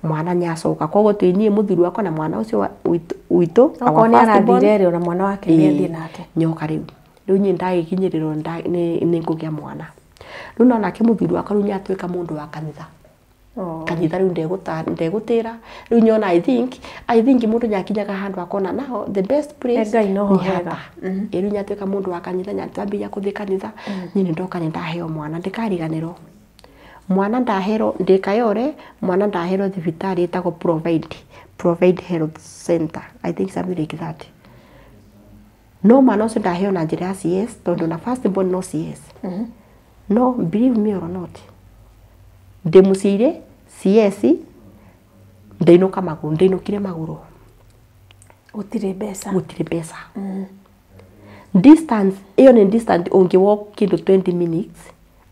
[SPEAKER 3] Mwana nĩacoka koguo twĩ niĩ mũthuri wakwa na mwana ũcio witũ
[SPEAKER 2] okorwo nĩ arathire rĩ ona mwana wake nĩ athiĩ nake
[SPEAKER 3] nyoka rĩu rĩu niĩ ndagĩkinyĩrĩrwo nĩ ngũgĩa mwana. Rĩu no nake mũthuri wakwa rĩu nĩatuĩka mũndũ wa kanitha. Kanitha rĩu ndegũtĩra rĩu nyona I think mũndũ nĩakinyaga handũ akona naho the best place
[SPEAKER 2] nĩ
[SPEAKER 3] hapa. Rĩu nĩatuĩka mũndũ wa kanitha nĩatwambĩrĩria gũthiĩ kanitha. Niĩ nĩndoka nĩndaheo mwana ndikariganĩrwo. Mwana ndahero ndĩ Kayore mwana ndahero thibitarĩ ĩtagwo Provide Health Center I think something like that. No mwana ũcio ndaheo na njĩra ya CS tondũ na first born no CS. No believe me or not ndĩ mũciire CS ndĩinũka magũrũ ndĩinũkire magũrũ
[SPEAKER 2] gũtirĩ mbeca
[SPEAKER 3] gũtirĩ mbeca. Distance ĩyo nĩ distance ũngĩ walk kĩndũ 20 minutes.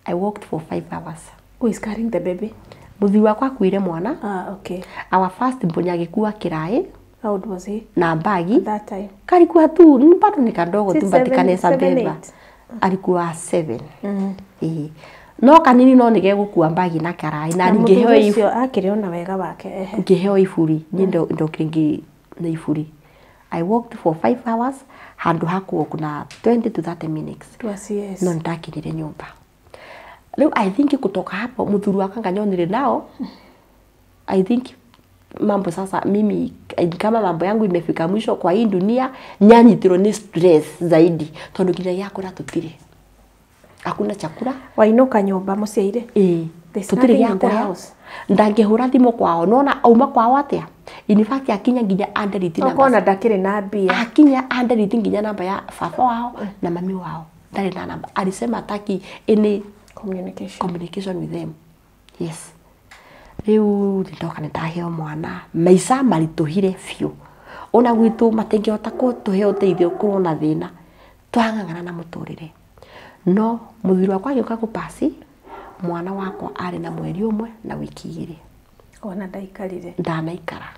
[SPEAKER 3] I walked for 5 hours.
[SPEAKER 2] Who is carrying the baby?
[SPEAKER 3] Mũthuri wakwa akuire mwana.
[SPEAKER 2] Okay.
[SPEAKER 3] Our first born agĩkua kĩraĩ.
[SPEAKER 2] How old was he?
[SPEAKER 3] Na bagi.
[SPEAKER 2] That time.
[SPEAKER 3] Kalikuwa tu bado ni kadogo tu but kanesa beba. Alikuwa 7. No kanini no nĩgegũkua bagi na karaĩ na ngĩheo
[SPEAKER 2] ibu. Akĩrĩ ona wega wake.
[SPEAKER 3] Ngĩheo iburi. Niĩ ndokire na iburi. I walked for 5 hours handũ ha kũwalk na 20 to 30 minutes.
[SPEAKER 2] Yes.
[SPEAKER 3] No nĩndakinyire nyũmba. Rĩu I think kutoka hapo mũthuri wakwa nganyonire nao I think mambo sasa mimi kama mambo yangu imefika mwisho kwa hii dunia nyanyitirwo ni stress zaidi tondu nginya gĩa kũrĩa tũtirĩ hakuna chakula.
[SPEAKER 2] Wainũka nyũmba mũciaire
[SPEAKER 3] tũtirĩ gĩa kũrĩa ndangĩhũra thimũ kwao nona auma kwao atĩa in fact akinya nginya andelete namba
[SPEAKER 2] okona ndakĩrĩ na mbia
[SPEAKER 3] akinya andelete nginya namba ya baba wao na mami wao ndarĩ na namba alisema hataki any communication with them. Yes. Rĩu nĩndoka nĩndaheo mwana maica maritũhire biũ ona gwitũ matingĩhota kũtũhe ũteithio kũrwo na thĩna twang'ang'ana na mũtũrĩre. No mũthuri wakwa agĩũka gũpasi mwana wakwa arĩ na mweri ũmwe na wiki igĩrĩ.
[SPEAKER 2] Ona ndaikarire
[SPEAKER 3] ndanaikara.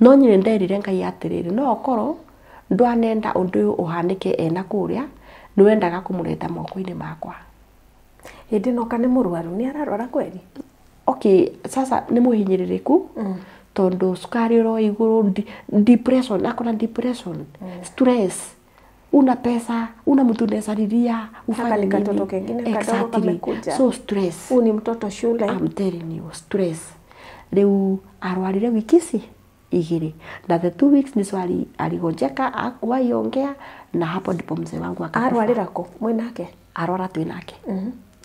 [SPEAKER 3] No niĩ nĩnderire Ngai atĩrĩrĩ no okorwo ndwanenda ũndũ ũyũ ũhanĩke ena kũrĩa nĩwendaga kũmũreta moko-inĩ makwa.
[SPEAKER 2] Hĩndĩ ĩno ka nĩ mũrwaru nĩ ararwara kweri?
[SPEAKER 3] Okay, sasa nĩ mũhinyĩrĩrĩku tondũ cukari ũro igũrũ depression akona depression stress una pesa una mtu unaweza ufanye
[SPEAKER 2] nini katoto kengine kadogo kamekuja
[SPEAKER 3] so stress
[SPEAKER 2] huu ni mtoto shule
[SPEAKER 3] I'm telling you stress. Rĩu arwarire wiki ici igĩrĩ na the 2 weeks nicio aligonjeka hakuwahi ongea na hapo ndipo mzee wangu akakufa.
[SPEAKER 2] Arwarira kũ mwĩ nake?
[SPEAKER 3] Arwara twĩ nake.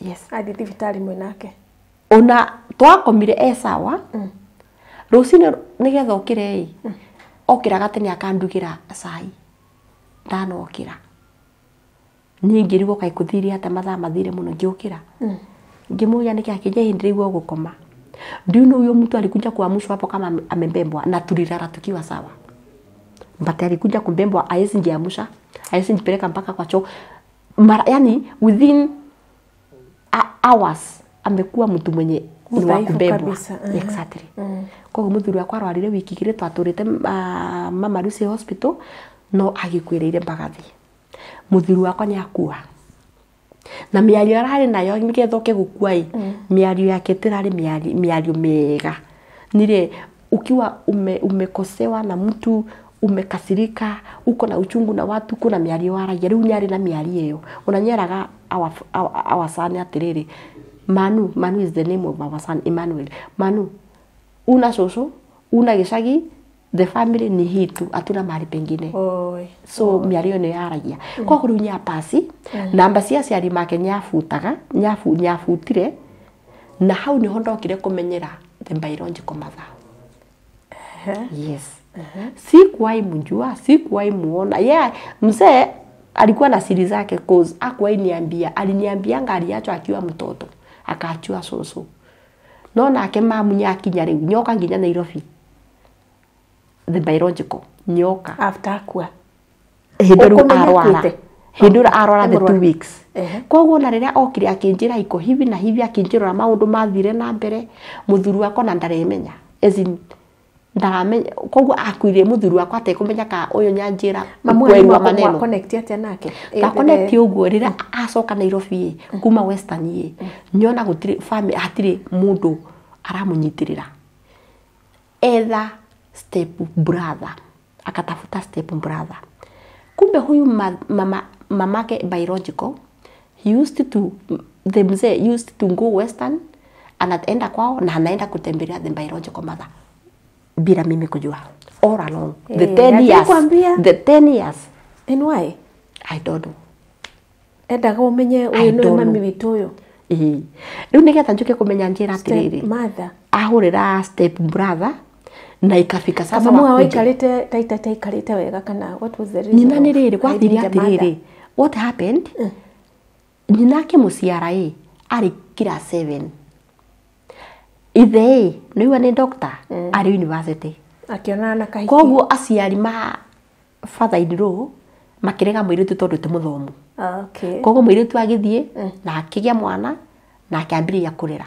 [SPEAKER 3] Yes.
[SPEAKER 2] Athi thibitarĩ mwĩ nake.
[SPEAKER 3] Ona twakomire e sawa. Rũcinĩ nĩgetha ũkĩre ĩ, okĩraga tene akandugira cai. Ndanokĩra niĩ ngĩrigwo kaĩ kũthire atĩa, mathaa mathire mũno ngĩũkĩra. Ngĩmũria nĩkĩ, akĩnjia hĩndĩ rĩu ũgũkoma. Do you know huyo mtu alikuja kuamshwa hapo kama amebebwa na tulilala tukiwa sawa. But alikuja kubebwa, haezi njiamsha, haezi nipeleka mpaka kwa choo. Mara, yani within hours amekuwa mtu mwenye ni wa
[SPEAKER 2] Mudhaifu
[SPEAKER 3] kubebwa.
[SPEAKER 2] Kabisa.
[SPEAKER 3] Exactly. Koguo muthuri wakwa arwarire wiki igĩrĩ twatũrĩte Mama Lucy Hospital, no agĩkuĩrĩire Mbagathi. Muthuri wakwa nĩ akua na mĩario ararĩ nayo nĩgetha oke gũkua ĩ, mĩario yake tĩrarĩ mĩario mĩega. Nire ukiwa umekosewa na mtu, umekasirika, uko na uchungu na watu, kuna mĩario waragia. Rĩu nĩarĩ na mĩario ĩyo ona nĩeraga our son atĩrĩrĩ, Manu. Manu is the name of our son, Emmanuel. Manu, una cũcũ, una gĩcagi, the family ni hii tu, hatuna mahali pengine.
[SPEAKER 2] Oi.
[SPEAKER 3] So mĩario ĩno yaragia koguo rĩu nĩapasi namba cia aciari make, nĩabutaga nĩabutire, na hau nĩho ndokire kũmenyera the biological mother. Yes, sikuwahi mjua, sikuwahi muona. Yeah, mzee alikuwa na siri zake, cause hakuwahi niambia. Aliniambianga aliachwa akiwa mtoto, akaachua soso, no nake mamu nyakinya rĩu nyoka nginya Nairobi, the biological nyoka.
[SPEAKER 2] After akua.
[SPEAKER 3] Hĩndĩ rĩu
[SPEAKER 2] Ũkũmenya
[SPEAKER 3] arwara.
[SPEAKER 2] akuĩte?
[SPEAKER 3] Hĩndĩ ĩrĩa arwara, the
[SPEAKER 2] Nĩ
[SPEAKER 3] 2
[SPEAKER 2] mũrwaru.
[SPEAKER 3] weeks. Koguo na rĩrĩa okire akĩnjĩra iko hivi na hivi, akĩnjĩra maũndũ mathire na mbere, mũthuri wakwa na ndaremenya, as in ndaramenya. Koguo akuire mũthuri wakwa atekũmenya ka ũyũ nyanjĩra
[SPEAKER 2] Mamu
[SPEAKER 3] ukweli wa
[SPEAKER 2] wanyu
[SPEAKER 3] maneno.
[SPEAKER 2] connect atĩa nake?
[SPEAKER 3] Ndakonekti ũguo rĩrĩa acoka Nairobi ĩ, kuma Western ĩ, nyona gũtirĩ family, hatirĩ mũndũ aramũnyitĩrĩra. Etha step brother, akatafuta step brother. Kumbe huyu mama, mamake biological, he used to the mzee used to go Western, anaenda kwao na anaenda kutembelea the biological mother bila mimi kujua, all along the
[SPEAKER 2] Eh,
[SPEAKER 3] 10 years.
[SPEAKER 2] hajakwambia?
[SPEAKER 3] The 10 years.
[SPEAKER 2] And why?
[SPEAKER 3] I don't know.
[SPEAKER 2] Endaga ũmenye
[SPEAKER 3] I
[SPEAKER 2] ũyũ nĩwe
[SPEAKER 3] don't
[SPEAKER 2] mami
[SPEAKER 3] know.
[SPEAKER 2] witũ ũyũ.
[SPEAKER 3] Ĩĩ, rĩu nĩgetha njuke kũmenya njĩra
[SPEAKER 2] Step
[SPEAKER 3] atĩrĩrĩ,
[SPEAKER 2] mother.
[SPEAKER 3] ahũrĩra step brother na ikafika sasa
[SPEAKER 2] Mamu wao
[SPEAKER 3] wakuje.
[SPEAKER 2] aikarĩte taita taikarĩte wega kana what was the reason
[SPEAKER 3] Nyina nĩ
[SPEAKER 2] of
[SPEAKER 3] rĩrĩ gwathire
[SPEAKER 2] hiding the mother?
[SPEAKER 3] atĩrĩrĩ, what happened, nyina akĩmũciara ĩ arĩ class 7, ithe ĩ nĩigua nĩ doctor, arĩ university.
[SPEAKER 2] Akĩonana na kahiki.
[SPEAKER 3] Koguo aciari ma father in law makĩrega mũirĩtu tondũ ti mũthomu.
[SPEAKER 2] Ah, okay.
[SPEAKER 3] Koguo mũirĩtu agĩthiĩ na akĩgĩa mwana na akĩambĩrĩria kũrera,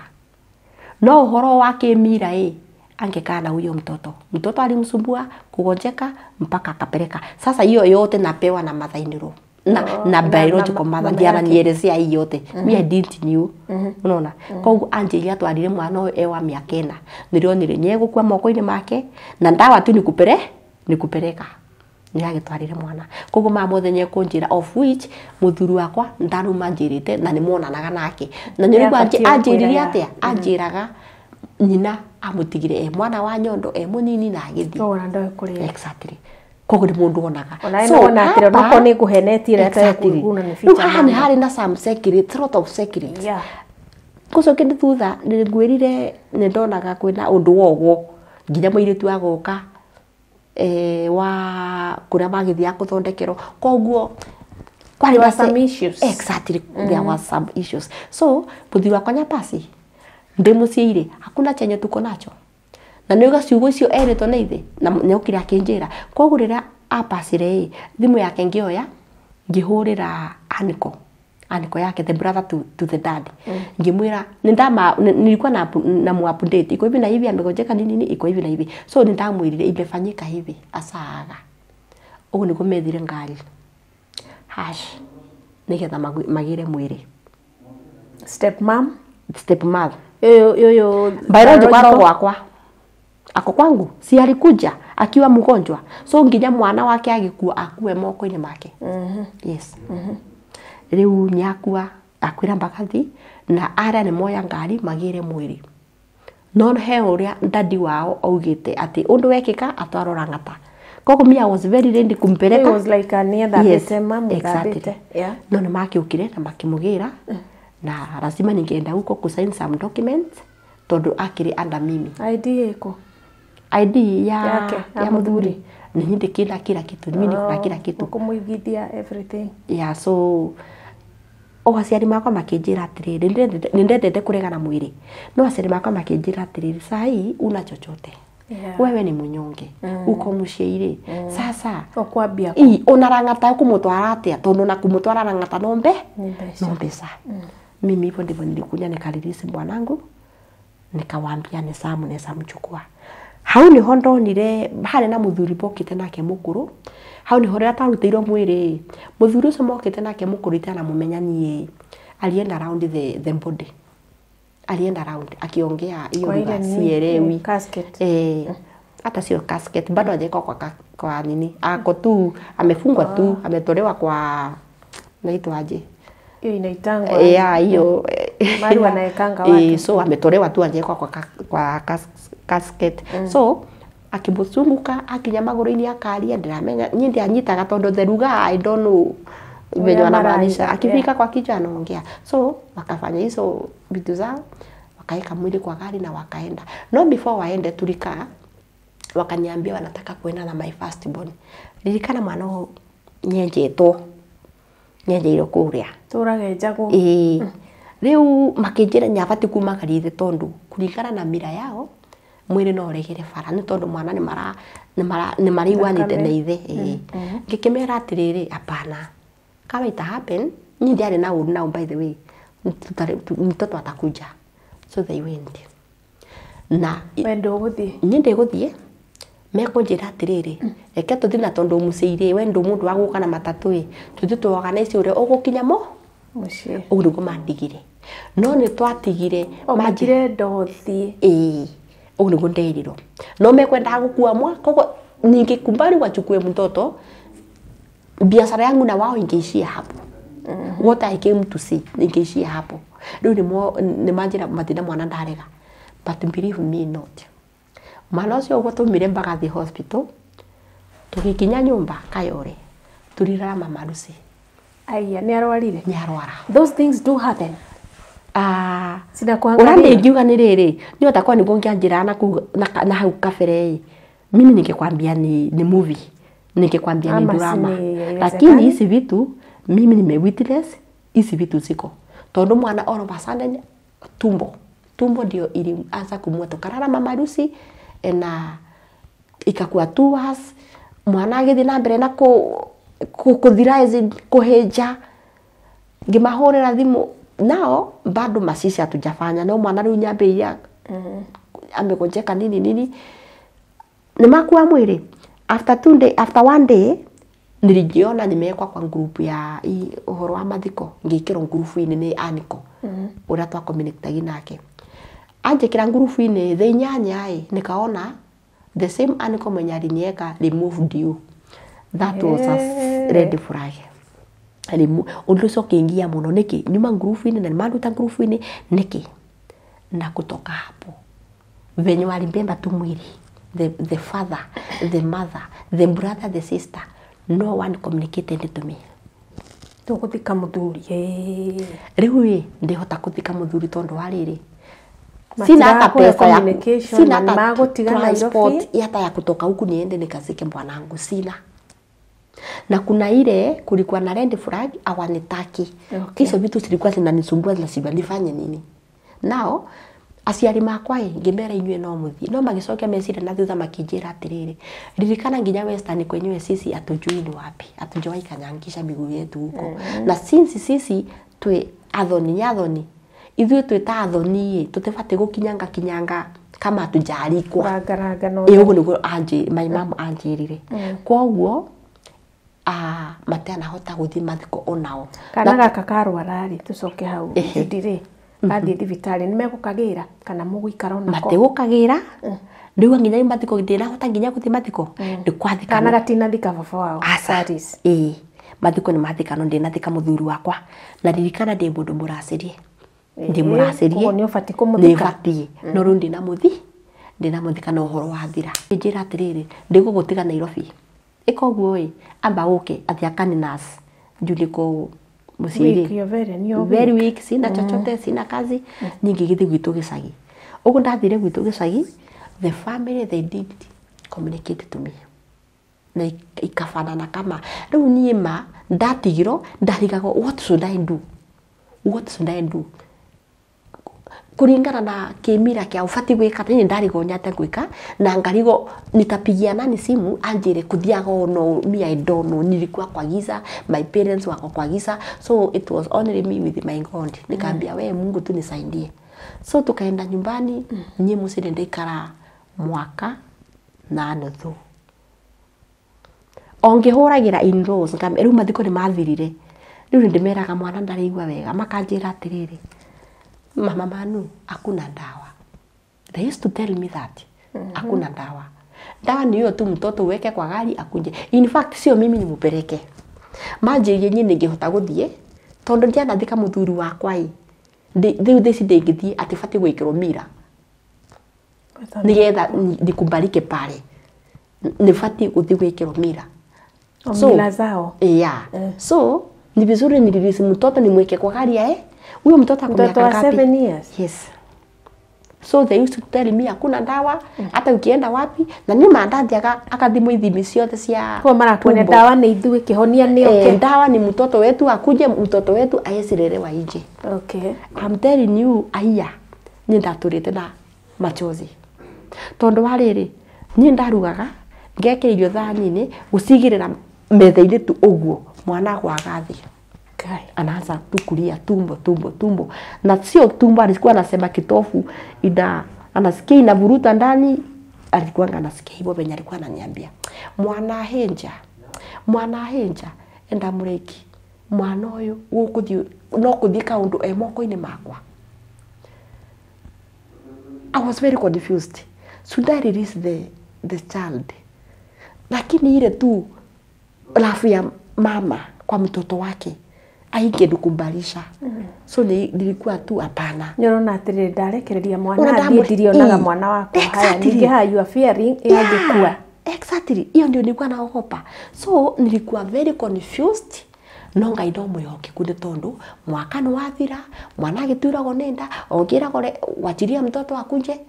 [SPEAKER 3] no ũhoro wa kĩmira ĩ, angekaa na huyo mtoto, mtoto alimsumbua kugonjeka mpaka akapeleka. Sasa hiyo yote napewa na mother in law na,
[SPEAKER 2] Oh,
[SPEAKER 3] na biological
[SPEAKER 2] na
[SPEAKER 3] mother.
[SPEAKER 2] mama
[SPEAKER 3] Ndiye
[SPEAKER 2] yake.
[SPEAKER 3] ananielezea hii yote. Me, I didn't knew. Unaona, koguo anjĩrire atwarire mwana ũyũ e wa mĩaka 4, nĩrĩonire nĩegũkua moko-inĩ make na ndawa tu nikupere nikupeleka, nĩagĩtwarire mwana. Koguo mama mothe nĩekũnjĩra, of which mũthuri wakwa ndaruma njĩrĩte na nĩmonanaga nake na nĩũrĩkũ.
[SPEAKER 2] Nĩabatiĩ gũkwĩra
[SPEAKER 3] Anjĩrire
[SPEAKER 2] ya.
[SPEAKER 3] atĩa? Anjĩraga nyina amũtigire e mwana wa nyondo e mũnini na agĩthiĩ.
[SPEAKER 2] Koguo ona ndoĩ kũrĩa.
[SPEAKER 3] Exactly, koguo nĩ mũndũ onaga.
[SPEAKER 2] Ona we nĩwona atĩrĩ, onokorwo nĩ ngũhenetie rĩ,
[SPEAKER 3] Exactly.
[SPEAKER 2] ategũkuna nĩ
[SPEAKER 3] Rĩu
[SPEAKER 2] feature
[SPEAKER 3] haha nĩ
[SPEAKER 2] mama.
[SPEAKER 3] harĩ na some secret, lot of secret.
[SPEAKER 2] Yeah.
[SPEAKER 3] Gũcoke nĩ thutha nĩ ngwĩrire nĩ ndonaga kwĩna ũndũ wogwo nginya mũirĩtu agoka wa kũrĩa magĩthiaga kũthondekerwo. Koguo kwarĩ
[SPEAKER 2] There
[SPEAKER 3] na
[SPEAKER 2] were some issues.
[SPEAKER 3] Exactly, there was some issues. So mũthuri wakwa nyapasi ndĩ mũciĩ-rĩ, hakuna chenye tuko nacho, na nĩuga ciugo icio erĩtwo nĩ ithe na nĩokire akĩnjĩra. Koguo rĩrĩa apacire ĩ, thimũ yake ngĩoya ngĩhũrĩra aniko aniko yake, the brother to the dad, ngĩmwĩra nĩndama nilikuwa na mu-update iko hivi na hivi, amegonjeka nini nini, iko hivi na hivi. So nĩndamwĩrire imefanyika hivi asaaga ũguo nĩguo methire ngari hash nĩgetha magĩre mwĩrĩ.
[SPEAKER 2] Step mom.
[SPEAKER 3] Step mother.
[SPEAKER 2] Ũyũ ũyũ
[SPEAKER 3] Biological aro gwakwa ako kwangu, si alikuja akiwa mgonjwa, so nginya mwana wake agĩkua akue moko-inĩ make. Yes, rĩu nĩakua akwĩra Mbagathi na arĩa nĩ moya ngari magĩre mwĩrĩ, no he ũrĩa dadi wao augĩte atĩ ũndũ wekĩka atwarwo Lang'ata. Koguo me, I was very ready
[SPEAKER 2] It
[SPEAKER 3] kumpeleka.
[SPEAKER 2] was like a nĩethambĩte mamu
[SPEAKER 3] Exactly.
[SPEAKER 2] thambĩte. Yeah.
[SPEAKER 3] No nĩ makĩũkire na makĩmũgĩra. Na lazima ningeenda huko kusign some documents tondu akiri under mimi.
[SPEAKER 2] ID iko
[SPEAKER 3] ID ya
[SPEAKER 2] Yake,
[SPEAKER 3] ya muthuri ni hindi kila kila kitu mimi niko na kila kitu
[SPEAKER 2] kumuigithia everything.
[SPEAKER 3] Yeah, so o aciari makwa makinjira atiriri nindendete kuregana mwiri no aciari makwa makinjira atiriri sai una chochote.
[SPEAKER 2] Yeah.
[SPEAKER 3] Wewe ni munyonge uko muciiri sasa
[SPEAKER 2] ukwambia
[SPEAKER 3] i onarang'ata kumutwara atia tondu na kumutwara rang'ata no mbe
[SPEAKER 2] ni mbeca.
[SPEAKER 3] No mbeca. Mimi hivyo ndivyo nilikuja nikalilisi bwanangu nikawaambia ni saa muneza mchukua. Hau niho ndonire harĩ na mũthuri mokĩte nake mũkũrũ hau niho rĩrĩa twarutĩirwo mwĩrĩ mũthuri ũcio mokĩte nake mũkũrũ itanamũmenya niĩ alienda round the body alienda round akiongea hiyo
[SPEAKER 2] Kwa ile
[SPEAKER 3] lugha
[SPEAKER 2] nini,
[SPEAKER 3] sielewi
[SPEAKER 2] casket.
[SPEAKER 3] Hata sio casket bado hajawekwa kwa nini ako tu amefungwa tu ametolewa kwa naitwaje
[SPEAKER 2] Hiyo inaitangwa
[SPEAKER 3] yeah, hiyo
[SPEAKER 2] Mahali wanaekanga watu.
[SPEAKER 3] So ametolewa tu ajekwa kwa casket. So akimuzunguka akinya maguru-ini akaria ndiramenya nyi ndianyitaga tondu the lugha I don't know venye
[SPEAKER 2] Ũrĩa
[SPEAKER 3] wanamaanisha
[SPEAKER 2] marauga,
[SPEAKER 3] akifika
[SPEAKER 2] yeah.
[SPEAKER 3] kwa kichwa anaongea. So wakafanya hizo vitu zao wakaeka mwili kwa gari na wakaenda. No before waende tulikaa wakaniambia wanataka kuenda na my first born. Ririkana mwana ũyũ nyenjetwo nyenjeirwo kuria
[SPEAKER 2] tũragenjagwo
[SPEAKER 3] ĩĩ rĩu makĩnjĩra nyabati kumagaria ithe tondu kũringana na mira yao mwĩrĩ no ũregere bara nĩ tondũ mwana nĩ maraiguanĩte na ithe. Ĩĩ ngĩkĩmera atĩrĩrĩ hapana kama ita happen niĩ ndiarĩ na ũru nao by the way mtoto atakuja. So they went na
[SPEAKER 2] we ndũgũthiĩ
[SPEAKER 3] niĩ ndĩgũthiĩ mekũnjĩra atĩrĩrĩ reke tũthiĩ na tondũ mũciĩ we ndũ mũndũ wa gũka na matatũ ĩ tũthiĩ tũorganize ũrĩa ũgũkinya mo
[SPEAKER 2] mũciĩ
[SPEAKER 3] ũguo nĩguo mandigire no nĩ twatigire
[SPEAKER 2] o matirenda ũthiĩ
[SPEAKER 3] ĩĩ ũguo nĩguo nderirwo no mekwendaga gũkua mwa koguo ningekubali wachukue mtoto biashara yangu na wao ingeishia hapo. What I came to see ingeishia hapo rĩu nĩ manjĩra matina mwana ndarega but believe me not mwana ũcio ũguo twaumire Mbagathi hospital tũgĩkinya nyũmba Kayore tũrirara mama Lucy
[SPEAKER 2] aya nĩ arwarire
[SPEAKER 3] nĩ arwara.
[SPEAKER 2] Those things do happen.
[SPEAKER 3] Ũrĩa
[SPEAKER 2] Zinakuangalia
[SPEAKER 3] ndingiuga nĩ rĩrĩ niĩ otakorwo nĩguo ũngĩanjĩra na kũu na hau kabere ĩ mimi ningekwambia ni movie ningekwambia ni
[SPEAKER 2] Ama si
[SPEAKER 3] drama
[SPEAKER 2] ni haiwezekani.
[SPEAKER 3] lakini hizi vitu mimi nime witness hizi vitu ziko tondu mwana all of a sudden tumbo ndio ilianza kumua tukarara mama Lucy na ikakuwa 2 hours mwana agĩthiĩ na mbere na kũthira as in kũhĩnja ngĩmahũrĩra thimũ nao bado macici hatujafanya no mwana rĩu nyambĩrĩria amegonjeka nini nini nĩ makua mwĩrĩ after 2 day after 1 day nilijiona nimewekwa kwa group ya ũhoro wa mathiko ngĩkĩrwo ngurubu-inĩ nĩ Aniko ũrĩa twakomunĩkĩtagi nake anjĩkĩra ngurubu-inĩ thaa inyanya ĩ nikaona the same Aniko mwenye alinieka removed you. That was a red flag. Ũndũ ũcio ũkĩngia mũno nĩkĩ nyuma ngurubu-inĩ na nĩmanduta ngurubu-inĩ nĩkĩ na kutoka hapo venye walibeba tu mwili the father the mother the brother the sister no one communicated to me.
[SPEAKER 2] Tũgũthika mũthuri
[SPEAKER 3] rĩu ĩ ndĩhota kũthika mũthuri tondũ wa rĩrĩ sina hata
[SPEAKER 2] Matirakũhe
[SPEAKER 3] pesa ya
[SPEAKER 2] communication
[SPEAKER 3] sina
[SPEAKER 2] na
[SPEAKER 3] hata
[SPEAKER 2] nĩmagũtiga
[SPEAKER 3] transport
[SPEAKER 2] Nairobi.
[SPEAKER 3] hata ya kutoka huku niende nikazike bwanangu sina na kuna ile kulikuwa na red flag hawanitaki.
[SPEAKER 2] Okay.
[SPEAKER 3] Hizo vitu zilikuwa zinanisumbua zinasema nifanye nini nao aciari makwa ĩ ngĩmera inyuĩ no mũthiĩ no magĩcokia meciria na thutha makĩnjĩra atĩrĩrĩ ririkana nginya Western kwenyewe sisi hatujui ni wapi hatujawahi kanyangisha miguu yetu huko na since sisi twĩ athoni athoni ithuĩ twĩ ta athoni ĩ tũtibatiĩ gũkinyanga kinyanga kama hatujaarikwa
[SPEAKER 2] Kũrangaranga no
[SPEAKER 3] ĩ ũguo nĩguo my mom anjĩrire koguo matianahota gũthiĩ mathiko onao
[SPEAKER 2] kana gaka karwara rĩ tũcoke hau
[SPEAKER 3] Ehe.
[SPEAKER 2] Judy rĩ athiĩ thibitarĩ nĩ megũkagĩra kana mũgũikara onako
[SPEAKER 3] matigũkagĩra rĩu nginya mathiko ndĩrahota nginya gũthiĩ mathiko nĩ kwathikana
[SPEAKER 2] kana gatinathika baba wao
[SPEAKER 3] Aca.
[SPEAKER 2] That is.
[SPEAKER 3] Ĩĩ mathiko nĩ mathikano ndĩnathika mũthuri wakwa na ririkana ndĩ mũndũ mũracĩrie ndĩ mũracĩrie
[SPEAKER 2] Koguo nĩ ũbatiĩ kũmũthika.
[SPEAKER 3] nĩ batiĩ no rĩu ndĩnamuthika na ũhoro wathira njĩra atĩrĩrĩ ndĩgũgũtiga Nairobi ĩka ũguo ĩ amba ũke atĩ akani nurse juu niko Muciĩ very weak, sina chochote, sina kazi. Ningĩgĩthiĩ gwitũ gĩcagi. Ũguo ndathire gwitũ gĩcagi, the family they did communicate to me na ikafanana kama rĩu niĩ ma ndatigirwo ndarigagwo, what should I do, what should I do kuringana na kimira kia ubati gwika. Ni ndarigwo nyate gwika na ngarigo nitapigia nani simu anjire kuthiaga ono. Me, I don't know. Nilikuwa kwa giza, my parents wako kwa giza, so it was only me with my God. Nikaambia, we Mungu tu nisaidie. So tukaenda nyumbani. Nyi mucii ndaikara mwaka na nuthu ongihuragira in-laws, riu mathiko ni mathirire, riu ndimeraga mwana ndaraigua wega, makanjira atiriri, "Mama Manu, hakuna dawa." They used to tell me that hakuna dawa, dawa ni hiyo tu mtoto uweke kwa gari akuje. In fact, sio mimi nimupeleke, manjĩrie niĩ nĩngĩhota gũthiĩ tondũ ndianathika mũthuri wakwa ĩ rĩu thaici ndĩngĩthiĩ atĩ batiĩ gwĩkĩrwo mira nĩgetha nikubalike pale, nĩbatiĩ gũthiĩ gwĩkĩrwo mira.
[SPEAKER 2] So, mila zao.
[SPEAKER 3] Yeah. So ni vizuri nirelease mtoto nimweke kwa gari ae. Huyo mtoto ako miaka ngapi?
[SPEAKER 2] 7 years.
[SPEAKER 3] Yes. So they used to tell me hakuna dawa, hata ukienda wapi na ni mandathiaga akathimwo ithimi ciothe cia
[SPEAKER 2] kwa mara kuna dawa ni ithuĩ kĩhonia nĩ
[SPEAKER 3] okay. Dawa ni mtoto wetu akuje, mtoto wetu aesirelewa nje.
[SPEAKER 2] Okay.
[SPEAKER 3] I'm telling you, aya ni ndaturite na machozi. Tondu wa riri ni ndarugaga ngekĩra irio thani-inĩ gucigĩrĩra metha-inĩ tu ũguo mwana agwaga thĩ, anaanza tu kulia tumbo tumbo tumbo, na sio tumbo, alikuwa anasema kitofu ina anasikia inavuruta ndani, alikuwa anasikia hivyo venye alikuwa ananiambia mwana henja, mwana henja enda mureki mwana uyu gukuthi no kuthi kaundu e moko-inĩ makwa. I was very confused. Should I release the child? Lakini ile tu lafu ya mama kwa mtoto wake aingendukubalisha. So nilikuwa tu hapana.
[SPEAKER 2] Nyorona atiriri ndarekereria mwana athie ndirionaga mwana wakwa haya ningi haya, you are fearing angĩkua.
[SPEAKER 3] Exactly. Hiyo ndio nilikuwa naogopa. So nilikuwa very confused. No Ngai no mwihokeku nĩ tondũ mwaka nĩ wathira, mwana agĩturagwo nĩ nda, ongĩragwo wachiria mtoto akuje,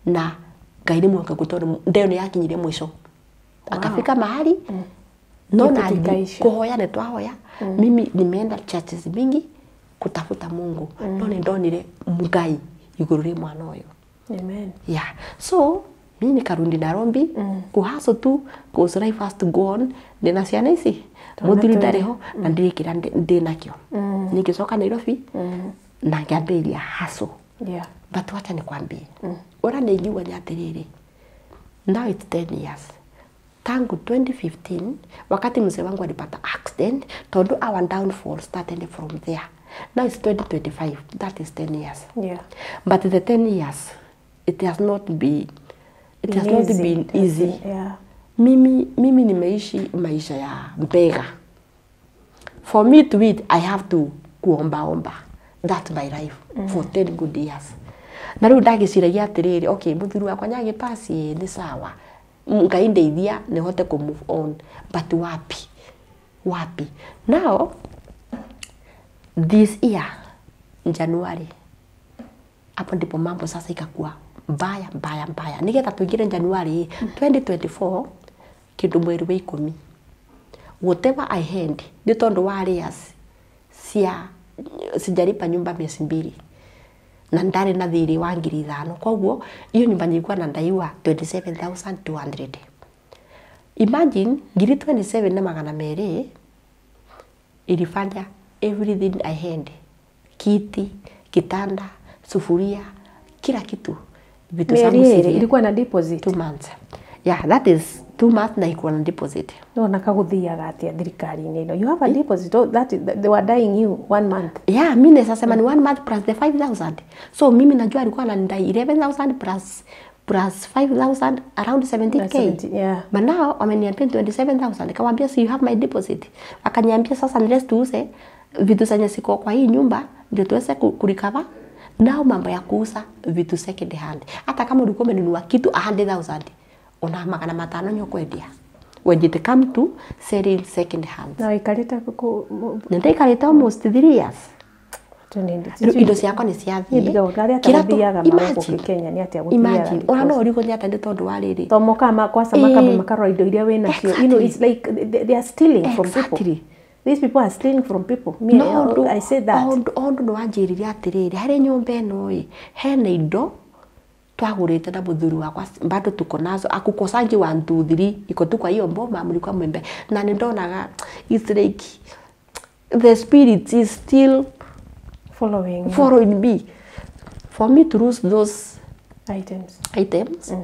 [SPEAKER 3] na Ngai nĩ mwihokeku tondũ ndeo nĩ yakinyire mwisho. Akafika mahali no na kuhoya nĩ twahoya. Mimi nimeenda churches mingi kutafuta Mungu. No nĩ ndonire Ngai igũrũ rĩ mwana ũyũ.
[SPEAKER 2] Amen.
[SPEAKER 3] Yeah. So mimi nikarundi Nairobi kuhaso tu cause life has to go on. Ndina ciana ici muthuri ndarĩ ho na ndirikira ndi nakio. Nikicoka Nairobi na ngĩambĩrĩria haso.
[SPEAKER 2] Yeah.
[SPEAKER 3] But wacha nikwambie, ora nĩngiuga nĩ atĩrĩrĩ, now it's 10 years tangu 2015 wakati mzee wangu alipata accident, tondu our downfall started from there. Now it's 2025, that is 10 years.
[SPEAKER 2] Yeah.
[SPEAKER 3] But the 10 years it has not been it has not been easy.
[SPEAKER 2] Yeah.
[SPEAKER 3] Mimi nimeishi maisha ya mbega. For me to eat I have to kuomba omba. That's my life for 10 good years. Na rĩu ndagĩciragia atĩrĩrĩ, okay, mũthuri wakwa nyagĩpasi nĩ sawa, Ngai ndeithia nĩhote ku move on, but wapi wapi. Now this year January, hapo ndipo mambo sasa ikakuwa mbaya mbaya mbaya. Nigetha tuingire January 2024 kindu mweri wa 10, whatever I had nĩ tondũ wa arrears cia sijalipa nyumba miezi 2 na ndarĩ na thirĩ wa 5,000, koguo hiyo nyumba nilikuwa nadaiwa 27,200. Imagine ngiri 27 na magana merĩ ilifanya everything I had, kiti, kitanda, sufuria, kila kitu, vitu zangu
[SPEAKER 2] ilikuwa na deposit
[SPEAKER 3] 2 months. Yeah, that is 2 months na ikuwa na deposit.
[SPEAKER 2] No, na kaguthiaga atia thirikari-inĩ ĩno? You have a deposit. Oh, that is, they were dying you 1 month.
[SPEAKER 3] Yeah, mimi nasema ni 1 month plus the 5,000. So mimi najua alikuwa ananidai 11,000 plus 5,000, around 17K.
[SPEAKER 2] 70, yeah.
[SPEAKER 3] But now wameniambia 27,000. Nikamwambia, so you have my deposit. Akaniambia sasa unless tuuze vitu zenye siko kwa hii nyumba ndio tuweze kurecover. Nao mambo ya kuuza vitu second hand, hata kama ulikuwa umenunua kitu 100,000 una 500 nyokwendia When it come to selling second hand.
[SPEAKER 2] Na waikarĩte kũ
[SPEAKER 3] Nĩndaikarĩte almost 3 years. Rĩu indo ciakwa nĩ ciathiĩ.
[SPEAKER 2] Kĩratũ imagine Kenya nĩ atĩa
[SPEAKER 3] gũthiaga. Ona no ũrigwo nĩ atĩa nĩ tondũ wa rĩrĩ.
[SPEAKER 2] To moka makwaca makamba makarora indo iria wĩ nacio. You know, it's like they are stealing from people. These people are stealing from people. Me, no, I say that.
[SPEAKER 3] Ũndũ nĩ wanjĩrire atĩrĩrĩ, harĩ nyũmba ĩno ĩ, hena indo twagũrĩte na mũthuri wakwa bado tuko nazo akukosangi 1 2 3 iko tu kwa hiyo mboma mlikuwa mwembe na nĩndonaga it's like the spirit is still following me. For me to lose those items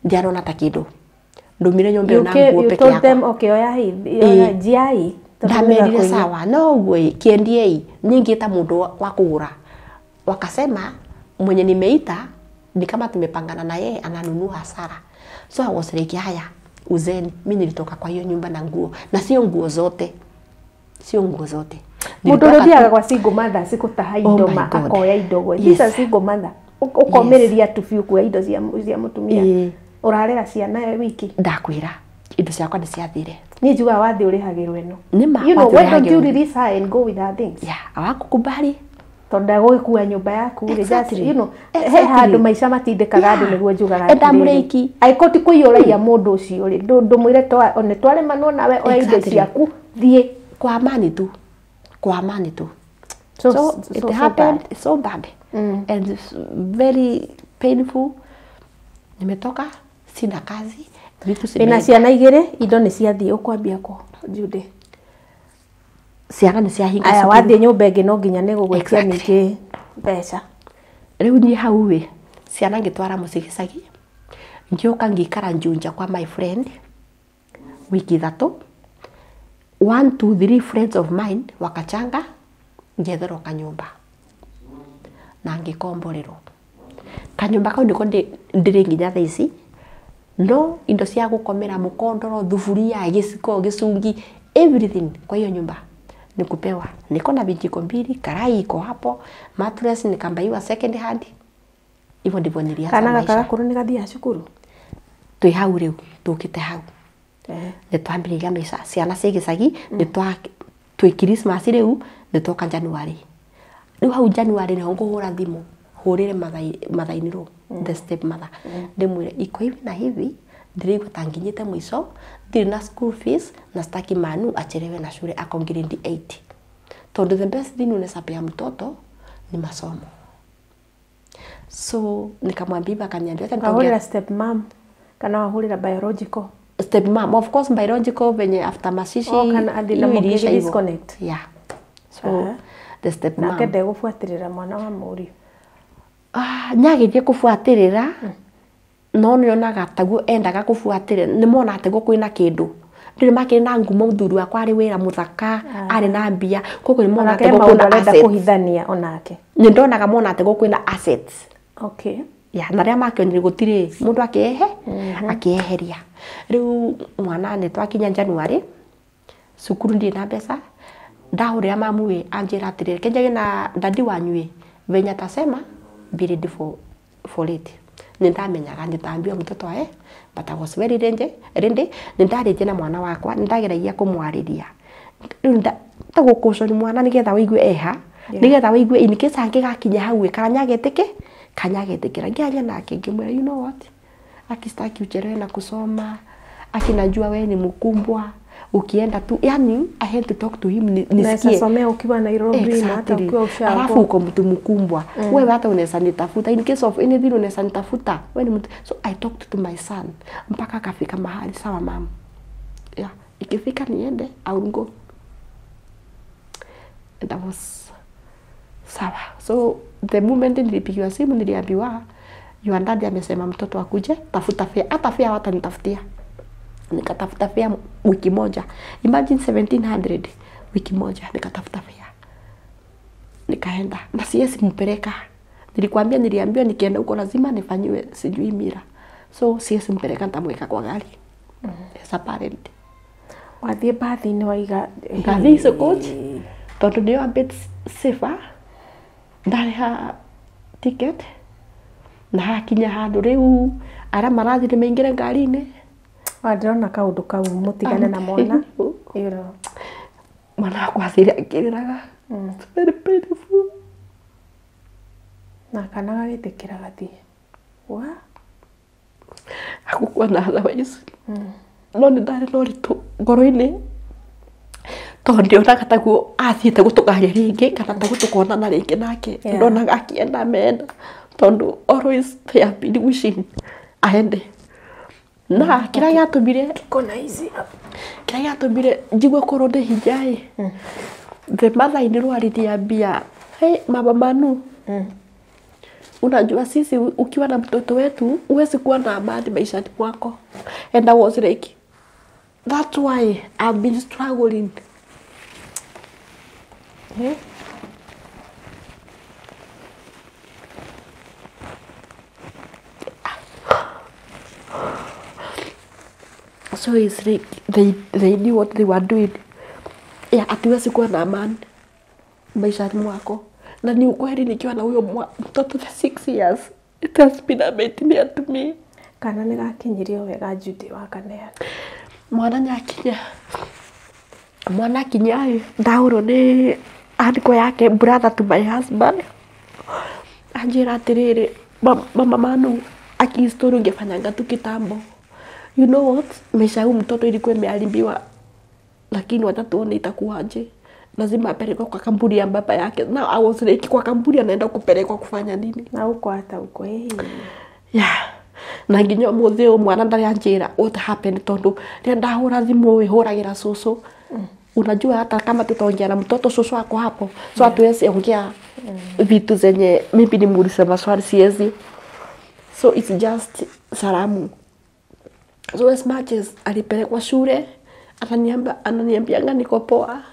[SPEAKER 3] ndiarona ta kĩndũ ndumire nyũmba ĩyo na nguo peke yakwa. You
[SPEAKER 2] told them okay oya hii oya jiai
[SPEAKER 3] ndamerire sawa no ũguo kĩendiei nyingĩ ta mũndũ wa kũgũra wakasema mwenye nimeita ni kama tumepangana na yeye ananunua hasara. So I was like haya uzeni, mimi nilitoka kwa hiyo nyumba na nguo na sio nguo zote. Sio nguo zote.
[SPEAKER 2] Mũndũ ũrĩa kwa single mother sikũtaha indo ma akoya indo gwe. These are single mother. Ũkomĩrĩria tu biũ kuoya indo cia mũtumia. Ũrarera ciana wiki.
[SPEAKER 3] Ndakwĩra indo ciakwa nĩ ciathire.
[SPEAKER 2] Niĩ njugaga wathiĩ ũrĩhagĩrwo ĩno.
[SPEAKER 3] Nĩma.
[SPEAKER 2] You know, why don't you release her and go with her things?
[SPEAKER 3] Yeah, hawakukubali.
[SPEAKER 2] Tondũ ndagũgĩkua nyũmba yaku rĩ, just you know, he handũ maica matindĩkaga andũ nĩguo njugaga
[SPEAKER 3] atĩrĩrĩ.
[SPEAKER 2] Angĩkorwo ti kũiyũragia mũndũ ũcio rĩ, ndũmwĩre one twaremanwo nawe oya indo ciaku thiĩ.
[SPEAKER 3] Kwa amani tu. Kwa amani tu. So it happened so bad. And it's very painful. Nimetoka sina kazi, vitu
[SPEAKER 2] simeenda. Wĩna ciana igĩrĩ, indo nĩ ciathiĩ ũkwambia kũ, Judy?
[SPEAKER 3] Ciana nĩ ciahinga
[SPEAKER 2] cukuru. Aya wathiĩ nyũmba ĩngĩ no nginya nĩ gũgwĩtia ningĩ mbeca.
[SPEAKER 3] Rĩu niĩ hau ĩ, ciana ngĩtwara mũciĩ gĩcagi, ngĩũka ngĩikara Njunja kwa my friend wiki 3. 1 2 3 friends of mine wakachanga ngĩetherwo kanyũmba na ngĩkomborerwo. Kanyũmba kau nĩko ndĩrĩ nginya thaa ici, no indo cia gũkomera mũkondoro, thuburia, gĩciko, gĩcungi, everything kwa hiyo nyumba nikupewa. Niko na vijiko 2, karai iko hapo, mattress nikambaiwa second hand. Hivyo ndivyo nilianza maisha.
[SPEAKER 2] Kana gakakũrũ nĩ gathiaga cukuru?
[SPEAKER 3] Twĩ hau rĩu, tũkĩte hau. Nĩ twambĩrĩria maica, ciana ciĩ gĩcagi, nĩ twĩ Christmas rĩu, nĩ twoka January. Rĩu hau January nĩho ngũhũra thimũ, hũrĩre mother-in-law, the step mother. Ndĩmwĩre iko hivi na hivi, ndĩraigua ta nginyĩte mũico, ndirĩ na school fees na sitaki Manu achelewe na shule ako grade 8. Tondũ the best thing unaweza pea mtoto ni masomo. So nikamwambia akaniambia hata
[SPEAKER 2] nitaongea step mom kana wahũrĩra biological.
[SPEAKER 3] Step mom, of course biological venye after mashishi.
[SPEAKER 2] Oh, kana andi na mũkĩgi disconnect.
[SPEAKER 3] Yeah. So the step mom.
[SPEAKER 2] Nake ndegũbuatĩrĩra mwana wa mũriũ.
[SPEAKER 3] Nyagerie kũbuatĩrĩra no nĩonaga taguo endaga kũbuatĩrĩra nĩmona atĩ kwĩna kĩndũ ndĩrĩ makĩrĩ na ngumo mũthuri wakwa arĩ wĩra mũthaka arĩ na mbia koguo nĩmona atĩ kwĩna assets
[SPEAKER 2] kũhithania onake
[SPEAKER 3] nĩndonaga mona atĩ kwĩna assets.
[SPEAKER 2] Okay.
[SPEAKER 3] Yeah, na rĩrĩa makĩonire gũtirĩ mũndũ akĩehe akĩeheria. Rĩu mwana nĩ twakinya January cukuru ndirĩ na mbeca ndahũrĩra mamu ĩ anjĩra atĩrĩrĩ kenjage na dadi wanyu ĩ venye atasema be ready for it. Nĩndamenyaga nĩtambia mtoto ae but I was very ready. Nĩndarĩtie na mwana wakwa nĩndageragia kũmwarĩria rĩu tagũkũconi mwana nĩgetha wĩigue eha nĩgetha wĩigue in case angĩgakinya hau ĩ kana kanyagetĩkĩra ngĩaria nake ngĩmwĩra you know what akistaki uchelewe na kusoma akinajua wewe ni mkubwa ukienda tu yani I had to talk to him nisikie.
[SPEAKER 2] Nasomea ukiwa Nairobi
[SPEAKER 3] exactly.
[SPEAKER 2] Na hata ukiwa ushago.
[SPEAKER 3] Alafu uko mtu mkubwa. Wewe hata unaweza nitafuta in case of anything unaweza nitafuta. Wewe ni mtu. So I talked to my son mpaka akafika mahali sawa mama. Yeah, ikifika niende I will go. And that was sawa. So the moment nilipigiwa simu niliambiwa your dad amesema mtoto akuje tafuta fare, hata fare hata nitafutia. Nikatafuta fare wiki moja. Imagine 1700 wiki moja nikatafuta fare. Nikaenda na siwezi mpeleka. Nilikwambia niliambiwa nikienda huko lazima nifanyiwe sijui mira. So siwezi mpeleka nitamweka kwa gari. As a parent.
[SPEAKER 2] Wathiĩ bathi-inĩ waiga
[SPEAKER 3] ngathiĩ icio coach tondũ nĩyo a bit safer. Ndarĩha ticket na hakinya handũ rĩu arĩa marathiĩ nĩmaingĩre ngari-inĩ.
[SPEAKER 2] Ndĩrona kaũndũ kau mũtigane na mwana. You know.
[SPEAKER 3] Mwana wakwa athire akĩrĩraga. It's very painful.
[SPEAKER 2] Na kana gagĩtĩkĩra gathiĩ. Wa?
[SPEAKER 3] Hakukuwa na otherwise. No nĩ ndarĩ na ũritũ ngoro-inĩ tondũ ndionaga taguo athiĩte gũtũgaria rĩngĩ kana taguo tũkonana rĩngĩ nake. Ndonaga akĩenda ameenda tondũ always they have been wishing aende. Na kĩrĩa gĩatũmire
[SPEAKER 2] Kona hizi.
[SPEAKER 3] Kĩrĩa gĩatũmire njigue korwo ndĩ hinya ĩ, the mother in law aliniambia, hey, mama Manu, unajua sisi ukiwa na mtoto wetu huwezi kuwa na amani maishani mwako. And I was like, that's why I've been struggling.
[SPEAKER 2] Eh?
[SPEAKER 3] So it's like they knew what they were doing. Yeah, hatuwezi kuwa na amani maishani mwako. Na ni ukweli nikiwa na huyo mtoto for 6 years. It has been a nightmare to me.
[SPEAKER 2] Kana nĩ gakinyirio wega Judy wa kaneana.
[SPEAKER 3] Mwana nyakinya. Mwana akinya ndahũrwo nĩ uncle yake, brother to my husband. Anjĩra atĩrĩrĩ, mama Manu, aki story ungefanyanga tu kitambo. You know what? Maisha huyu mtoto ilikuwa imeharibiwa, lakini watatuone itakuwaje. Lazima apelekwe kwa kampuni ya baba yake. Now I was like, kwa kampuni anaenda kupelekwa kufanya nini?
[SPEAKER 2] Na huko hata huko
[SPEAKER 3] Yeah. Na nginya ũmũthĩ ũyũ mwana ndarĩ anjĩra what happened tondu rĩrĩa ndahũra thimũ ĩ hũragĩra cũcũ. Unajua hata kama tutaongea na mtoto cũcũ ako hapo. So hatuwezi ongea vitu zenye maybe nimuulize maswali siwezi. So it's just salamu. So as much as alipelekwa shule, ananiambianga niko poa.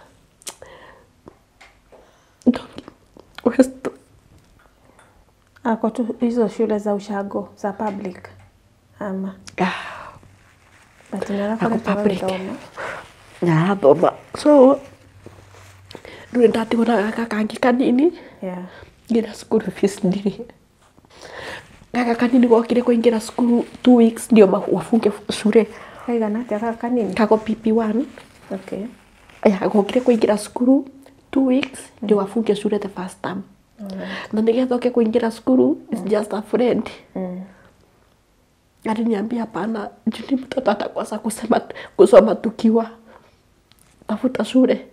[SPEAKER 2] Ako tu hizo shule za ushago za public ama? But
[SPEAKER 3] Ako public. Narathoma. So rĩu ndatigwo na gaka kangĩ kanini. Nginya cukuru fees ndirĩ. Gaka kanini gokire kũingĩra cukuru 2 weeks ndio wafunge shule.
[SPEAKER 2] Kaigana atĩa gaka kanini?
[SPEAKER 3] Kako PP1.
[SPEAKER 2] Okay.
[SPEAKER 3] Aya, gokire kũingĩra cukuru 2 weeks ndio wafunge shule the first term. Na nĩgetha oke kũingĩra cukuru it's just a friend. Aliniambia hapana, juu mtoto atakosa kusoma tukiwa tafuta shule.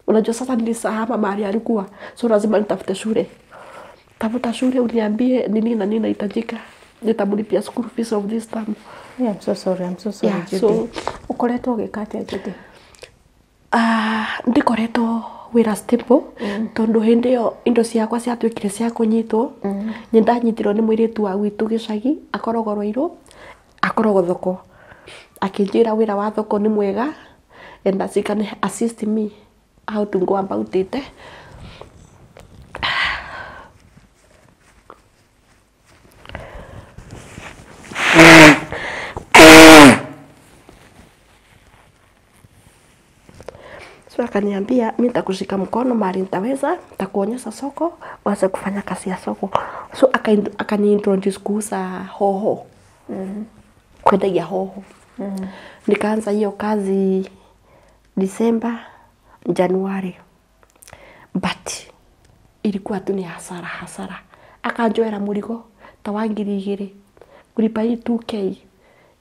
[SPEAKER 3] Unajua sasa nilisahama mahali alikuwa, so lazima nitafute shule. Tafuta shule uniambie nini na nini inahitajika. Nitamlipia school fees of this term.
[SPEAKER 2] Yeah, I'm so sorry, I'm so sorry,
[SPEAKER 3] Yeah,
[SPEAKER 2] Judy.
[SPEAKER 3] so
[SPEAKER 2] Ukoretwo ũgĩka atĩa Judy?
[SPEAKER 3] Ndikoretwo wĩra stable tondu hĩndĩ ĩyo indo ciakwa ciatuĩkire cia kũnyitwo. Nĩ ndanyitirwo nĩ mũirĩtu wa gwitũ gĩcagi akoragwo Ruiru, akoragwo thoko. Akĩnjĩra wĩra wa thoko nĩ mwega and as he can assist me how to go about it. So akaniambia mimi nitakushika mkono mahali nitaweza, nitakuonyesha soko, uanze kufanya kazi ya soko. So akaniintroduce kuuza hoho. Kwendagia hoho. Nikaanza hiyo kazi December, January. But ilikuwa tu ni hasara hasara. Akanjoera murigo ta wa 2,000. Kulipa hii 2K.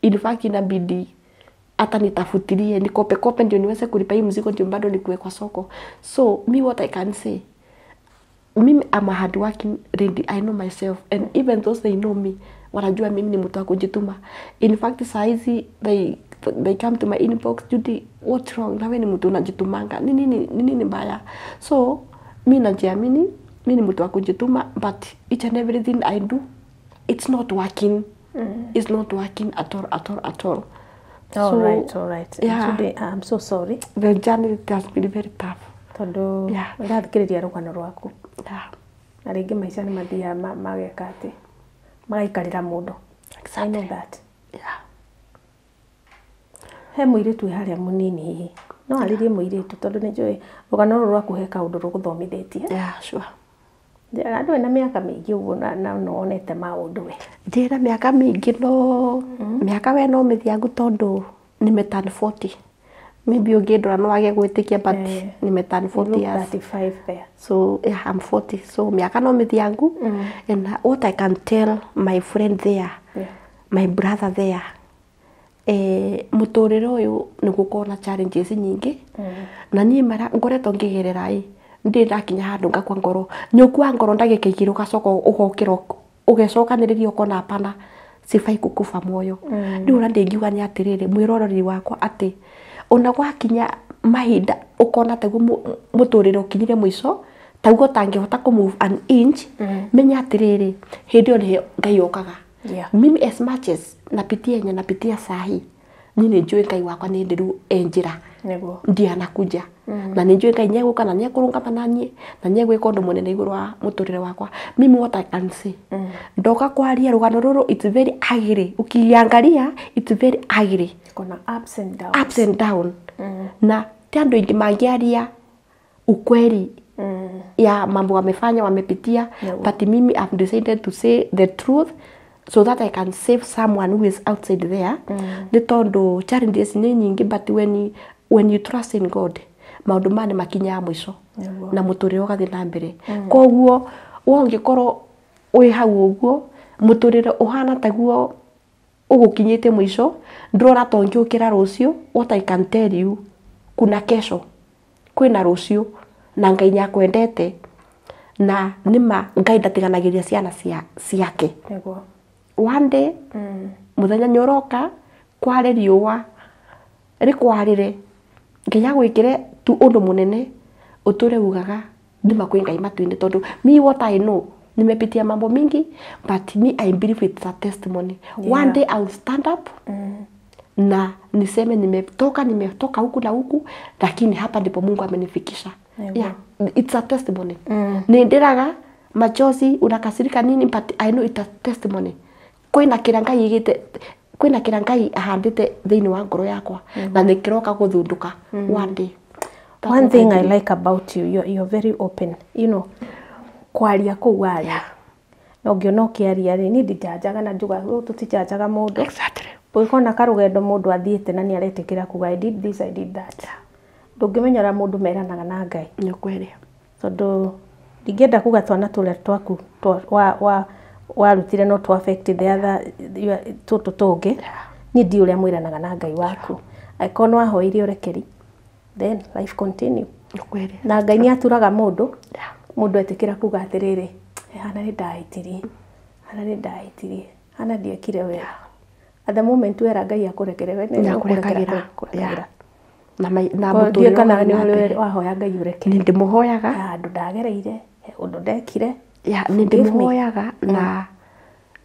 [SPEAKER 3] In fact inabidi hata nitafutilie nikope kope ndio niweze kulipa hii mzigo ndio bado nikuwe kwa soko. So me what I can say, mimi I'm a hard working lady, I know myself and even those they know me wanajua mimi ni mtu wa kujituma. In fact saa hizi they come to my inbox, Judy, what's wrong? Nawe ni mtu unajitumanga. Ni nini ni nini mbaya? So mimi najiamini, mimi ni mtu wa kujituma, but each and everything I do it's not working. It's not working at all, at all, at all.
[SPEAKER 2] All
[SPEAKER 3] So,
[SPEAKER 2] right, all right.
[SPEAKER 3] yeah.
[SPEAKER 2] Judy, I'm so sorry.
[SPEAKER 3] The journey has been very tough.
[SPEAKER 2] Tondu
[SPEAKER 3] Yeah.
[SPEAKER 2] ndathikĩrĩria rũgano rwaku.
[SPEAKER 3] Yeah.
[SPEAKER 2] Na rĩngĩ maica nĩ mathiaga mageka atĩ magaikarĩra mũndũ. I know that.
[SPEAKER 3] Yeah.
[SPEAKER 2] He mũirĩtu wĩ harĩa mũnini hihi. No arĩrie mũirĩtu tondũ nĩ njũĩ rũgano rũrũ rwaku he kaũndũ rũgũthomithĩtie.
[SPEAKER 3] Yeah, sure.
[SPEAKER 2] Andũ ena mĩaka mĩingĩ ũguo na nĩwonete maũndũ we.
[SPEAKER 3] Ndĩna mĩaka mĩingĩ no mĩaka we no mĩthiangu tondũ nĩme turn 40. Maybe ũngĩndora no wage gwĩtĩkia but nĩme turn
[SPEAKER 2] You
[SPEAKER 3] 40
[SPEAKER 2] look
[SPEAKER 3] years.
[SPEAKER 2] 35 there.
[SPEAKER 3] So yeah, I'm 40. So miaka no mithiangu. And what I can tell my friend there, my brother there, muturire uyu ni gukorwo na challenges nyingi. Na niĩ mara ngoretwo ngĩgerera ĩ ndĩ ndakinya handũ ngakua ngoro nĩ ũkua ngoro ndagĩka igĩrĩ ũgacoka ũgokĩra ũgecokanĩrĩria ũkona hapana sifai kukufa moyo. Rĩu ũrĩa ndĩngiuga nĩ atĩrĩrĩ mwĩroreri wakwa atĩ ona gwakinya mahinda ũkona taguo mũtũrĩre ũkinyire mũico taguo ũtangĩhota kũ move an inch menya atĩrĩrĩ hĩndĩ ĩyo nĩyo Ngai okaga. Mimi as much as napitia yenye napitia sahi niĩ nĩ njũĩ Ngai wakwa nĩ ndĩru e njĩra ndiĩ anakuja na nĩ njũĩ Ngai nĩegũka na nĩekũrũngama na niĩ na nĩegwĩka ũndũ mũnene igũrũ wa mũtũrĩre wakwa. Mimi what I can say ndoka kwaria rũgano rũrũ it's very ugly, ukiangalia it's very ugly.
[SPEAKER 2] Kuna ups and downs.
[SPEAKER 3] Ups and down. Na ti andũ aingĩ mangĩaria ukweli ya mambo wamefanya wamepitia, but mimi I've decided to say the truth so that I can save someone who is outside there. Nĩ tondũ challenges nĩ nyingĩ but when you trust in God maũndũ maya nĩ makinyaga mũico na mũtũrĩre ũgathiĩ na mbere. Koguo we ũngĩkorwo wĩ hau ũguo mũtũrĩre ũhana taguo ũgũkinyĩte mũico ndũrona ta ũngĩũkĩra rũciũ, what I can tell you kuna kesho kwĩna rũciũ na Ngai nĩakwendete na nĩma Ngai ndatiganagĩria ciana ciake. One day mũthenya nĩũroka kware riũa rĩkwarĩre nginya gwĩkĩre tu ũndũ mũnene ũtũre ugaga nĩma kwĩ Ngai matu-inĩ tondũ me what I know nimepitia mambo mingi but me I believe it's a testimony. One day I will stand up na niseme nimetoka huku na huku lakini hapa ndipo Mungu amenifikisha. Yeah, it's a testimony. Nindiraga machozi unakasirika nini but I know it's a testimony. Kwina kira Ngai igite kwina kira Ngai ahandite thiini wa ngoro yakwa na nikiroka guthunduka one day.
[SPEAKER 2] One thing I like about you, you're very open. You know, kwaria kuu waria. Na ũngĩona ũkĩaria rĩ, niĩ ndinjanjaga na njuga tũtijanjaga mũndũ.
[SPEAKER 3] Exactly.
[SPEAKER 2] Ũngĩkona karũgendo mũndũ athiĩte na nĩaretĩkĩra kuga I did this, I did that. Ndũngĩmenya ũrĩa mũndũ meranaga na Ngai.
[SPEAKER 3] Nĩ kweli.
[SPEAKER 2] Tondũ ndingĩenda kuga twana tũrĩa twaku warutire no tũ affect the other tũtũ tũngĩ. Niĩ ndiũĩ ũrĩa mwĩranaga na Ngai waku. Angĩkorwo nĩwahoire ũrekeri, then life continue.
[SPEAKER 3] Nĩ kweli.
[SPEAKER 2] Na Ngai nĩaturaga mũndũ, mũndũ etĩkĩra kuga atĩrĩrĩ, hana nĩ ndahĩtirie, hana nĩ ndahĩtirie, hana ndiekire wega. At the moment wera Ngai akũrekere we nĩ
[SPEAKER 3] Nĩakũrekagĩra.
[SPEAKER 2] ũkũrekagĩra.
[SPEAKER 3] Na na
[SPEAKER 2] Ndiũĩ
[SPEAKER 3] mũtũrĩre
[SPEAKER 2] kana
[SPEAKER 3] ũgathiĩ na mbere.
[SPEAKER 2] nĩ wahoya Ngai ũrekere.
[SPEAKER 3] Nĩ ndĩmũhoyaga.
[SPEAKER 2] Handũ ndagereire, ũndũ ndekire.
[SPEAKER 3] Yeah, nĩ ndĩmũhoyaga na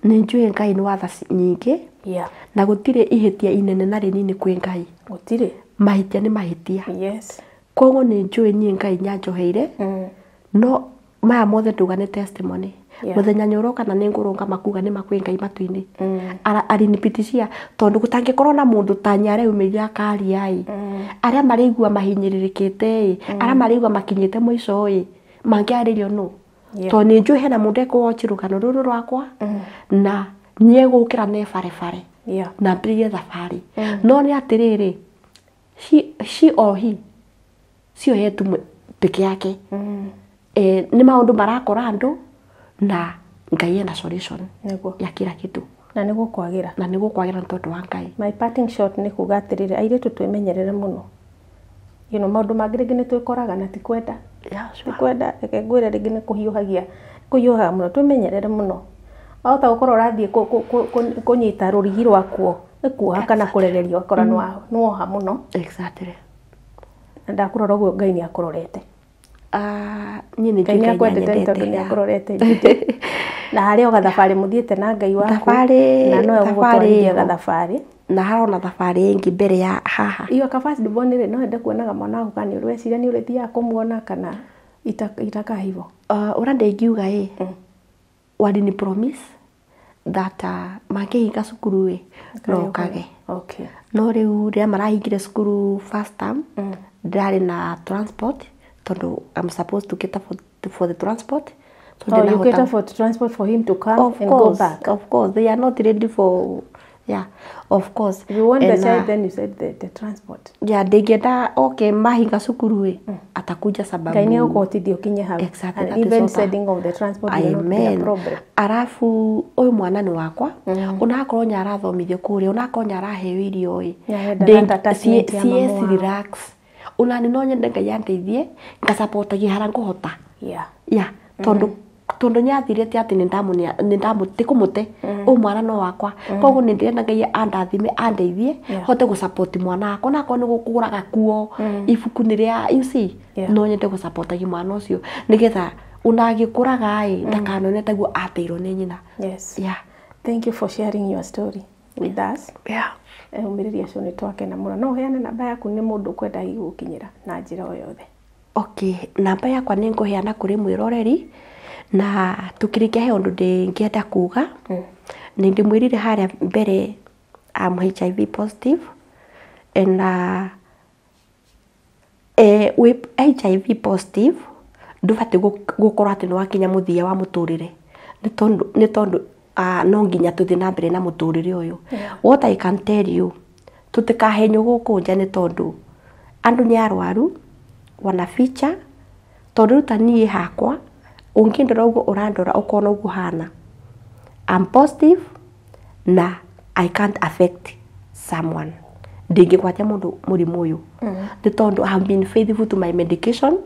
[SPEAKER 3] nĩ njũĩ Ngai nĩ wa tha nyingĩ. Na gũtirĩ ihĩtia inene na rĩnini kwĩ Ngai.
[SPEAKER 2] Gũtirĩ.
[SPEAKER 3] Mahĩtia nĩ mahĩtia.
[SPEAKER 2] Yes.
[SPEAKER 3] Koguo nĩ njũĩ niĩ Ngai nĩanjoheire. No maya mothe nduga nĩ testimony. Mũthenya nĩũroka na nĩngũrũngama kuga nĩma kwĩ Ngai matu-inĩ. Alinipitishia tondũ gũtangĩkorwo na mũndũ ta niĩ areumĩria akaria ĩ arĩa marĩigua mahinyĩrĩrĩkĩte ĩ arĩa marĩigua makinyĩte mũico ĩ mangĩarĩrio nũ. Tondũ nĩ njũĩ hena mũndũ ekũwatch rũgano rũrũ rwakwa na nĩegũkĩra ne barebare na ambĩrĩrie thabarĩ. No nĩ atĩrĩrĩ she or he sio yetu peke yake. Nĩ maũndũ marakora andũ na Ngai ena solution ya kila kitu.
[SPEAKER 2] Na nĩ gũkwagĩra.
[SPEAKER 3] Na nĩ gũkwagĩra nĩ tondũ wa Ngai.
[SPEAKER 2] My parting shot nĩ kuga atĩrĩrĩ airĩtu twĩmenyerere mũno. You know, maũndũ mangĩ rĩngĩ nĩ twĩkoraga na ti kwenda. Ti kwenda, reke ngwĩre rĩngĩ nĩ kũhiũhagia. Kũhiũhaga mũno, twĩmenyerere mũno. Wahota gũkorwo ũrathiĩ kũnyita rũrigi rwakuo, nĩ kuoha kana kũregeria ũgakora nĩwoha mũno.
[SPEAKER 3] Exactly.
[SPEAKER 2] Na ndakũrora ũguo Ngai nĩakũrorete.
[SPEAKER 3] Niĩ nĩ
[SPEAKER 2] Ngai
[SPEAKER 3] njũĩ Ngai
[SPEAKER 2] nĩakwendete nĩ tondũ
[SPEAKER 3] nĩanyendete.
[SPEAKER 2] nĩakũrorete. Na harĩ o gathabarĩ mũthiĩte na Ngai waku. Na nowe
[SPEAKER 3] Thabarĩ
[SPEAKER 2] ũgũgũtwarithia
[SPEAKER 3] ĩyo.
[SPEAKER 2] gathabarĩ.
[SPEAKER 3] Na harona thabarĩ ĩngĩ mbere ya haha.
[SPEAKER 2] Iyo ka first born rĩ, no wende kuonaga mwana waku kana nĩ ũreciria nĩ ũrĩthiaga kũmuona kana itakaa hivyo?
[SPEAKER 3] Ũrĩa ndingiuga ĩ, walini promise that mangĩhinga cukuru ĩ, no okage.
[SPEAKER 2] Okay.
[SPEAKER 3] No rĩu rĩrĩa marahingire cukuru first term, ndĩrarĩ na transport tondũ I'm supposed to cater for the transport.
[SPEAKER 2] Oh, you cater for transport for him to come
[SPEAKER 3] of
[SPEAKER 2] and
[SPEAKER 3] course,
[SPEAKER 2] go back.
[SPEAKER 3] Of course, they are not ready for, yeah, of course.
[SPEAKER 2] If you want the
[SPEAKER 3] And,
[SPEAKER 2] child, then you said the transport.
[SPEAKER 3] Yeah, ndingĩenda oke mahinga cukuru ĩ atakuja sababu
[SPEAKER 2] Ngai nĩ egũkũhotithia ũkinye hau.
[SPEAKER 3] Exactly,
[SPEAKER 2] And
[SPEAKER 3] that is
[SPEAKER 2] even
[SPEAKER 3] what I-
[SPEAKER 2] sending of the transport will not be a
[SPEAKER 3] Amen.
[SPEAKER 2] problem.
[SPEAKER 3] Arabu ũyũ mwana nĩ wakwa onakorwo nya arathomithio kũrĩa onakorwo nya araheo irio ĩ
[SPEAKER 2] Nĩarenda that attachment ya mama wao.
[SPEAKER 3] Relax onani no nyende Ngai andeithie ngacapotagia harĩa ngũhota.
[SPEAKER 2] Yeah.
[SPEAKER 3] Ya tondu tondu nyathirite ati ti kumute ũyũ mwana no wakwa koguo nĩ ndĩrenda Ngai andathime andeithie
[SPEAKER 2] Yeah.
[SPEAKER 3] hote gũsupport mwana wakwa onakorwo nĩ gũkũgũra gakuo ibuku nĩ rĩa you see.
[SPEAKER 2] Yeah.
[SPEAKER 3] No nyende gũsupportagia mwana ũcio nĩgetha ona agĩkũraga ĩ ndakanone taguo ateirwo nĩ nyina.
[SPEAKER 2] Yes.
[SPEAKER 3] Yeah.
[SPEAKER 2] Thank you for sharing your story with us.
[SPEAKER 3] Yeah.
[SPEAKER 2] Umĩrĩria acio nĩ twakena mũno. No ũheane namba yaku nĩ mũndũ ũkwenda hihi gũkinyĩra na njĩra o yothe.
[SPEAKER 3] Okay, namba yakwa nĩ ngũheana kũrĩ mwĩroreri na tukĩrĩkia he ũndũ ndĩngĩenda kuga. Nĩ ndĩmwĩrire harĩa mbere I'm HIV positive and wĩ HIV positive ndũbatiĩ gũkorwo atĩ nĩ wakinya mũthia wa mũtũrĩre nĩ tondũ no nginya tũthiĩ na mbere na mũtũrĩre ũyũ. What I can tell you, tũtikahenywo gũkũ nja nĩ tondũ andũ nĩ arwaru wana feature tondũ rĩu ta niĩ hakwa ũngĩndora ũguo ũrandora ũkona ũguo hana I'm positive na I can't affect someone ndingĩgwatia mũndũ mũrimũ ũyũ nĩ tondũ I have been faithful to my medication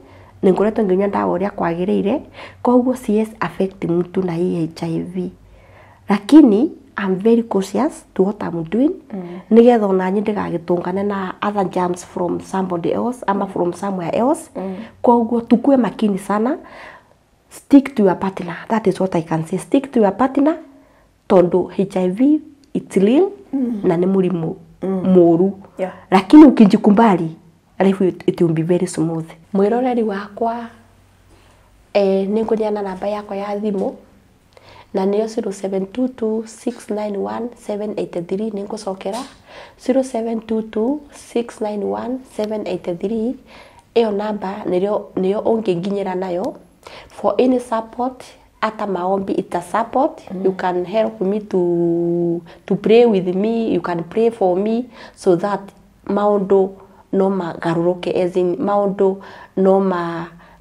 [SPEAKER 3] nĩ ngoretwo ngĩnyua ndawa ũrĩa kwagĩrĩire koguo CS affect mtu na hii HIV lakini I'm very cautious to what I'm doing nigetha onaniĩ ndigagĩtũngane na other germs from somebody else ama from somewhere else. Koguo tukue makini sana, stick to your partner, that is what I can say, stick to your partner tondu HIV it's real na nĩ mũrimũ mũru.
[SPEAKER 2] Yeah.
[SPEAKER 3] Lakini ukijikubali life it will be very smooth. Mwĩroreri wakwa nĩ ngũneana namba yakwa ya thimũ na nĩyo 0722691783 nĩ ngũcokera 0722691783 ĩyo namba nĩyo ũngĩnginyĩra nayo for any support ata maombi it's a support. You can help me to pray with me, you can pray for me so that maũndũ no magarũrũke as in maũndũ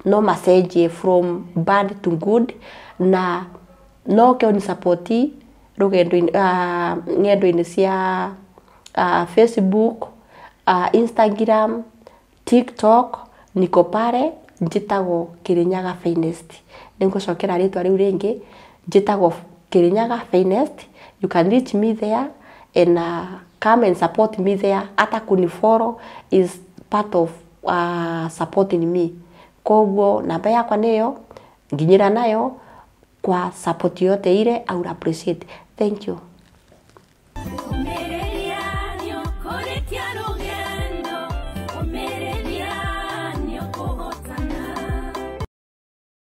[SPEAKER 3] no macenjie from bad to good na no ke ũnisapoti rũgendo-inĩ ng'endo-inĩ cia Facebook, Instagram, TikTok niko pale njĩtagwo Kirinyaga Finest. Nĩngũcokera rĩtwa rĩu rĩngĩ njĩtagwo Kirinyaga Finest. You can reach me there and come and support me there. Hata kunifollow is part of supporting me. Koguo namba yakwa nĩyo nginyĩra nayo kwa support yote ile I would appreciate. Thank you.
[SPEAKER 1] Umere